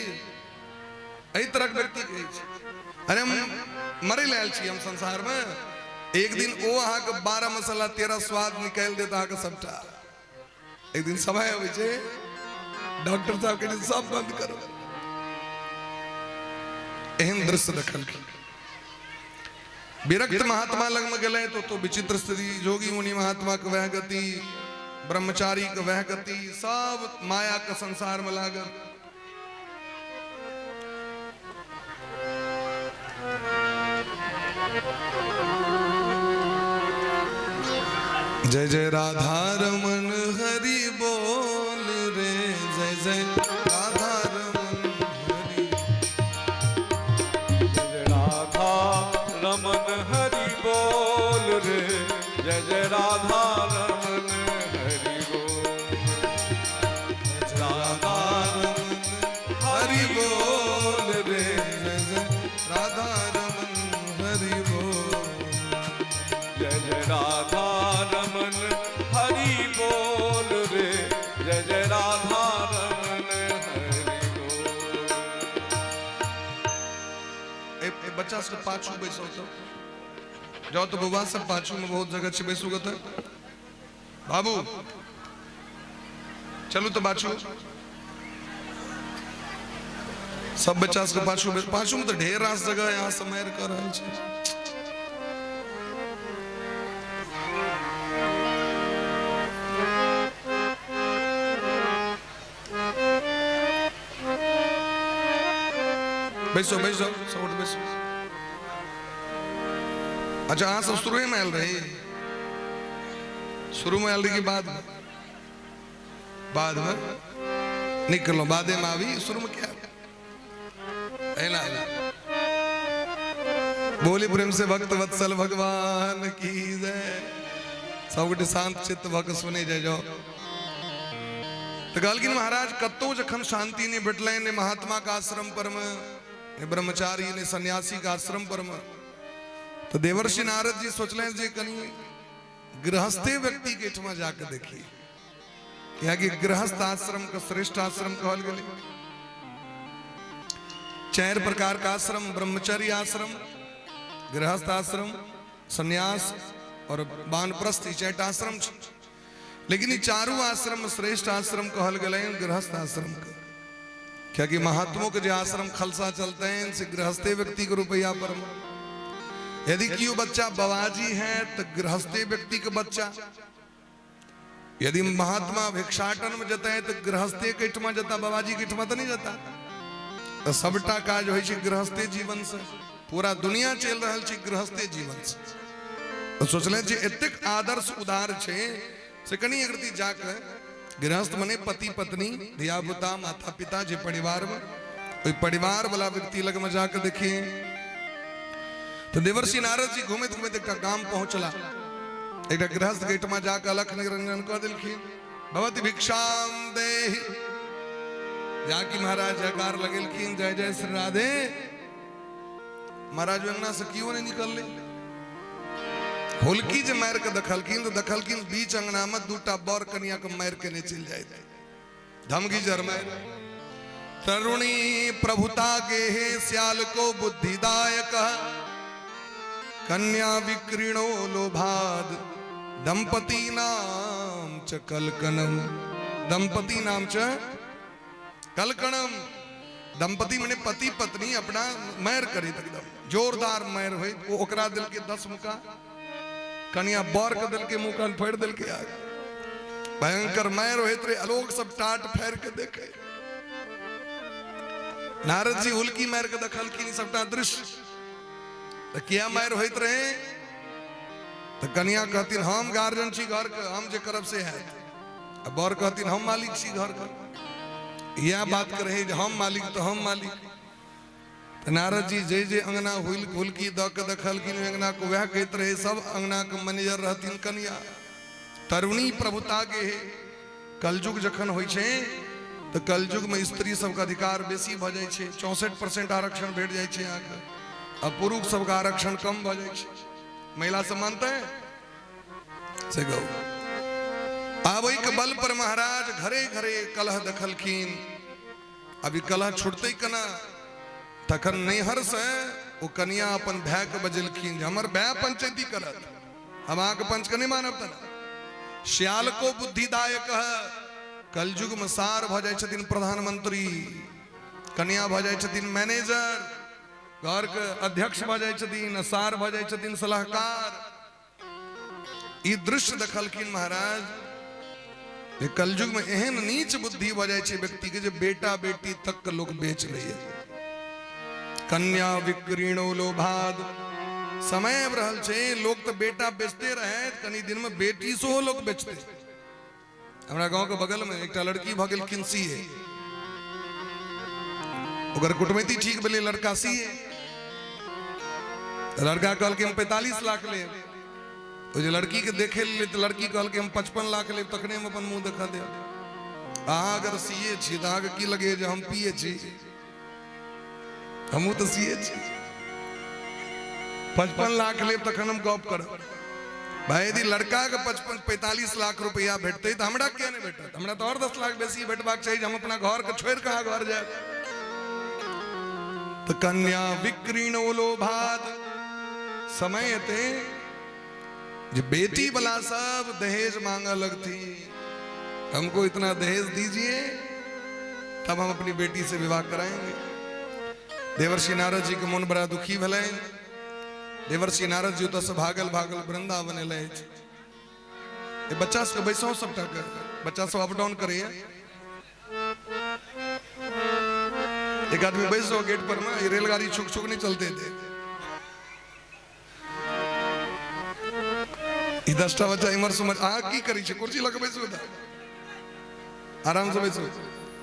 एहि तरहक व्यक्ति कहै छै। अरे हम मरै लए आयल छी हम संसार में। एक दिन ओ अहाँके 12 मसाला 13 स्वाद निकालि देत अहाँके सबटा। एक दिन समय अबै छै, डॉक्टर साहब कहै छै सब बंद करो। एहन दृश्य देखलखिन। विरक्त महात्मा लग में गेलै तो विचित्र स्थिति, जोगी मुनि महात्मा के वह गति, ब्रह्मचारी के वह गति, सब माया के संसार में लागल। जय जय राधा रमन हरि बोल रे, जय जय राधा रमन हरि, जय राधा रमन हरि बोल रे, जय जय राधा रमन हरि बोल, राधा रमन हरि बोल रे, जय जय राधा रमन हरि बोल, जय जय राधा रमन हरि बोल रे, जय जय राधा रमन हरि बोल। ए बच्चा सब पाछू बैसो तो जाओ तो बउआ सब पाछू में बहुत जगह छै, बैसू गत बाबू, चलू तो पाछू। सब बच्चा सबके पाछू पाछू में तो ढेर रास जगह यहाँ सब मारि कऽ रहल छै। बैसो बैसो सब गोटे बैसो। अच्छा अहाँ सब शुरुए में आयल रही, शुरू में आयल रही कि बाद में? बाद में निकलो, बादे में आवी, शुरू में क्या एना एना। बोली प्रेम से भक्त वत्सल भगवान की जय। सब गोटे शांत चित्त भक्त सुने जाय जाओ। तो कहलखिन महाराज कतौ जखन शांति नहीं भेटलनि, ने महात्मा के आश्रम पर में, ने ब्रह्मचारी, ने सन्यासी के आश्रम पर में, तो देवर्षि नारद जी सोचलनि जे कनि गृहस्थे व्यक्ति के एहिठमा जाके देखी, कियाकि गृहस्थ आश्रम के श्रेष्ठ आश्रम कहल गेलै। 4 प्रकार का आश्रम, ब्रह्मचर्य आश्रम, गृहस्थ आश्रम, संन्यास और वानप्रस्थ, ई 4 आश्रम छै। लेकिन ई चारू आश्रम श्रेष्ठ आश्रम कहल गेलै गृहस्थ आश्रम के, कियाकि महात्मों के जे आश्रम खलसा चलते हैं से गृहस्थे व्यक्ति के रुपया पर। यदि कियो बच्चा बवाजी है तो गृहस्थे व्यक्ति के बच्चा, यदि महात्मा भिक्षाटन में जता है तो गृहस्थे के ठमा जता, बाबाजी के ठमा तो नहीं जता। तो सबटा काज होइ छै गृहस्थे जीवन से, पूरा दुनिया चलि रहल छै गृहस्थे जीवन से। तो सोचले जे एतेक आदर्श उदार छै से कनि एकरती जाके गृहस्थ मने पति पत्नी धिया पुता माता पिता जे परिवार में, ओहि परिवार वाला व्यक्ति लग में जाके देखिए। तो देवर्षि नारद जी घूमैत घूमैत एकटा गाम पहुंचला, एकटा गृहस्थ गेट में जाके अलख निरंजन कऽ देलखिन, भवती भिक्षाम देहि। जाकि महाराज जयकार लगेलखिन, जय जय श्री राधे। महाराज अंगना से क्यों नहीं निकलले, हुलकी जे मारि के देखलखिन तो देखलखिन बीच अंगना में दूटा बर कनिया के मारि के नहीं चलि जाइत, धमकी जर मारि। तरुणी प्रभुता के हे स्याल को बुद्धिदायक, कन्या विक्रीणो लोभाद दंपति नाम च कलकनम। दंपति नाम च कलकणम। दंपति मने पति पत्नी अपना मैर करे एकदम जोरदार मैर होय, वो ओकरा दिल के 10 मुका, कनिया बर के देलकै, मुँह कान फाड़ि देलकै। आग भयंकर मारि होइत रहे, लोग सब टाट फाड़ि के देखे। नारद जी हुलकी मारि के देखलखिन सबटा दृश्य। तऽ किया मारि होइत रहे? तऽ कनिया कहथिन हम गार्जियन छी घर के, हम जे करब से हैत। आ बर कहथिन हम मालिक छी घर के। इएह बात के रहे जे हम मालिक तऽ हम मालिक। तऽ नारद जी जे जे अंगना हुल हुलकी दऽ के देखलखिन ओहि अंगना के वएह कहैत रहे, सब अंगना के मैनेजर रहथिन कनिया। तरुणी प्रभुता के हे। कलयुग जखन होइ छै तऽ कलयुग में स्त्री सबके अधिकार बेसी भऽ जाइ छै, 64% आरक्षण भेट जाइ छै अहाँके, आ पुरुष सबके आरक्षण कम भऽ जाइ छै। महिला सब मानते हैं से गौ। आब ओहिके बल पर महाराज घरे घरे कलह देखलखिन। अभी कलह छुटतै केना? तखन नैहर से ओ कनिया अपन भाय के बजेलखिन जे हमर भाय पंचैती करत, हम अहाँके पंच के नहि मानब। तना श्याल को बुद्धिदायक है। कलयुग में सार भऽ जाइ छथिन प्रधानमंत्री, कनिया भऽ जाइ छथिन मैनेजर, घर के अध्यक्ष भऽ जाइ छथिन, सार भऽ जाइ छथिन सलाहकार। ई दृश्य देखलखिन महाराज जे कलयुग में एहन नीच बुद्धि भऽ जाइ छै व्यक्ति के जे बेटा बेटी तक के लोग बेच लैए। कन्या विक्रीणो लोभाद। समय आबि रहल छै, लोग तऽ बेटा बेचते रहे, कनी दिन में बेटी सेहो लोग बेचते। हमरा गांव के बगल में एकटा लड़की भऽ गेलखिन सीए, ओकर कुटमैती ठीक भेलै, लड़का सीए। लड़का कहलकै हम 45 लाख लेब। ओ जे लड़की के देखे ले तऽ लड़की कहलकै हम 55 लाख लेब, तखने हम अपन मुंह देखा देब। अहाँ अगर सीए छी तऽ अहाँके की लगैए जे हम पीए छी? हमहूँ तऽ सीए छी। 55 लाख लेब तखन हम गप करब। भाई, यदि लड़का के 55 45 लाख रुपया भेटतै तऽ हमरा किया नहि भेटत? हमरा तऽ आओर 10 लाख बेसी भेटबाक चाही जे हम अपना घर के छोड़ि कऽ अहाँ घर जायब। तऽ कन्या विक्रीणो लोभाद। समय एतै जे बेटी वाला सब दहेज मांगऽ लगथिन, हमको इतना दहेज दीजिए तब हम अपनी बेटी से विवाह कराएंगे। देवर्षि नारद जी के मन बड़ा दुखी भेलनि। देवर्षि नारद जी ओतऽ से भागल भागल वृंदावन एलथि। बच्चा सबके बैसो, सबटा के बच्चा सब अप डाउन करैया। एक आदमी बैसो गेट पर में, ये रेलगाड़ी छुक छुक नहीं चलते थे। ई 10टा बच्चा इमहर से उमहर अहाँ की करै छी? कुर्सी लऽ कऽ बैसू तऽ आराम से बैसू।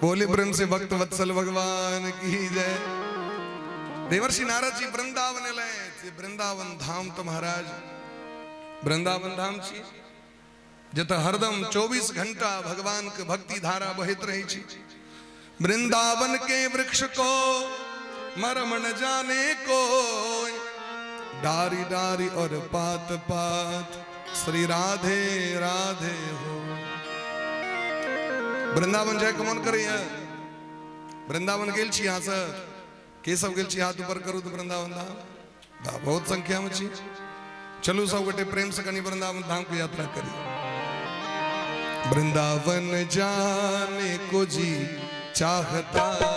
बोले प्रेम से भक्त वत्सल भगवान की जय। देवर्षि नारद जी वृंदावन एलथि। वृंदावन धाम तऽ महाराज वृंदावन धाम छी जतऽ हरदम 24 घंटा भगवान के भक्ति धारा बहैत रहै छै। वृंदावन के वृक्ष को मरम न जाने को, डारी डारी और पात पात श्री राधे राधे हो। वृंदावन जाय के मन करैया? वृंदावन गेल छी अहाँ सब? के सब गेल छी, हाथ ऊपर करू तऽ वृंदावन धाम। बहुत संख्या में छी। चलू सब गोटे प्रेम से कनी वृंदावन धाम के यात्रा करी। वृंदावन जाने को जी चाहता है,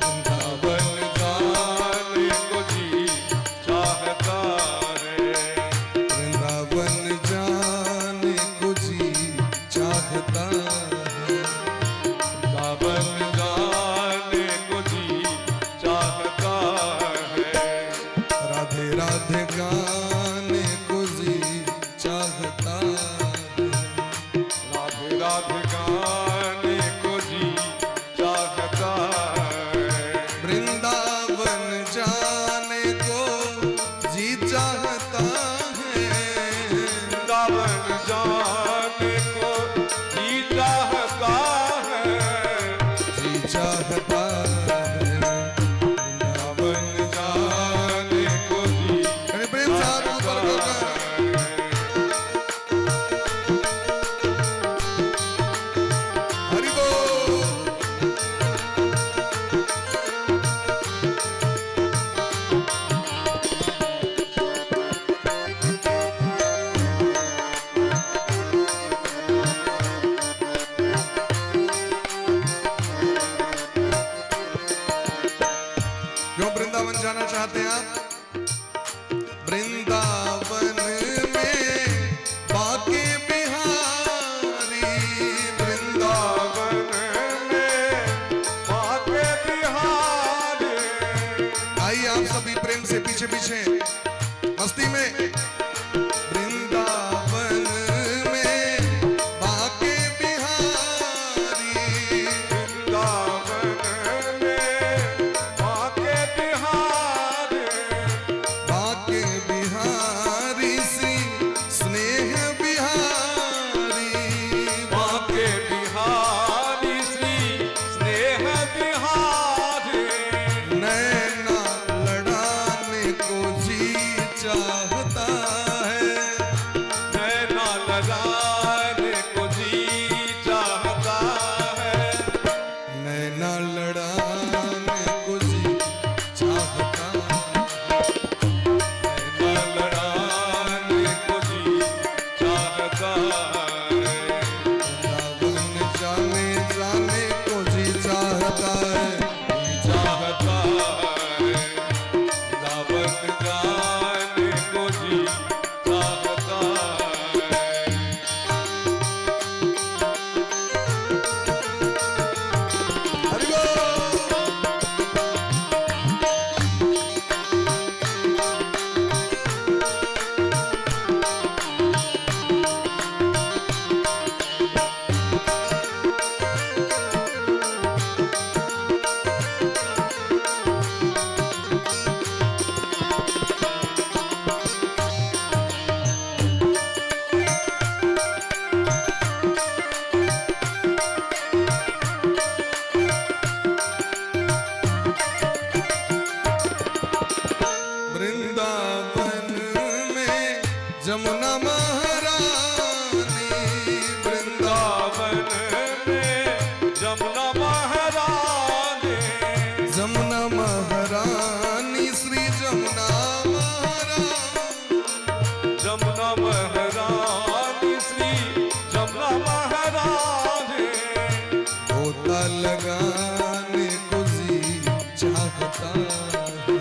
वृंदावन जाने को जी चाहता है, वृंदावन जाने को जी चाहता है, वृंदावन जाने को जी चाहता है, राधे राधे गाने को जी चाहता है, राधे राधे गाने को जी चाहता है, वृंदावन जाने को जी चाहता है, वृंदावन जाने को जी चाहता लगाने को जी चाहता है।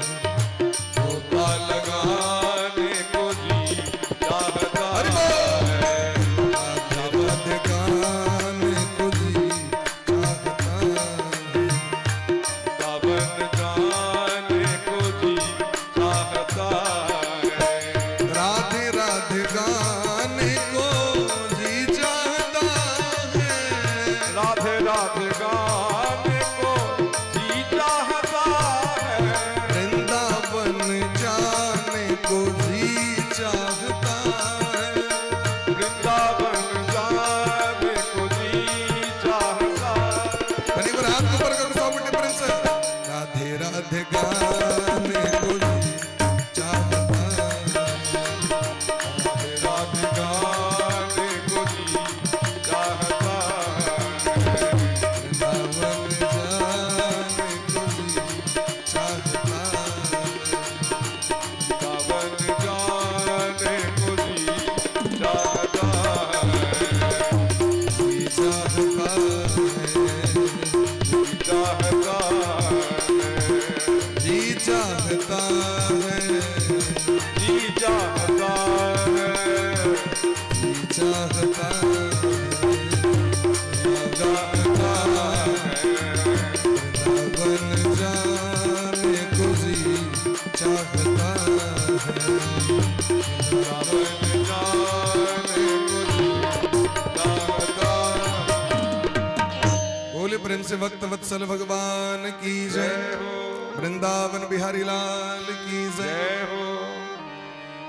गोता लगाने को जी चाहता हरि बोल। है। राधे राधे गाने को जी चाहता है। वृंदावन जाने को जी चाहता है। राधे राधे गाने को जी चाहता है। राधे राधे गाने को जी चाहता है। वृंदावन जाने को जी चाहता है। वृंदावन जाने को जी चाहता है। कनी बार हाथ ऊपर करो, सब डिफरेंस है। राधे राधे गाने को जी चाहता है। राधे राधे गाने को जी चाहता है। वृंदावन जाने को जी चाहता है। वृंदावन जाने को जी चाहता है। जी चाहता है। चाहता है। जी चाहता है। जी चाहता है। जी चाहता है। चाहता है। वृंदावन जाने को जी चाहता है। वृंदावन जाने को जी चाहता है। बोले प्रेम से भक्त वत्सल भगवान की जय। जय हो। वृंदावन बिहारी लाल की जय। जय हो।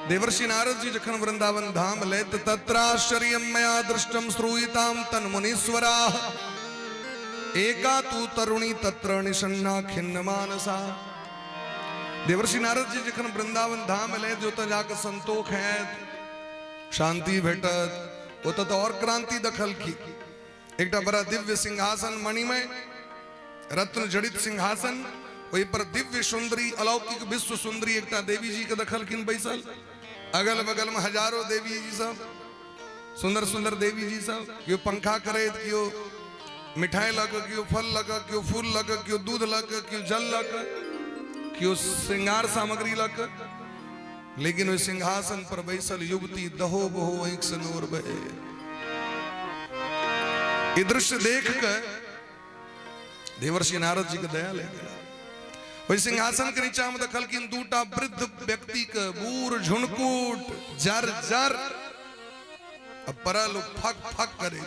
देवर्षि नारद जी जखन वृंदावन धाम लेत तत्राश्चर्यम मया दृष्टम श्रूयताम तन्मुनीश्वराः एका तु तरुणी तत्र निषण्णा खिन्न मानसा। देवर्षि नारद जी जखन वृंदावन धाम लेत ओतऽ जाके संतोख हैत, शांति भेटत, ओतऽ तऽ और क्रांति दखलखिन। एकटा बड़ा दिव्य सिंहासन, मणिमय रत्न जड़ित सिंहासन, ओहि पर दिव्य सुंदरी अलौकिक विश्व सुंदरी एकटा देवी जी के दखलखिन बैसल। अगल बगल में हजारों देवी जी सब, सुंदर सुंदर देवी जी सब, केओ पंखा करैत, केओ मिठाई लऽ कऽ, केओ फल लऽ कऽ, केओ फूल लऽ कऽ, केओ दूध लऽ कऽ, केओ जल लऽ कऽ, केओ श्रृंगार सामग्री लऽ कऽ। लेकिन ओहि सिंहासन पर बैसल युवती दहो बहो आँखि से नोर बहे। ई दृश्य देख के देवर्षि नारद जी के दया ले गेला। ओहि सिंहासन के नीचा में देखलखिन दूटा वृद्ध व्यक्ति के, बूढ़ झुनकुट जर जर आ परल फक फक करे,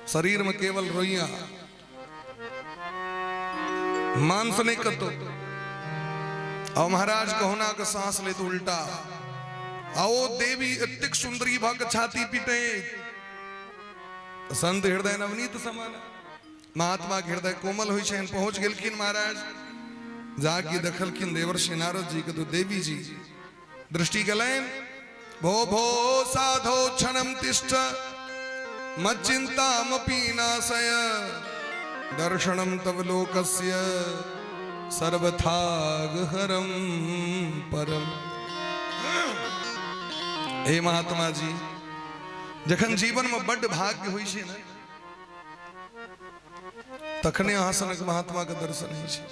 शरीर में केवल रोइया, मांस नहीं कतो। और महाराज कहुना के सांस लेत उल्टा। आओ देवी एतेक सुंदरी भऽ के छाती पीटे। संत हृदय नवनीत समान, महात्मा के हृदय कोमल होइ छनि। पहुंच गेलखिन महाराज, जाके देखलखिन देवर्षि नारद जी के तो देवी जी दृष्टि गेलनि। भो भो साधो क्षणम तिष्ठ मच्चिन्तामपि नाशय दर्शनम तव लोकस्य सर्वथागहरम परम। हे महात्मा जी, जखन जीवन में बड्ड भाग्य होइ छै ने, तखने अहाँ सनक महात्मा के दर्शन होइ छै।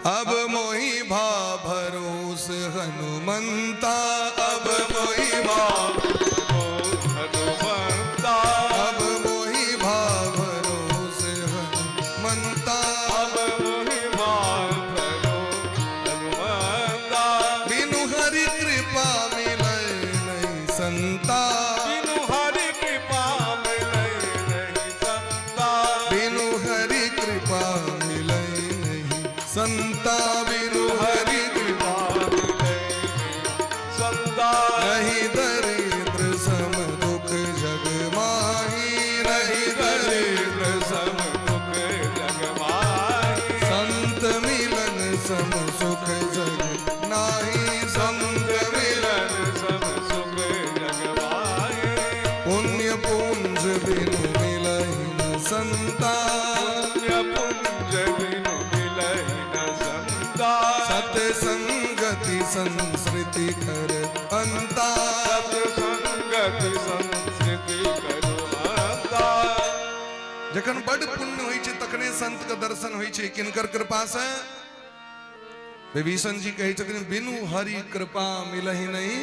अब मोहि भा भरोस हनुमंता, अब मोहि भा हनुमंता, अब मोहि भा भरोस हनुमंता, अब मोहि भा भरोस हनुमंता, बिनु हरि कृपा मिलै नहीं संता, बिनु हरि कृपा मिलै नहीं संता, बिनु हरि कृपा मिलै नहीं संता, बिनु हरि कृपा मिलै नहीं संता, नहीं दरिद्र सम दुख जग माही, नहीं दरिद्र दरिद्र सम दुख जग माही, संत मिलन सम सुख जग नाही, संत मिलन मिलन सम सुख जग माही, पुण्य पुंज बिनु मिलहि न संता, पुण्य पुंज बिनु मिलहि न संता, सत्संगति संस्कृति कर अंता। सत्संगति संस्कृति करो अंता। जखन बड पुण्य होइ छै तखने संत के दर्शन होइ छै। किनकर कृपा से? विभीषण जी कहै छथिन, बिनु हरि कृपा मिलहि नहीं।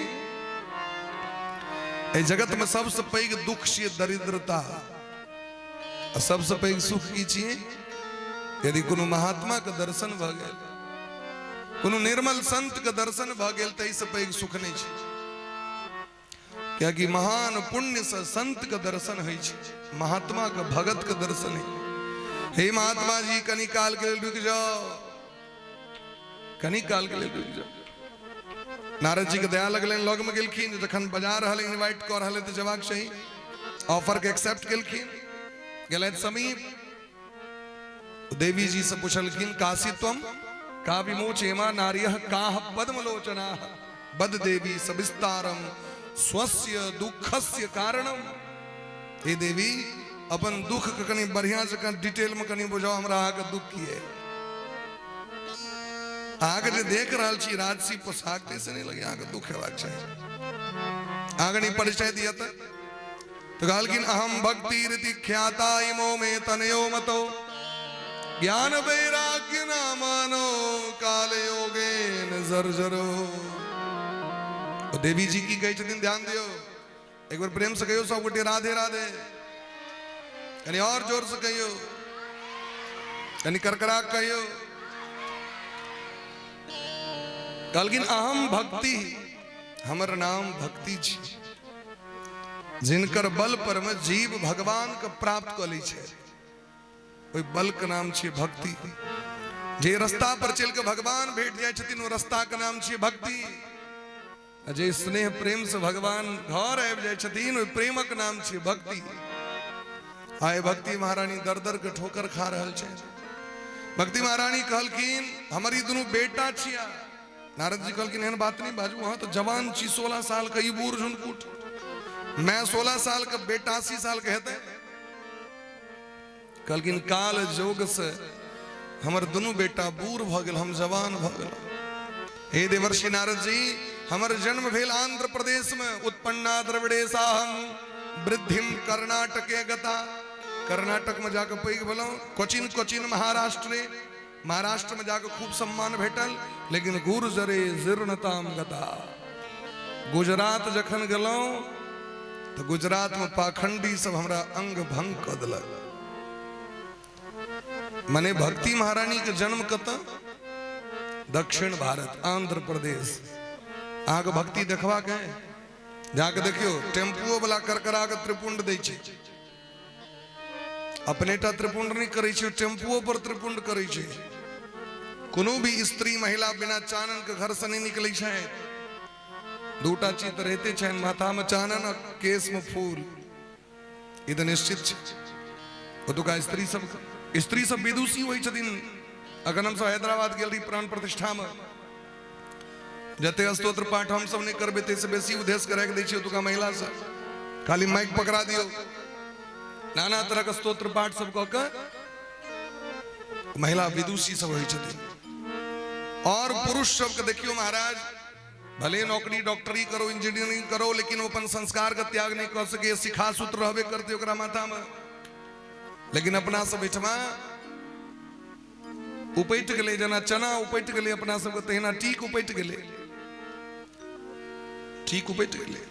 एहि जगत में सबसे पैघ दुख छियै दरिद्रता, आ सबसे पैघ सुख की छियै? यदि कोनो महात्मा के दर्शन भऽ गेल, कोनो निर्मल संत के दर्शन भऽ गेल, तऽ एहिसँ पैघ सुख नहि छै। कियाकि महान पुण्य से संत के दर्शन होइ छै, महात्मा के, भगत के दर्शन होइ। हे महात्मा जी, कनी काल के लेल रुकि जाओ, कनी काल के लेल रुकि जाओ। नारद जी के दया लगलनि, लग में गेलखिन। जखन बजा रहल, इनवाइट कऽ रहल, तऽ जेबाक चाही। ऑफर के एक्सेप्ट केलखिन, गेलथि समीप। देवी जी से पूछलखिन, काशी त्वम का विमोचेमा नार्यः काह पद्मलोचनाः बद देवी सविस्तारम स्वस्य दुःखस्य कारणम। हे देवी, अपन दुख के कनी बढ़िया से डिटेल में कनी बुझाओ हमरा, अहाँके दुख की है? अहाँके जे देख रहल छी राजसी पोशाक, तैसे नहीं लगे अहाँके दुख हेबाक चाही। अहाँके नहीं परिचय दिया तऽ कहलखिन, अहम भक्ति रीति ख्याता इमो मे तनयो मतो ज्ञान वैराग्य ना मानो काल योगेन जर्जरो। ओ देवी जी की कहै छथिन, ध्यान दियौ एक बेर, प्रेम से कहियौ सब गोटे, राधे राधे। कनि और जोर से कहियौ, कनि करकरा कहियौ। कहलखिन, अहम भक्ति, हमर नाम भक्ति छी, जिनकर बल पर में जीव भगवान के प्राप्त कऽ लै छै, ओहि बल के नाम छियै भक्ति। जे रास्ता पर चलि के भगवान भेट जाइ छथिन, ओ रास्ता के नाम छियै भक्ति। आ जे स्नेह प्रेम से भगवान घर आबि जाइ छथिन, ओहि प्रेमक नाम छियै भक्ति। आइ भक्ति महारानी दर दर के ठोकर खा रहल छै। भक्ति महारानी कहलखिन, हमर ई दुनू बेटा छिया। नारद जी कहलखिन, एहन बात नहीं बाजू, अहाँ तऽ जवान छी, 16 साल के, ई बूढ़ झुनकुट। मैं 16 साल के, बेटा 80 साल के हेतै? कहलखिन, काल जोग से हमर दुनू बेटा बूढ़ भऽ गेल, हम जवान भऽ गेल। हे देवर्षि नारद जी, हमर जन्म भेल आंध्र प्रदेश में। उत्पन्ना द्रविड़े साहम वृद्धिम कर्नाटके गता। कर्नाटक में जाके पैघ भेलहुँ। कोचिन कोचिन महाराष्ट्र, महाराष्ट्र में जाके खूब सम्मान भेटल, लेकिन गुर्जरे जीर्णताम गता। गुजरात जखन गेलहुँ तऽ गुजरात में पाखंडी सब हमरा अंग भंग कऽ देलक। मने भक्ति महारानी के जन्म कतऽ? दक्षिण भारत, आंध्र प्रदेश। अहाँके भक्ति देखबाक है? जाके देखियौ, टेम्पुओ वाला करकरा के त्रिपुंड दै छै। अपने टा त्रिपुंड नहि करै छै, टेम्पुओ पर त्रिपुंड करै छै। कोनो भी स्त्री महिला बिना चानन के घर से नहि निकलै छै। दूटा चीज तऽ रहिते छनि, माथा में चानन आ केश में फूल, ई तऽ निश्चित छै ओतुका स्त्री सब। स्त्री सब विदुषी होइ छथिन। अखन हमसब हैदराबाद गेल रही प्राण प्रतिष्ठा में, जते स्तोत्र पाठ हम सब नहीं करबे, ताहिसँ बेसी उद्देश्य के राखि दै छियै ओतुका महिला सब। खाली माइक पकड़ा दियौ, नाना तरहके स्तोत्र पाठ सब कऽ के महिला विदुषी सब होइ छथिन। और पुरुष सबके देखियौ महाराज, भले नौकरी डॉक्टरी करो, इंजीनियरिंग करो, लेकिन ओ अपन संस्कार के त्याग नहीं कऽ सके। शिखा सूत्र रहबे करते ओकरा माथा में। लेकिन अपना सब एहिठमा उपटि गेलै, जेना चना उपटि गेलै अपना सबके, तहिना टीक उपटि गेलै। टीक उपटि गेलै,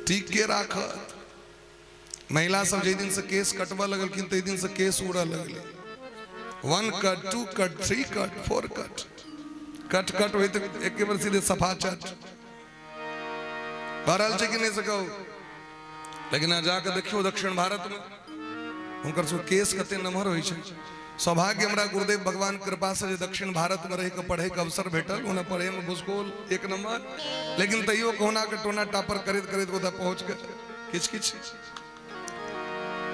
टीक के राखत? महिला सब जाहि दिन से केस कटबऽ लगलखिन, ताहि दिन से केस उड़ऽ लगलै। 1 cut, 2 cut, 3 cut, 4 cut, cut cut होइत एके बेर सीधे सफा चट भऽ रहल छै कि नहि से कहू? लेकिन अहाँ जाके देखियौ दक्षिण भारत में, हुनकर सब केस कते नमहर होइ छै। सौभाग्य हमरा गुरुदेव भगवान कृपा से जे दक्षिण भारत में रहि के पढ़े के अवसर भेटल। ओना पढ़े में भूसकोल एक नंबर, लेकिन तैयो कहुना के टोना टापर करैत करैत ओतऽ पहुँच के किछु किछु।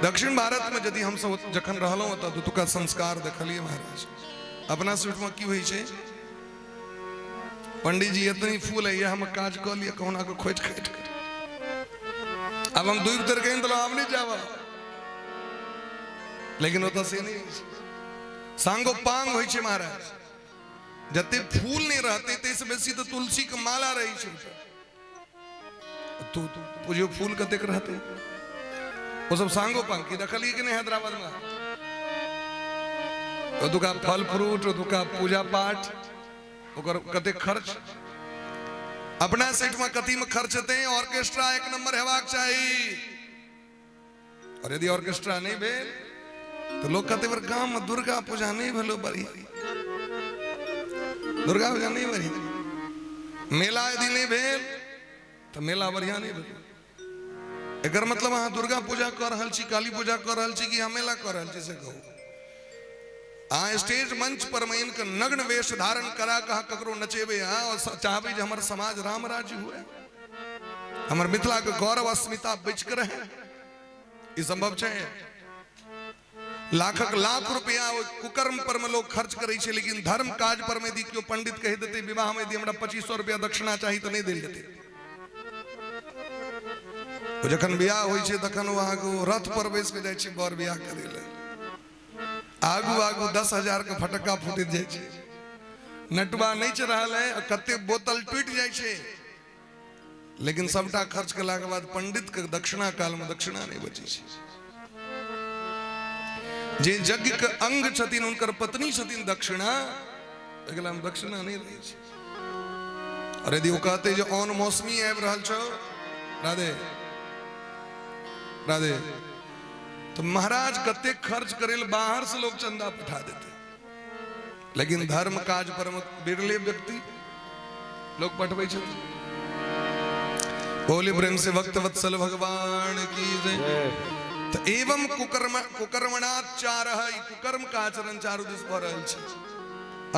दक्षिण भारत में यदि हमसब जखन रहलहुँ ओतऽ, ओतुका संस्कार देखलियै महाराज। अपना सब की होइ छै, पंडित जी एतनी फूल है, हम काज कऽ लिअ कहुना के खोटि खाटि के। आब हम डूबि तर के देलहुँ, आब नहि जाब। लेकिन ओतऽ से नहि होइ छै, सांगो पांग होइ छै महाराज। जते फूल नहि रहतै, ताहिसँ बेसी तऽ तुलसी के माला रहै छै। तो बुझियौ फूल कतेक रहतै। ओ सब सांगो पांग की देखलियै कि नहि हैदराबाद में? ओतुका फल फ्रूट, ओतुका पूजा पाठ, ओकर कतेक खर्च। अपना सेठ में कथी में खर्च हेतै? ऑर्केस्ट्रा एक नंबर हेबाक चाही। और यदि ऑर्केस्ट्रा नहीं भेल तो लोग कहते बार गांव में दुर्गा पूजा नहीं भेलो बढ़िया, दुर्गा पूजा नहीं बढ़िया। मेला यदि नहीं भेल तो मेला बढ़िया नहीं भेल। एकर मतलब अहाँ दुर्गा पूजा कर रहल छी, काली पूजा कर रहल छी कि अहाँ मेला कर रहल छी से कहू। अहाँ स्टेज मंच पर में इनके नग्न वेश धारण करा के अहाँ ककरो नचेबै अहाँ और चाहबै जे हमर समाज राम राज्य हुए, हमर मिथिला के गौरव अस्मिता बचि के रहे, ई संभव छै? लाखक लाख रुपया ओहि कुकर्म पर में लोग खर्च करै छै, लेकिन धर्म काज पर में यदि केओ पंडित कहि देतै विवाह में यदि हमरा 2500 रुपया दक्षिणा चाही तऽ नहि देल जेतै। ओ जखन बियाह होइ छै तखन ओ अहाँके ओ रथ पर बैस के जाइ छै बर बियाह करै लए, आगू आगू 10,000 के फटक्का फूटैत जाइ छै, नटुआ नाचि रहल है आ कते बोतल टूटि जाइ छै, लेकिन सबटा खर्च केला के बाद पंडित के दक्षिणा काल में दक्षिणा नहीं बचै छै। जे यज्ञ के अंग छथिन उनकर पत्नी छथिन दक्षिणा, अगला में दक्षिणा नहीं रहै छै। और यदि ओ कहते जे ऑन मौसमी आबि रहल छौ, राधे राधे, तो महाराज कते खर्च करे बाहर से लोग चंदा पठा देते, लेकिन धर्म काज पर बिरले व्यक्ति लोग पठबै छथिन। बोले प्रेम से भक्त वत्सल भगवान की जय। तो एवं कुकर्म कुकर्मणाचार, कुकर्म का आचरण चारू दिस भऽ रहल छै।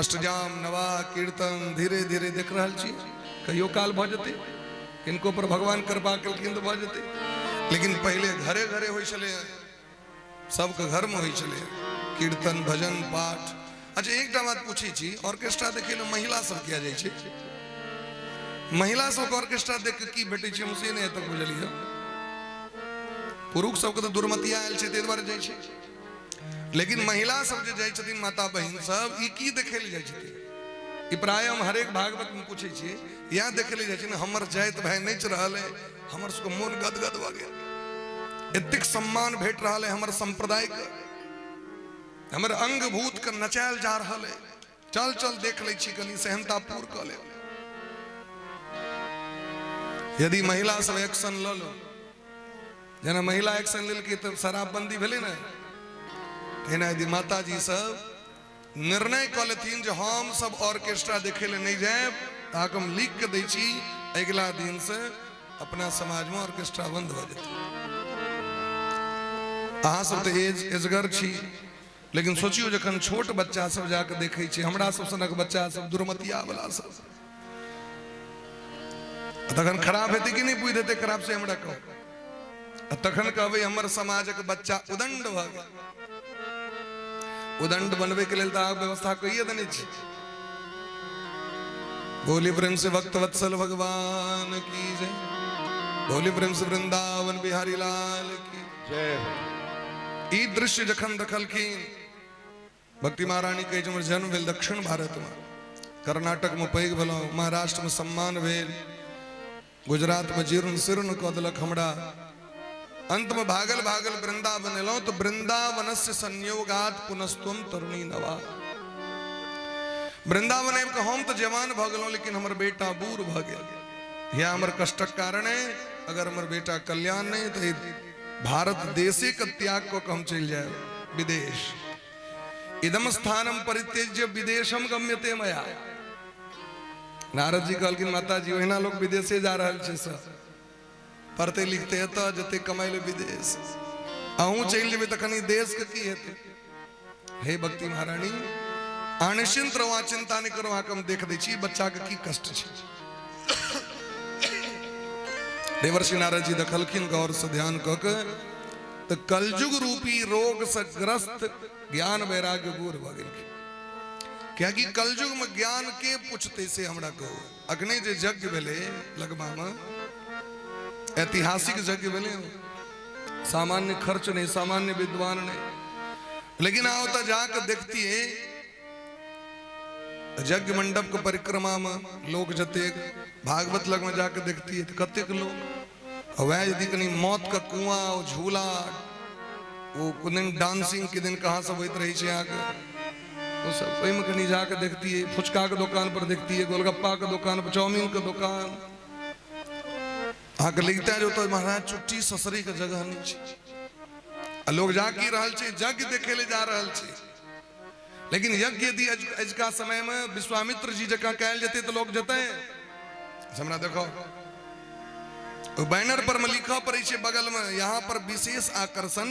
अष्टजाम नवा कीर्तन धीरे धीरे देख रहल छी, कहियो काल भऽ जेतै, किनको पर भगवान कृपा केलखिन तऽ भऽ जेतै। लेकिन पहिले घरे घरे होइ छलै, सबके घर में होइ छलै कीर्तन भजन पाठ। अच्छा एकटा बात पूछै छी, ऑर्केस्ट्रा देखै लए महिला सब किया जाइ छै? महिला सबके ऑर्केस्ट्रा देख के की भेटै छै हम से नहि तक बुझलियै। पुरुष सबके तऽ दुर्मतिया आयल छै ताहि दुआरे जाइ छै, लेकिन महिला सब जे जाइ छथिन माता बहिन सब, ई की देखै लए जाइ छथिन? ई प्राय हम हरेक भागवत में पूछै छियै, यहाँ देखै लए जाइ छै ने हमर जाइत भाय नाचि रहल है, हमर सबके मोन गदगद भऽ गेल, एतेक सम्मान भेट रहल है हमर संप्रदाय के, हमर अंगभूत के नचायल जा रहल है, चल चल देख लै छी कनी सेहनता पूर कऽ लेब। यदि महिला सब एक्शन लऽ लो, जेना महिला एक्शन लेलकै तऽ शराबबंदी भेलै ने, तहिना यदि माताजी सब निर्णय कऽ लेथिन जे हम सब ऑर्केस्ट्रा देखै लए नहि जायब, तऽ अहाँके हम लिख के दै छी अगिला दिन से अपना समाजमे ऑर्केस्ट्रा बंद भऽ जेतै। अहाँ सब तऽ एजगर छी, लेकिन सोचियौ जखन छोट बच्चा सब जाके देखै छै, हमरा सब सनक बच्चा सब दुर्मतिया वाला सब, तखन खराब हेतै कि नहि बुद्धि हेतै खराब से हमरा कहू। आ तखन कहबै हमर समाजक बच्चा उदंड भऽ गेल। उदंड बनबै के लेल तऽ अहाँ व्यवस्था कहिए देने छी। बोली प्रेम से भक्त वत्सल भगवान की जय, बोली प्रेम से वृंदावन बिहारी लाल की जय। ई दृश्य जखन देखलखिन भक्ति महारानी कहै छै हमर जन्म भेल दक्षिण भारत में, कर्नाटक में पैघ भेलहुँ, महाराष्ट्र में सम्मान भेल, गुजरात में जीर्ण शीर्ण कऽ देलक हमरा, अंत में भागल भागल वृंदावन एलहुँ तो वृंदावनस्य संयोगात पुनस्त्वम तरुणी नवा। वृंदावन आबि कऽ हम तऽ जवान भऽ गेलहुँ, लेकिन हमर बेटा बूढ़ भऽ गेल। यह हमर कष्टक कारण है। अगर हमर बेटा कल्याण नहीं तो भारत देशे के त्याग कऽ के हम चलि जायब विदेश। इदम स्थानम परित्यज्य विदेशम गम्यते मया। नारद जी कहलखिन माता जी ओहिना लोग विदेशे जा रहल छै सब, पढ़ते लिखते एतऽ जते कमाइ ले विदेश, अहूँ चलि जेबै तखन ई देश के की हेतै। हे भक्ति महारानी अहाँ निश्चिंत रहू, अहाँ चिंता नहि करू, अहाँके हम देख दै छी बच्चा के की कष्ट छै। देवर्षि नारद जी देखलखिन गौर से ध्यान कऽ के तऽ कलयुग रूपी रोग से ग्रस्त ज्ञान वैराग्य बूढ़ भऽ गेलखिन। कियाकि कलयुग में ज्ञान के पूछते से हमरा कहू। अखने जे यज्ञ भेलै लगमा में, ऐतिहासिक यज्ञ भेलै, सामान्य खर्च नहीं, सामान्य विद्वान नहीं, लेकिन आओ तो जाके देखती है यज्ञ मंडप के परिक्रमा में लोग जतेक, भागवत लग में जाके देखती है तो कतेक लोग। और वह यदि कहीं मौत का कुआं और झूला, वो कुदिन डांसिंग के दिन कहाँ सब होइत रहे छै अहाँके। ओ सब ओहिमे कनि जाके देखतियै, फुचकाके दोकान पर देखतियै, गोलगप्पाके दोकान पर, चाउमीनके दोकान। अहाँके लिखते जे ओतऽ महाराज चुट्टी ससरैके जगह नहि छै। आ लोग जा की रहल छै? यज्ञ देखे ले जा रहल छै। लेकिन यज्ञ यदि अजुका समय में विश्वामित्र जी जकाँ कयल जेतै तऽ लोग जेतै? हमरा देखो, बैनर पर में लिखऽ पड़ै छै बगल में, यहाँ पर विशेष आकर्षण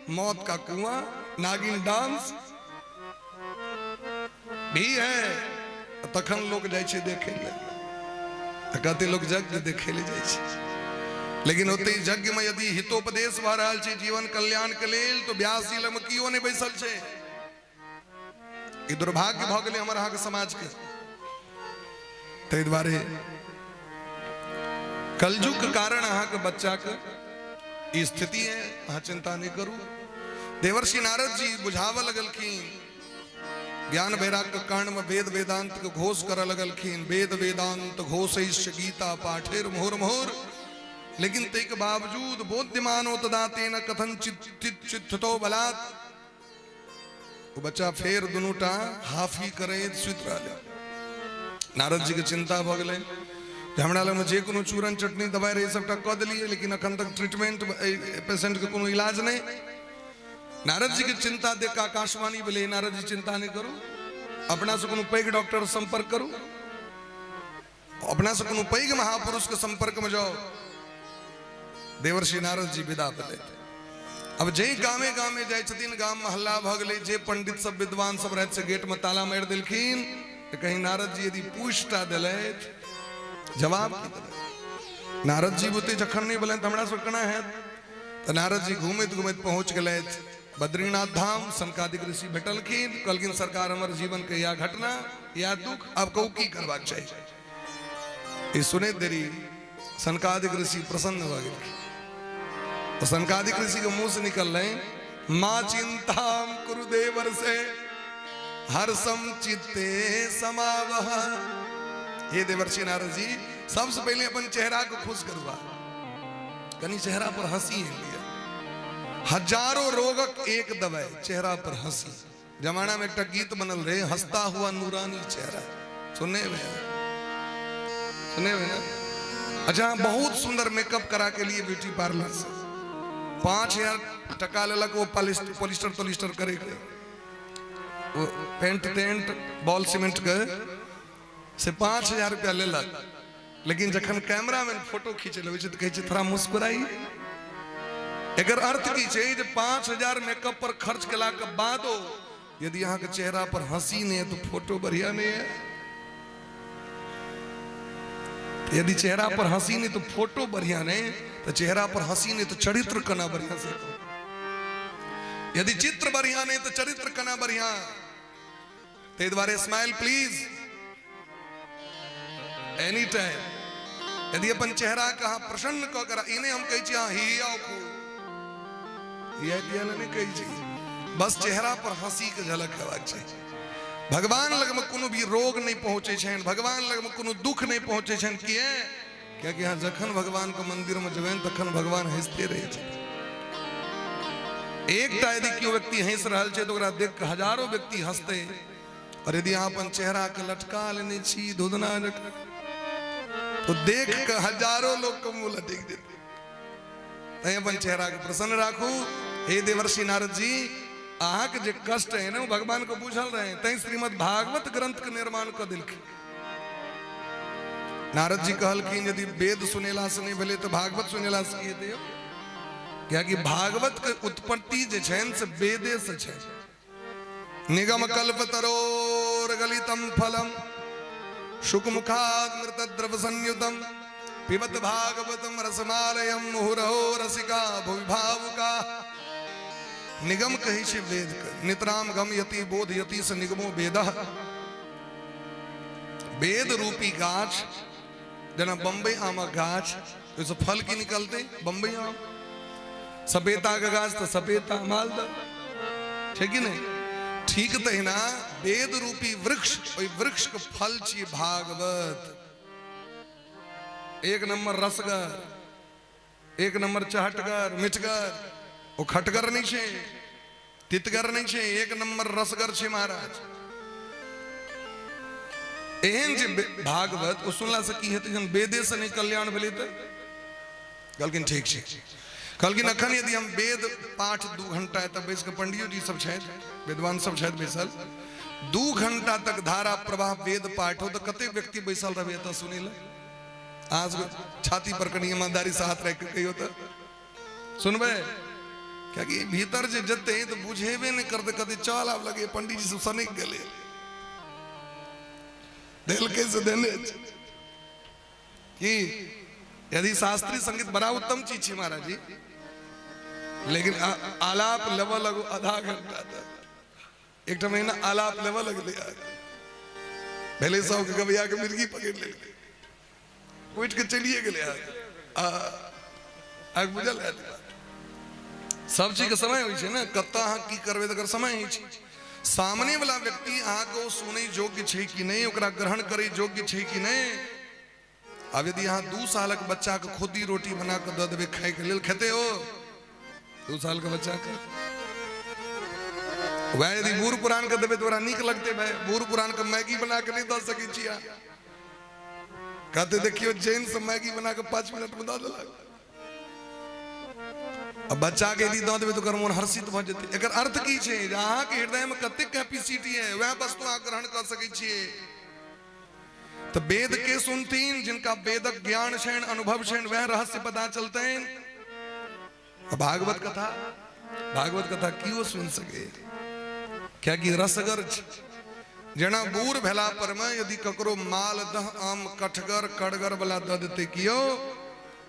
मौत का कुआं, नागिन डांस भी है। तखन लोग जाइ छै देखे ले। कहते लोग यज्ञ देखे ले जाइ छै, लेकिन ओते यज्ञ में यदि हितोपदेश भऽ रहल छै जीवन कल्याण के लेल, तो व्यास जी लग में कियो नहि बैसल छै। ई दुर्भाग्य भऽ गेलै हमर अहाँके समाज के। ताहि दुआरे कलयुग के कारण अहाँके बच्चा के ई स्थिति है, अहाँ चिंता नहीं करू। देवर्षि नारद जी बुझावऽ लगलखिन, ज्ञान वैराग्य के कांड में वेद वेदांत के घोष करऽ लगलखिन, वेद वेदांत घोष गीता पाठेर मोहर मोहर। लेकिन ताहि के बावजूद बोध्यमानो तदा तेन कथन चित्तो बलात्, ओ बच्चा फेर दुनूटा हाफी करैत सुति रहलै। नारद जी के चिंता भऽ गेलै जे हमरा लगमे जे कोनो चूरन चटनी दवाइ रहै सबटा कऽ देलियै, लेकिन अखन तक ट्रीटमेंट पेशेंट के कोनो इलाज नहि। नारद जी के चिंता देख कऽ आकाशवाणी भेलै, नारद जी चिंता नहि करू, अपना से कोनो पैघ डॉक्टर संपर्क करू, अपना से कोनो पैघ महापुरुष के संपर्क में जाओ। देवर्षि नारद जी विदा भेलै। अब जे गामे गामे जाइ छथिन, गाम में हल्ला भऽ गेलै, जे पंडित सब विद्वान सब रहत से गेट में ताला मारि देलखिन। तऽ कहीं नारद जी यदि पूछटा देलथि, जवाब की देबै? नारद जी बुते जखन नहि भेलनि तऽ हमरा सब केना हैत? तऽ नारद जी घूमैत घूमैत पहुँच गेलथि बद्रीनाथ धाम। सनकादिक ऋषि भेटलखिन, कहलखिन सरकार हमर जीवन के या घटना या दुख, आब कहू की करबाक चाही? ई सुनैत देरी सनकादिक ऋषि प्रसन्न भऽ गेलखिन। तो सनकादिक ऋषि के मुंह से निकललै, माँ चिंताम कुरु देवर से हर्षम चित्ते समावह। हे देवर्षि नारद जी, सबसे पहले अपन चेहरा को खुश करवा, कनी चेहरा पर हंसी आनि लिअ। हजारों रोगक एक दवाई, चेहरा पर हंसी। जमाना में एकटा गीत बनल रहे, हंसता हुआ नूरानी चेहरा। सुनने में सुने हुए ना? अच्छा, बहुत सुंदर मेकअप करा के लिए ब्यूटी पार्लर से 5000 टका लेलक, वो पॉलिस्टर तोलिस्टर करे के, वो पेंट टेंट बॉल सीमेंट के से 5000 रुपया लेलक। लेकिन जखन कैमरामैन फोटो खींचे लगै छै तऽ कहै छै थोड़ा मुस्कुराई। एकर अर्थ की छै जे 5000 मेकअप पर खर्च केला के बादो यदि अहाँके चेहरा पर हंसी नहीं है तो फोटो बढ़िया नहीं है। यदि चेहरा पर हंसी नहीं तो फोटो बढ़िया नहीं, तो चेहरा पर हंसी नहीं तो चरित्र केना बढ़िया से? यदि चित्र बढ़िया नहीं तो चरित्र केना बढ़िया? ताहि दुआरे स्माइल प्लीज एनी टाइम। यदि अपन चेहरा के अहाँ प्रसन्न कऽ के, ई नहि हम कहै छी अहाँ हियाउ खूब, हिया तिया नहि कहै छी, बस चेहरा पर हंसी के झलक हेबाक चाही। भगवान लगमे कोनो भी रोग नहि पहुँचै छनि, भगवान लगमे कोनो दुख नहि पहुँचै छनि। किए? कियाकि अहाँ जखन भगवान के मंदिर में जेबनि तखन भगवान हंसते रहै छथिन। एकटा यदि केओ व्यक्ति हंसि रहल छै तऽ ओकरा देख कऽ हजारो व्यक्ति हंसतै। और यदि अहाँ अपन चेहरा के लटका लेने छी धुधना जकाँ, तो देख के हजारों लोग के मुंह लटक जेतै। तैं अपन चेहरा के प्रसन्न राखू। हे देवर्षि नारद जी, अहाँके जे कष्ट है ने ओ भगवान के बुझल रहे, तैं श्रीमद् भागवत ग्रंथ के निर्माण कऽ देलखिन। नारद जी कहलखिन यदि वेद सुनेला से नहीं भेलै तऽ भागवत सुनेला से की हेतै यौ? कियाकि भागवत के उत्पत्ति जे छनि से वेदे से छै। निगम कल्प तरोर गलितम फलम शुकमुखामृत द्रव संयुतम पिबत भागवतम रसमालयम मुहुरहो रसिका भुवि भावुका। निगम कहै छै वेद के, नितराम गम यति बोध यति से निगमो वेद। वेद रूपी गाछ जेना बम्बई आमक गाछ, ओहिसँ फल की निकलतै? बम्बई आम। सपेता के गाछ तऽ सपेता, मालदह छै कि नहि? ठीक तहिना वेद रूपी वृक्ष, ओहि वृक्ष के फल छी भागवत। एक नंबर रसगर, एक नंबर चहटगर मिठगर, ओ खटगर नहीं छै, तितगर नहीं छै, एक नंबर रसगर छै महाराज। एहन जे भागवत ओ सुनलासँ की हेतै, जहन वेदेसँ नहि कल्याण भेलै? तऽ कहलखिन ठीक छै। कहलखिन अखन यदि हम वेद पाठ 2 घंटा एतऽ बैस कऽ, पंडियो जी सब छथि, विद्वान सब छथि बैसल, 2 घंटा तक धारा प्रवाह वेद पाठ हो तऽ कते व्यक्ति बैसल रहबै एतऽ सुनै लए? अहाँ सबके छाती पर कनि ईमानदारी से हाथ राखि कऽ कहियौ तऽ सुनबै? कियाकि भीतर जे जेतै तऽ बुझेबे नहि करतै। कहतै चल, आब लगे पंडीजी सब सनकि गेलै, देलकै से देने छै। कि यदि शास्त्रीय संगीत बड़ा उत्तम चीज छै महाराज जी, लेकिन आलाप लेबऽ लगू आधा घंटा तक, एकटा महीना आलाप लेबऽ लगलै, भेलै सबके गबैया के मिर्गी पकड़ि लेलकै, उठि के चलिए गेलै। अहाँके बुझल हैत बात। सब चीज के समय होइ छै ने, कतऽ अहाँ की करबै तकर समय होइ छै। सामने वाला व्यक्ति अहाँके ओ सुनै योग्य छै कि नहि, ओकरा ग्रहण करै योग्य छै कि नहि। आब यदि अहाँ 2 सालक बच्चा के खुदी रोटी बना कऽ दऽ देबै खायके लेल, खेतै ओ 2 साल के बच्चा के? वएह यदि बूढ़ पुरान के देबै तऽ ओकरा नीक लगतै। भाय, बूढ़ पुरान के मैगी बना के नहि दऽ सकै छी अहाँ। कहते देखियौ, जैन से मैगी बना के 5 मिनट में दऽ देलक। आ बच्चा के यदि दऽ देबै तऽ ओकर मोन हर्षित भऽ जेतै। एकर अर्थ की छै? जे अहाँके हृदय में कतेक कैपेसिटी है, वएह वस्तु अहाँ ग्रहण कऽ सकै छियै। तऽ वेद के सुनथिन? जिनका वेदक ज्ञान छनि, अनुभव छनि, वएह रहस्य पता चलतनि। आ भागवत कथा, भागवत कथा कियो सुनि सके, कियाकि रसगर छै। जेना बूढ़ भेला पर में यदि ककरो मालदह आम कठगर कड़गर वाला दऽ देतै कियो,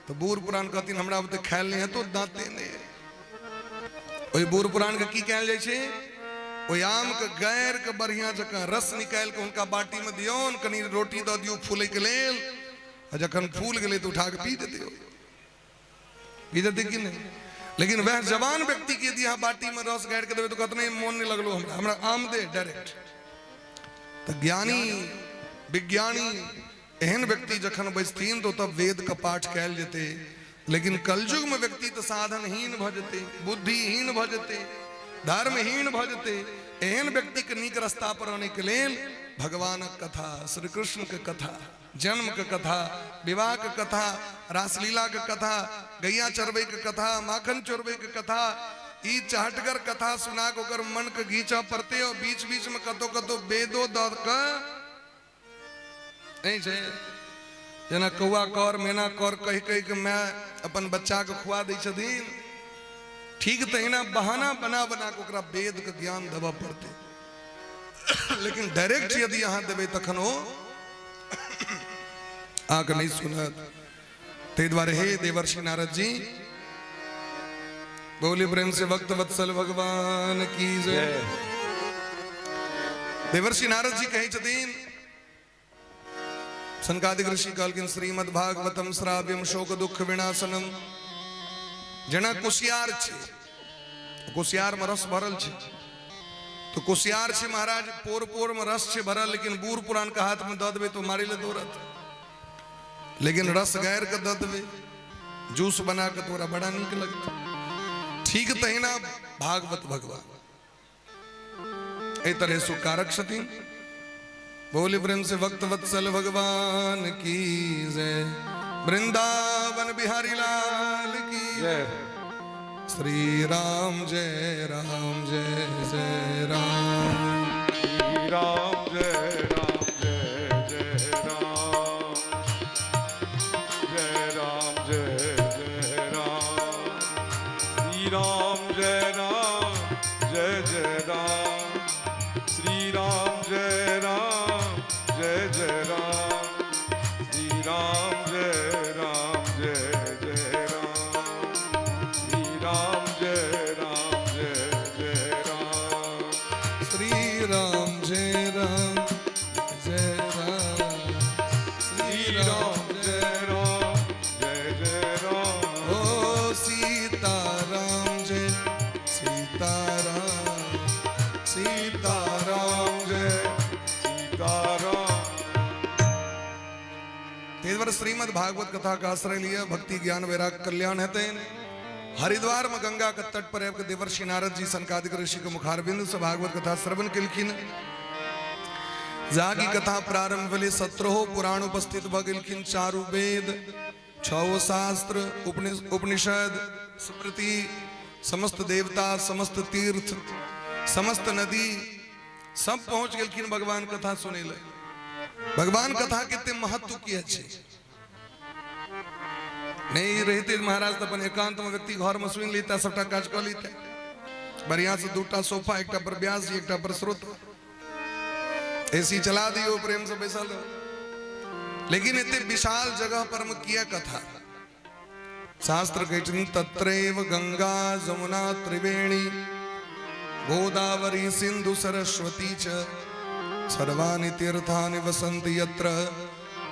तऽ बूढ़ पुरान कहथिन हमरा बुते खायल नहि हेतौ, दाँते नहि। ओहि बूढ़ पुरान के की कहल जाइ छै? ओहि आम के गारि के बढ़िया जकाँ रस निकालि के हुनका बाटी में दियौन, कनि रोटी दऽ दियौ फूलै के लेल, आ जखन फूल गेलै तऽ उठा के पी देतै। पी देतै कि नहि? लेकिन वएह जवान व्यक्ति के यदि अहाँ बाटी में रस गारि के देबै तऽ कहत नहि, मोन नहि लगलो हमरा, हमरा आम दे डायरेक्ट। तऽ ज्ञानी विज्ञानी एहन व्यक्ति जखन बैसथिन तऽ ओतऽ वेद के पाठ कयल जेतै। लेकिन कलयुग में व्यक्ति तऽ साधनहीन भऽ जेतै, बुद्धिहीन भऽ जेतै, धर्महीन भऽ जेतै। एहन व्यक्ति के नीक रास्ता पर आनै के लेल भगवानक कथा, श्री कृष्ण के कथा, जन्म के कथा, विवाह के कथा, रासलीला के कथा, गैया चरबै के कथा, माखन चोरबै के कथा, ई चहटगर कथा सुना के ओकर मन के घींचऽ पड़तै। और बीच बीच में कतौ कतौ वेदो दऽ कऽ नहि छै, जेना कौआ कर मैना कर कहि कहि के माय अपन बच्चा के खुआ दै छथिन, ठीक तहिना बहाना बना बना के ओकरा वेद के ज्ञान देबऽ पड़तै। लेकिन डायरेक्ट यदि अहाँ देबै तखन ओ अहाँके नहि सुनत। ताहि दुआरे हे देवर्षि नारद जी, बोली प्रेम से भक्त वत्सल भगवान की जय। देवर्षि नारद जी कहै छथिन, सनकादिक ऋषि कहलखिन श्रीमद् भागवतम श्राव्यम शोक दुख विनाशनम। जेना कुशियार छै, कुशियार में रस भरल छै, तो कुशियार छै महाराज, पोर पोर में रस छै भरल, लेकिन बूढ़ पुरान के हाथ में दऽ देबै तो मारी ले दौड़त। लेकिन रस गारि के दऽ देबै जूस बना के तोरा बड़ा नीक लगतै। ठीक तहिना भागवत भगवान एहि तरह सुकारक छथिन। बोले प्रेम से भक्त वत्सल भगवान की जय। वृंदावन बिहारी लाल की जय। श्री राम जय राम जय जय राम। श्री राम जय राम जय जय राम, जय राम जय जय राम। श्री राम जय राम जय जय राम। श्री राम जय राम जय जय राम। श्री राम जय राम जय जय राम। श्री राम जय राम जय जय राम। श्री राम जय राम जय राम। श्री राम जय राम जय जय राम। ओ सीता राम जय सीता राम, सीता राम जय सीता राम। ताहि दुआरे श्रीमद् भागवत कथा के आश्रय लिअ, भक्ति ज्ञान वैराग कल्याण हेतै। हरिद्वार में गंगा के तट पर आबि के देवर्षि नारद जी सनकादिक ऋषि के मुखारबिंद से भागवत कथा श्रवण केलखिन। जाकि कथा प्रारंभ भेलै, 17 पुराण उपस्थित भऽ गेलखिन, चारू वेद, छओ शास्त्र, उपनिषद, स्मृति, समस्त देवता, समस्त तीर्थ, समस्त नदी सब पहुंच गेलखिन भगवान कथा सुनै लए। भगवान कथा के एते महत्व किया छै? नहीं रहते महाराज तऽ अपन एकांत में व्यक्ति घर में सुनि लेता, सबटा काज कऽ लेता बढ़िया से। दूटा सोफा, एकटा पर व्यास जी, एकटा पर श्रोता, एसी चला दियो, प्रेम से बैसल रहो। लेकिन एते विशाल जगह पर में किया कथा? शास्त्र कहै छथिन, तत्रैव गंगा जमुना त्रिवेणी गोदावरी सिंधु सरस्वती च सर्वाणि तीर्थानि वसन्ति यत्र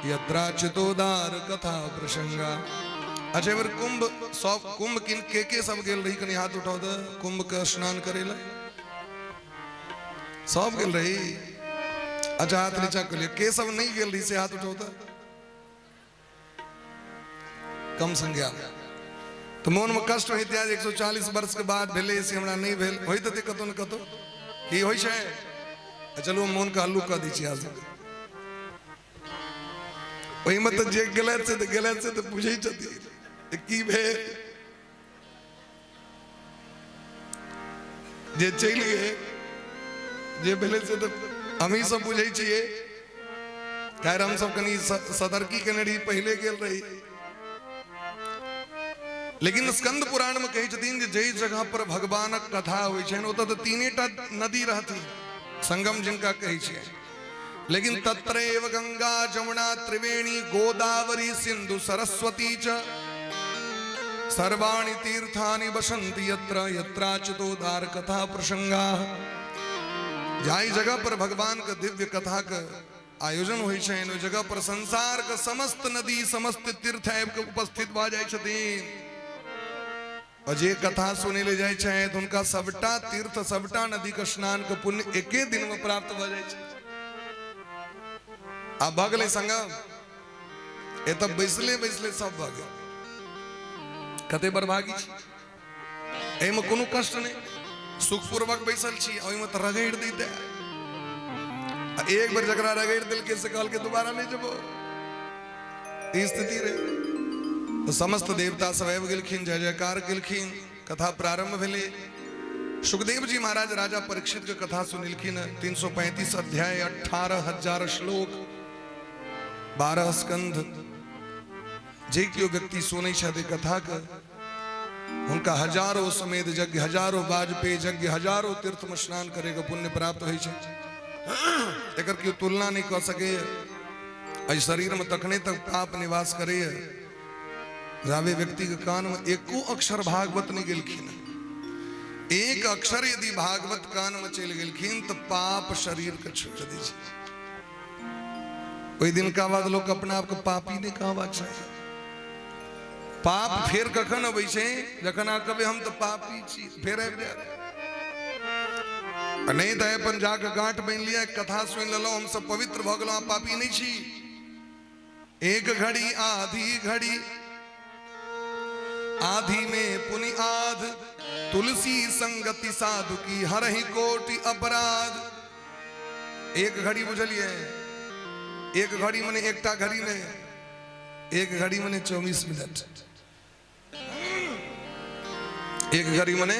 यत्राच्युतोदार कथा प्रसंगा। अच्छा, एबर कुंभ सब कुंभ किन के सब गेल रही? कनि हाथ उठाओ तऽ। कुंभ के स्नान करे ला सब गेल रही? अच्छा, हाथ नीचा कर लियो। के सब नहीं गेल रही से हाथ उठाओ तऽ। कम संख्या। तो मोन में कष्ट होइत है, 140 वर्ष के बाद भेलै से हमरा नहीं भेल। होइत हेतै कतौ ने कतौ। की होइ छै? चलू, मोन के हल्लुक कऽ दै छी। आज ओहिमे तऽ जे गेलथि से तऽ गेलथि, से तऽ बुझै छथिन जे की भेल। जे चलि गेल, जे भेलै से तऽ हमही सब बुझै छियै। खैर, हम सब कनि सतर्की केने रही, पहिले गेल रही। लेकिन स्कंद पुराण में कहै छथिन जे जाहि जगह पर भगवानक कथा होइ छनि, ओतऽ तऽ तीनेटा नदी रहथिन, संगम जिनका कहै छियै। लेकिन तत्रैव गंगा जमुना त्रिवेणी गोदावरी सिंधु सरस्वती च सर्वाणि तीर्थानि वसन्ति यत्र यत्राच्युतोदार कथा प्रसंगा। जाहि जगह पर भगवान के दिव्य कथा के आयोजन होइ छनि, ओहि जगह पर संसार के समस्त नदी, समस्त तीर्थ आबि के उपस्थित भऽ जाइ छथिन। और जे कथा सुनै ले जाइ छथि, हुनका सबटा तीर्थ, सबटा नदी के स्नान के पुण्य एके दिन में प्राप्त भऽ जाइ छै। आब भऽ गेलै संगम। एतऽ बैसले बैसले सब भऽ गेल। कते बड़भागी छी! एहिमे कोनो कष्ट नहि, सुखपूर्वक बैसल छी। ओहिमे तऽ रगड़ि दैते आ एक बेर जकरा रगड़ि देलकै से कहलकै दोबारा नहि जेबो। ई स्थिति रहे। तऽ समस्त देवता सब आबि गेलखिन, जय जयकार केलखिन, कथा प्रारंभ भेलै। सुखदेव जी महाराज राजा परीक्षित के कथा सुनेलखिन। 335 अध्याय, 18,000 श्लोक, 12 स्कंध। जे केओ व्यक्ति सुनै छथि कथा के, हुनका हजारों समेत यज्ञ, हजारों वाजपेयी यज्ञ, हजारों तीर्थ में स्नान करे के पुण्य प्राप्त होइ छै। एकर केओ तुलना नहि कऽ सकैए। एहि शरीर में तखने तक पाप निवास करैए जाबे व्यक्ति के कान में एको अक्षर भागवत नहि गेलखिन। एक अक्षर यदि भागवत कान में चलि गेलखिन तऽ पाप शरीर के छोड़ि दै छै। ओहि दिनका बाद लोक अपना आपके पापी नहि कहबाक चाही। पाप फेर कखन अबै छै? जखन अहाँ कहबै हम तऽ पापी छी, फेर आबि जायत। आ नहि तऽ अपन जाके गाँठ बान्हि लिअ, कथा सुनि लेलहुँ, हम सब पवित्र भऽ गेलहुँ, पापी नहि छी। एक घड़ी आधी घड़ी आधी में पुनि आध, तुलसी संगति साधु की हरहि कोटि अपराध। एक घड़ी बुझलियै? एक घड़ी मने एकटा घड़ी नहि, एक घड़ी मने 24 मिनट। एक घड़ी मने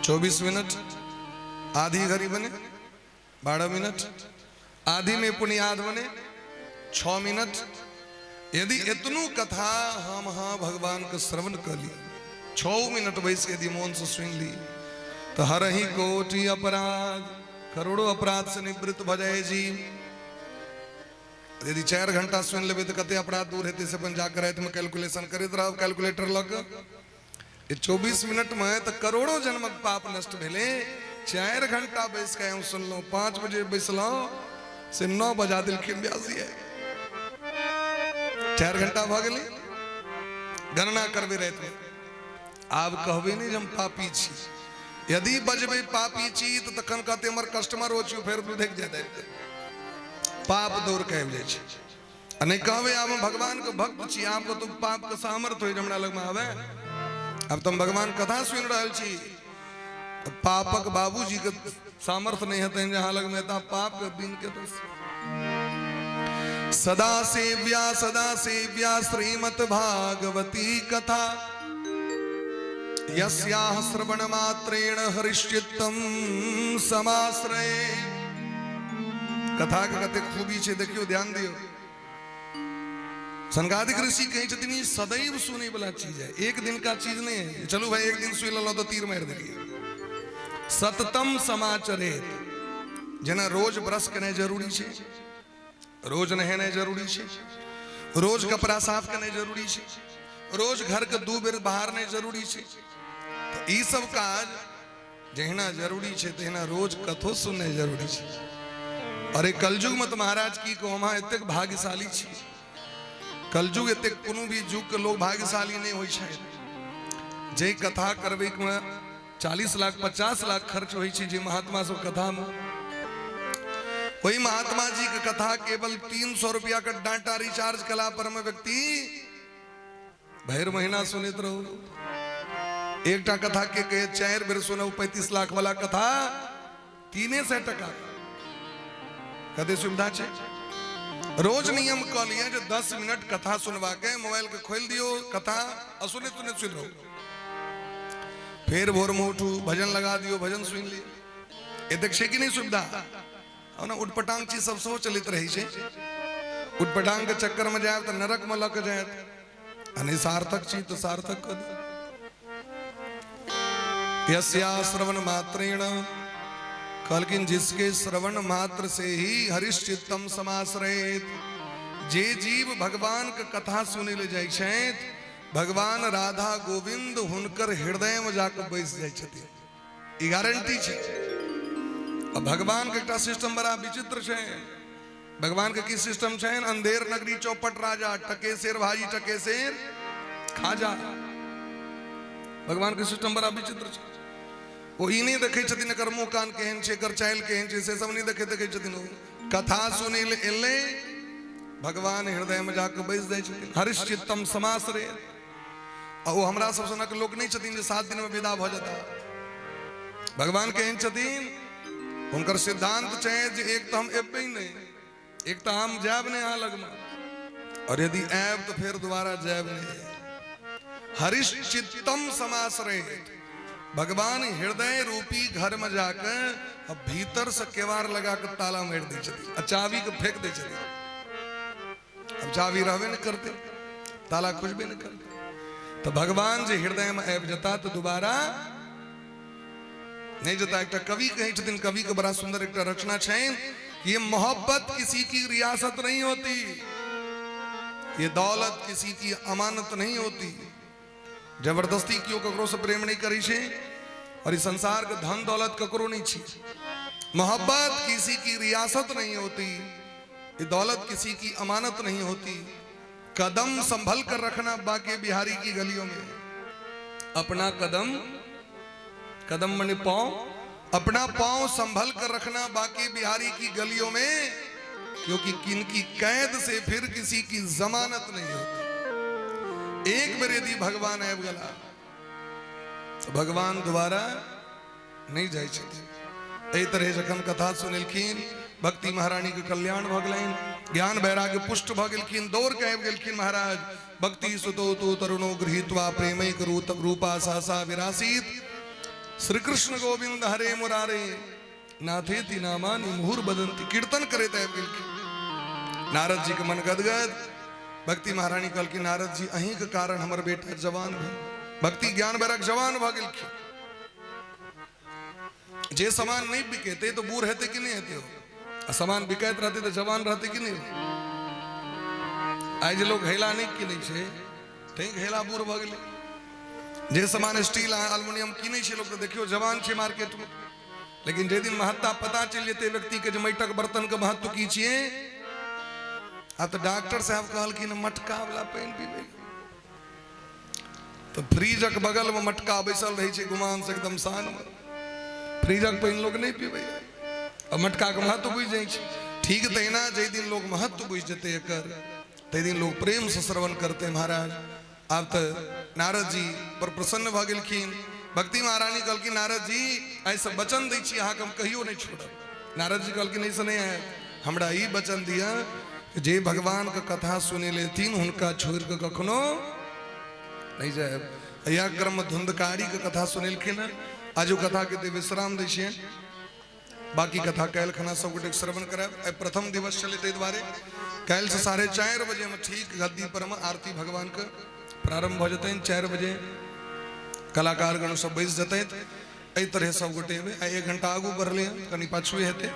24 मिनट, आधी घड़ी मने 12 मिनट, आधी में पुनि आध मने 6 मिनट। यदि एतनो कथा हम हाँ भगवान के श्रवण कर ली, 6 मिनट बैस के यदि मोन से सुन ली, तो हरहि कोटि अपराध, करोड़ों अपराध से निवृत्त भऽ जाय जीव। यदि 4 घंटा सुनि लेबै तऽ कते अपराध दूर हेतै, से अपन जाके रातिमे कैलकुलेशन करैत रहब कैलकुलेटर लऽ कऽ। 24 मिनटमे तऽ करोड़ों जन्मक पाप नष्ट भेलै। 4 घंटा बैस कऽ हम सुनलहुँ, 5 बजे बैसलहुँ से 9 बजा देलखिन व्यासी। 4 घंटा भऽ गेलै। गणना करबै रातिमे। आब कहबै नहि जे हम पापी छी। यदि बजबै पापी छी तऽ तखन कहते हमर कस्टमर हो छी, फेर लुधकि जायत, पाप दौड़ के आबि जाइ छै। आ नहि कहबै आब हम भगवान के भक्त छी, आब कतौ पाप के सामर्थ्य होइ हमरा लगमे आवे, आब तऽ हम भगवान कथा सुनि रहल छी। पापक बाबूजी के सामर्थ्य नहीं हेतनि जे अहाँ लगमे एता पाप के बीन के तो। सदा सेव्या सदा सेव्या श्रीमद् भागवती कथा यस्याः श्रवण मात्रेण हरिश्चित्तम समाश्रये। कथा के कतेक खूबी छै देखियौ, ध्यान दियौ। सनकादिक ऋषि कहै छथिन ई सदैव सुनै वाला चीज है, एक दिन का चीज नहीं है। चलू भाई एक दिन सुनि लेलहुँ तऽ तीर मारि देलियै। सततम समाचरेत, जेना रोज ब्रश केनाइ जरूरी छै, रोज नहेनाइ जरूरी छै, रोज कपड़ा साफ केनाइ जरूरी छै, रोज घर के 2 बेर बहारनाइ जरूरी छै, तऽ ई सब काज जहिना जरूरी छै तहिना रोज कथो सुननाइ जरूरी छै। अरे कलयुग में तऽ महाराज की कहू, अहाँ एतेक भाग्यशाली छी। कलयुग एतेक कोनो भी युग के लोग भाग्यशाली नहीं होइ छै। जे कथा करबै में 40 लाख 50 लाख खर्च होइ छै जे महात्मा सब कथा में, वही महात्मा जी के कथा केवल 300 रुपया के डाटा रिचार्ज कला पर में व्यक्ति भरि महीना सुनैत रहू। एकटा कथा के कहे 4 बेर सुनू, 35 लाख वाला कथा 300 टका। कते सुविधा छै। रोज नियम कऽ लिअ जे 10 मिनट कथा सुनबा के मोबाइल के खोलि दियौ कथा आ सुनैत सुनैत सुनि रहू। फेर भोर में उठू, भजन लगा दियौ, भजन सुनि लिअ। एतेक छै कि नहि सुविधा? ओना उटपटांग चीज सब सेहो चलैत रहै छै। उटपटांग के चक्कर में जायब तऽ नरक में लऽ के जायत, आ नहि सार्थक चीज तऽ सार्थक कऽ दियौ। यस्या श्रवण मात्रेण, कहलखिन जिसके श्रवण मात्र से ही हरिश्चित्तम समाश्रयेत। जे जीव भगवान के कथा सुनै ले जाइ छथि, भगवान राधा गोविंद हुनकर हृदय में जाके बैस जाइ छथिन, ई गारंटी छै। आ भगवान के एकटा सिस्टम बड़ा विचित्र छै। भगवान के की सिस्टम छै? अंधेर नगरी चौपट राजा, टके शेर भाजी टके शेर खाजा। भगवान के सिस्टम बड़ा विचित्र छै। ओ ई नहि देखै छथिन एकर मुँह कान केहन छै, एकर चालि केहन छै, से सब नहि देखै देखै छथिन। ओ कथा सुनै लए एलै, भगवान हृदय में जाके बैस जाइ छथिन। हरिश्चित्तम समाश्रय। आ ओ हमरा सब सनक लोक नहि छथिन जे 7 दिन में विदा भऽ जेता। भगवान केहन छथिन? हुनकर सिद्धांत छै जे एक तऽ हम एबै नहि, एक तऽ हम जायब नहि अहाँ लगमे, और यदि आयब तऽ फेर दोबारा जायब नहि। हरिश्चित्तम समाश्रय, भगवान हृदय रूपी घर में जाके अब भीतर से केवाड़ लगा के ताला मारि दै छथिन आ चाबी के फेंक दै छथिन। अब चाबी रहबे नहि करते, ताला खुजबे नहि करते। तो भगवान जे हृदय में आबि जेता तो दोबारा नहीं जेता। एकटा कवि कहै छथिन, कवि के बड़ा सुंदर एकटा रचना छनि कि ये मोहब्बत किसी की रियासत नहीं होती, ये दौलत किसी की अमानत नहीं होती। जबरदस्ती क्यों ककरो से प्रेम नहीं करी छे, और इस संसार के धन दौलत ककरो नहीं छी। मोहब्बत किसी की रियासत नहीं होती, ये दौलत किसी की अमानत नहीं होती। कदम संभल कर रखना बाके बिहारी की गलियों में, अपना कदम, कदम मने पांव, अपना पांव संभल कर रखना बाके बिहारी की गलियों में, क्योंकि किनकी कैद से फिर किसी की जमानत नहीं होती। एक बेर यदि भगवान आबि गेला तो भगवान दोबारा नहीं जाइ छथिन। एहि तरह जखन कथा सुनेलखिन, भक्ति महारानी के कल्याण भऽ गेलनि, ज्ञान वैराग्य पुष्ट भऽ गेलखिन, दौड़ के आबि गेलखिन महाराज। भक्ति सुतो तो तरुणो गृहीत्वा प्रेमैक रूपा सहसा विरासित, श्री कृष्ण गोविंद हरे मुरारे नाथेति नामानि मुहुर बदंती। कीर्तन करैत आबि गेलखिन। नारद जी के मन गदगद। भक्ति महारानी कहलखिन नारद जी अहीं के कारण हमर बेटा जवान भेल, भक्ति ज्ञान वैराग्य जवान भऽ गेलखिन। जे सामान नहीं बिकेते तो बूढ़ हेते कि नहीं हेते हो, आ सामान बिकैत रहते तो जवान रहते कि नहीं। आइ जे लोग घैला नहीं किनै छै तैं घैला बूढ़ भऽ गेलै। जे सामान स्टील आ एल्युमिनियम किनै छै लोग तो देखियौ जवान छै मार्केट में, लेकिन जे दिन महत्ता पता चलि जेतै व्यक्ति के जे माटिक बर्तन के महत्व की छियै। आब तऽ डॉक्टर साहब कहलखिन मटका वाला पानि पीबै, तऽ फ्रिजक बगल में मटका बैसल रहै छै गुमान से एकदम शान में, फ्रिजक पानि लोग नहीं पीबै आ मटका के महत्व बुझि जाइ छै। ठीक तहिना जाहि दिन लोग महत्व बुझि जेतै एकर, ताहि दिन लोग प्रेम से श्रवण करते। महाराज आब तऽ नारद जी पर प्रसन्न भऽ गेलखिन। भक्ति महारानी कहलखिन नारद जी एहिसँ वचन दै छी अहाँके हम कहियो नहि छोड़ब। नारद जी कहलखिन एहिसँ नहि हैत, हमरा ई वचन दिअ जे भगवानके कथा सुने लेथिन हुनका छोड़ि कऽ कखनो नहि जायब। इएह क्रममे धुंधकारीके कथा सुनेलखिन हँ। आज ओ कथाके एते विश्राम दै छियनि, बाकी कथा काल्हि खना सब गोटे श्रवण करायब। आइ प्रथम दिवस छलै ताहि दुआरे काल्हिसँ 4:30 बजेमे ठीक गद्दी पर मे आरती भगवानके प्रारंभ भऽ जेतनि। 4 बजे कलाकारगण सब बैस जेतनि। एहि तरह सब गोटे एबै। आइ 1 घंटा आगू बढ़लै हँ, कनि पाछुए हेतै।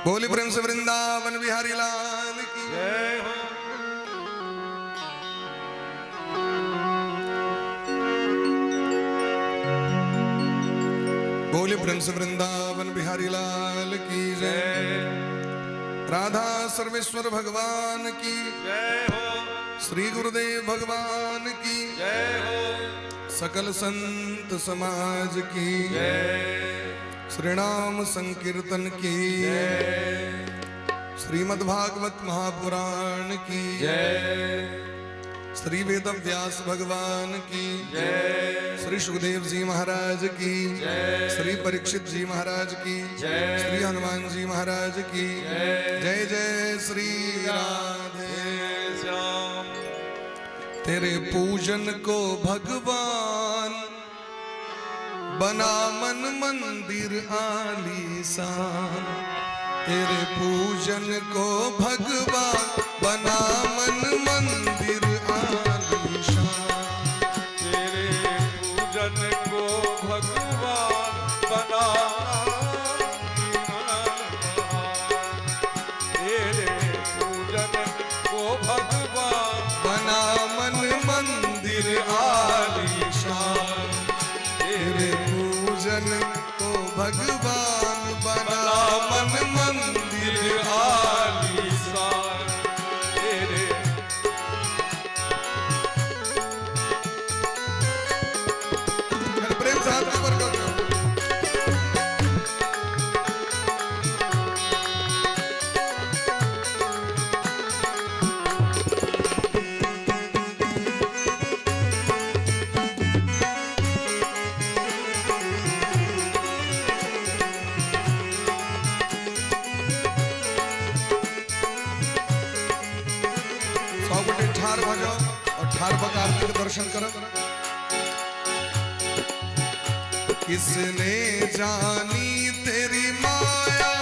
बोली प्रेम से वृंदावन बिहारी लाल की जय हो। बोले प्रेम से वृंदावन बिहारी लाल की जय। राधा सर्वेश्वर भगवान की जय हो। श्री गुरुदेव भगवान की जय हो। सकल संत समाज की जय। श्री नाम संकीर्तन की जय। श्रीमद् भागवत महापुराण की जय। श्री वेद व्यास भगवान की जय। श्री सुखदेव जी महाराज की जय। श्री परीक्षित जी महाराज की जय। श्री हनुमान जी महाराज की जय। जय जय श्री राधे श्याम। तेरे पूजन को भगवान बना मन मंदिर आलीशान। तेरे पूजन को भगवान बना मन मंदिर आलीशान। तेरे पूजन को भगवान बना तेरे पूजन को भगवान बना मन मंदिर आलीशान। तेरे पूजन को भगवान बना मन मंदिर आलीशान। तेरे प्रेम से हाथ ऊपर कर दो। सब गोटे ठाढ़ भऽ जाओ और ठाढ़ भऽ कऽ आरती के दर्शन करब। किसने जानी तेरी माया,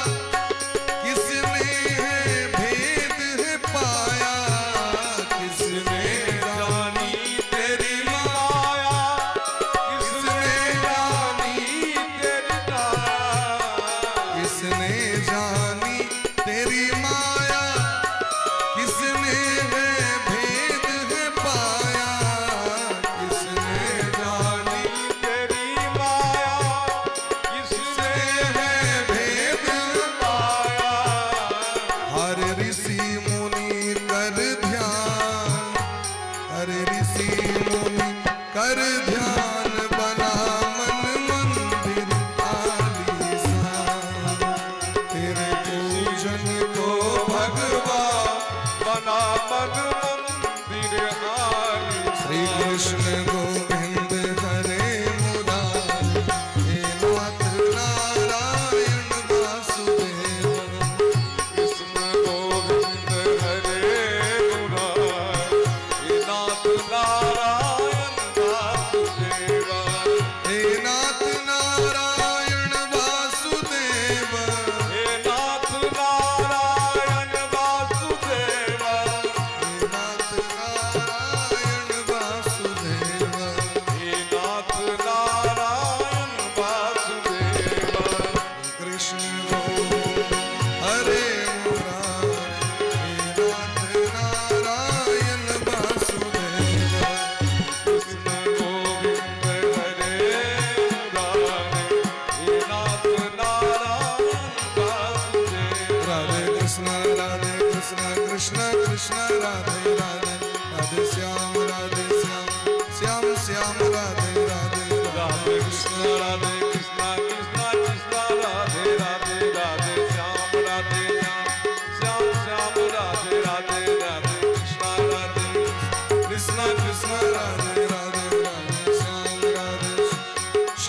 किसने है भेद है पाया। किसने जानी तेरी माया, किसने जानी तेरी माया, किसने जानी तेरी माया, किसने है भेद है पाया। किसने जानी तेरी माया, किसने है भेद पाया। हर ऋषि मुनि कर ध्यान, हर ऋषि मुनि कर ध्यान बना मन मंदिर आलीशान। तेरे पूजन को भगवान बना मन मंदिर आलीशान। श्री कृष्ण गोविंद हरे मुरारी, हे नाथ नारायण वासुदेव। कृष्ण गोविंद हरे मुरारी, हे नाथ नारायण वासुदेव। हे नाथ नारायण वासुदेव, हे नाथ नारायण वासुदेव, हे नाथ नारायण वासुदेव। हे नाथ नारायण वासुदेव। कृष्ण गोविंद हरे मुरारी, हे नाथ नारायण वासुदेव। कृष्ण गोविंद हरे मुरारी, हे नाथ नारायण वासुदेव। राधे कृष्ण कृष्ण कृष्ण राधे राधे, राधे श्याम राधे श्याम श्याम श्याम राधे राधे। राधे कृष्ण कृष्ण कृष्ण राधे राधे, राधे श्याम राधे श्याम श्याम श्याम राधे राधे, राधे कृष्ण राधे कृष्ण कृष्ण राधे राधे, राधे श्याम राधे